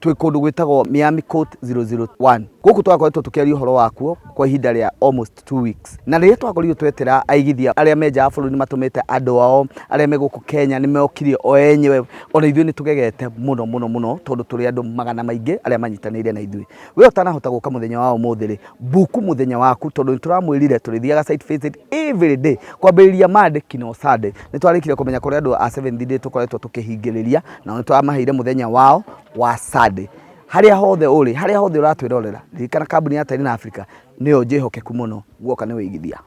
Speaker 3: twĩ kũndũ gwĩtagwo Miami Court 001. Gũkũ twakoretwo tũkĩaria ũhoro wakuo kwa ihinda rĩa almost 2 weeks. Na rĩrĩa twakorirwo twetĩra aigithia arĩa me nja wa bũrũri nĩ matũmĩte andũ ao, arĩa me gũkũ Kenya nĩ mokire o enyewe. Ona ithuĩ nĩ tũgegete mũno mũno mũno tondũ tũrĩ andũ magana maingĩ arĩa manyitanĩire na ithuĩ. We ũtanahota gũka mũthenya wa ũmũthĩ rĩ, book mũthenya waku tondũ nĩ tũramwĩrire tũrĩthiaga site visit every day kwambĩrĩria Monday kinya Sunday. Nĩ twarĩkire kũmenya kũrĩ andũ a seventh day tũkoretwo tũkĩhingĩrĩria, nao nĩ tũramaheire mũthenya wao wa Sunday. Harĩa hothe ũrĩ, harĩa hothe ũratwĩrorera, ririkana kambuni ya Terrain Africa nĩyo njĩhokeku mũno guoka nĩ wĩigithia.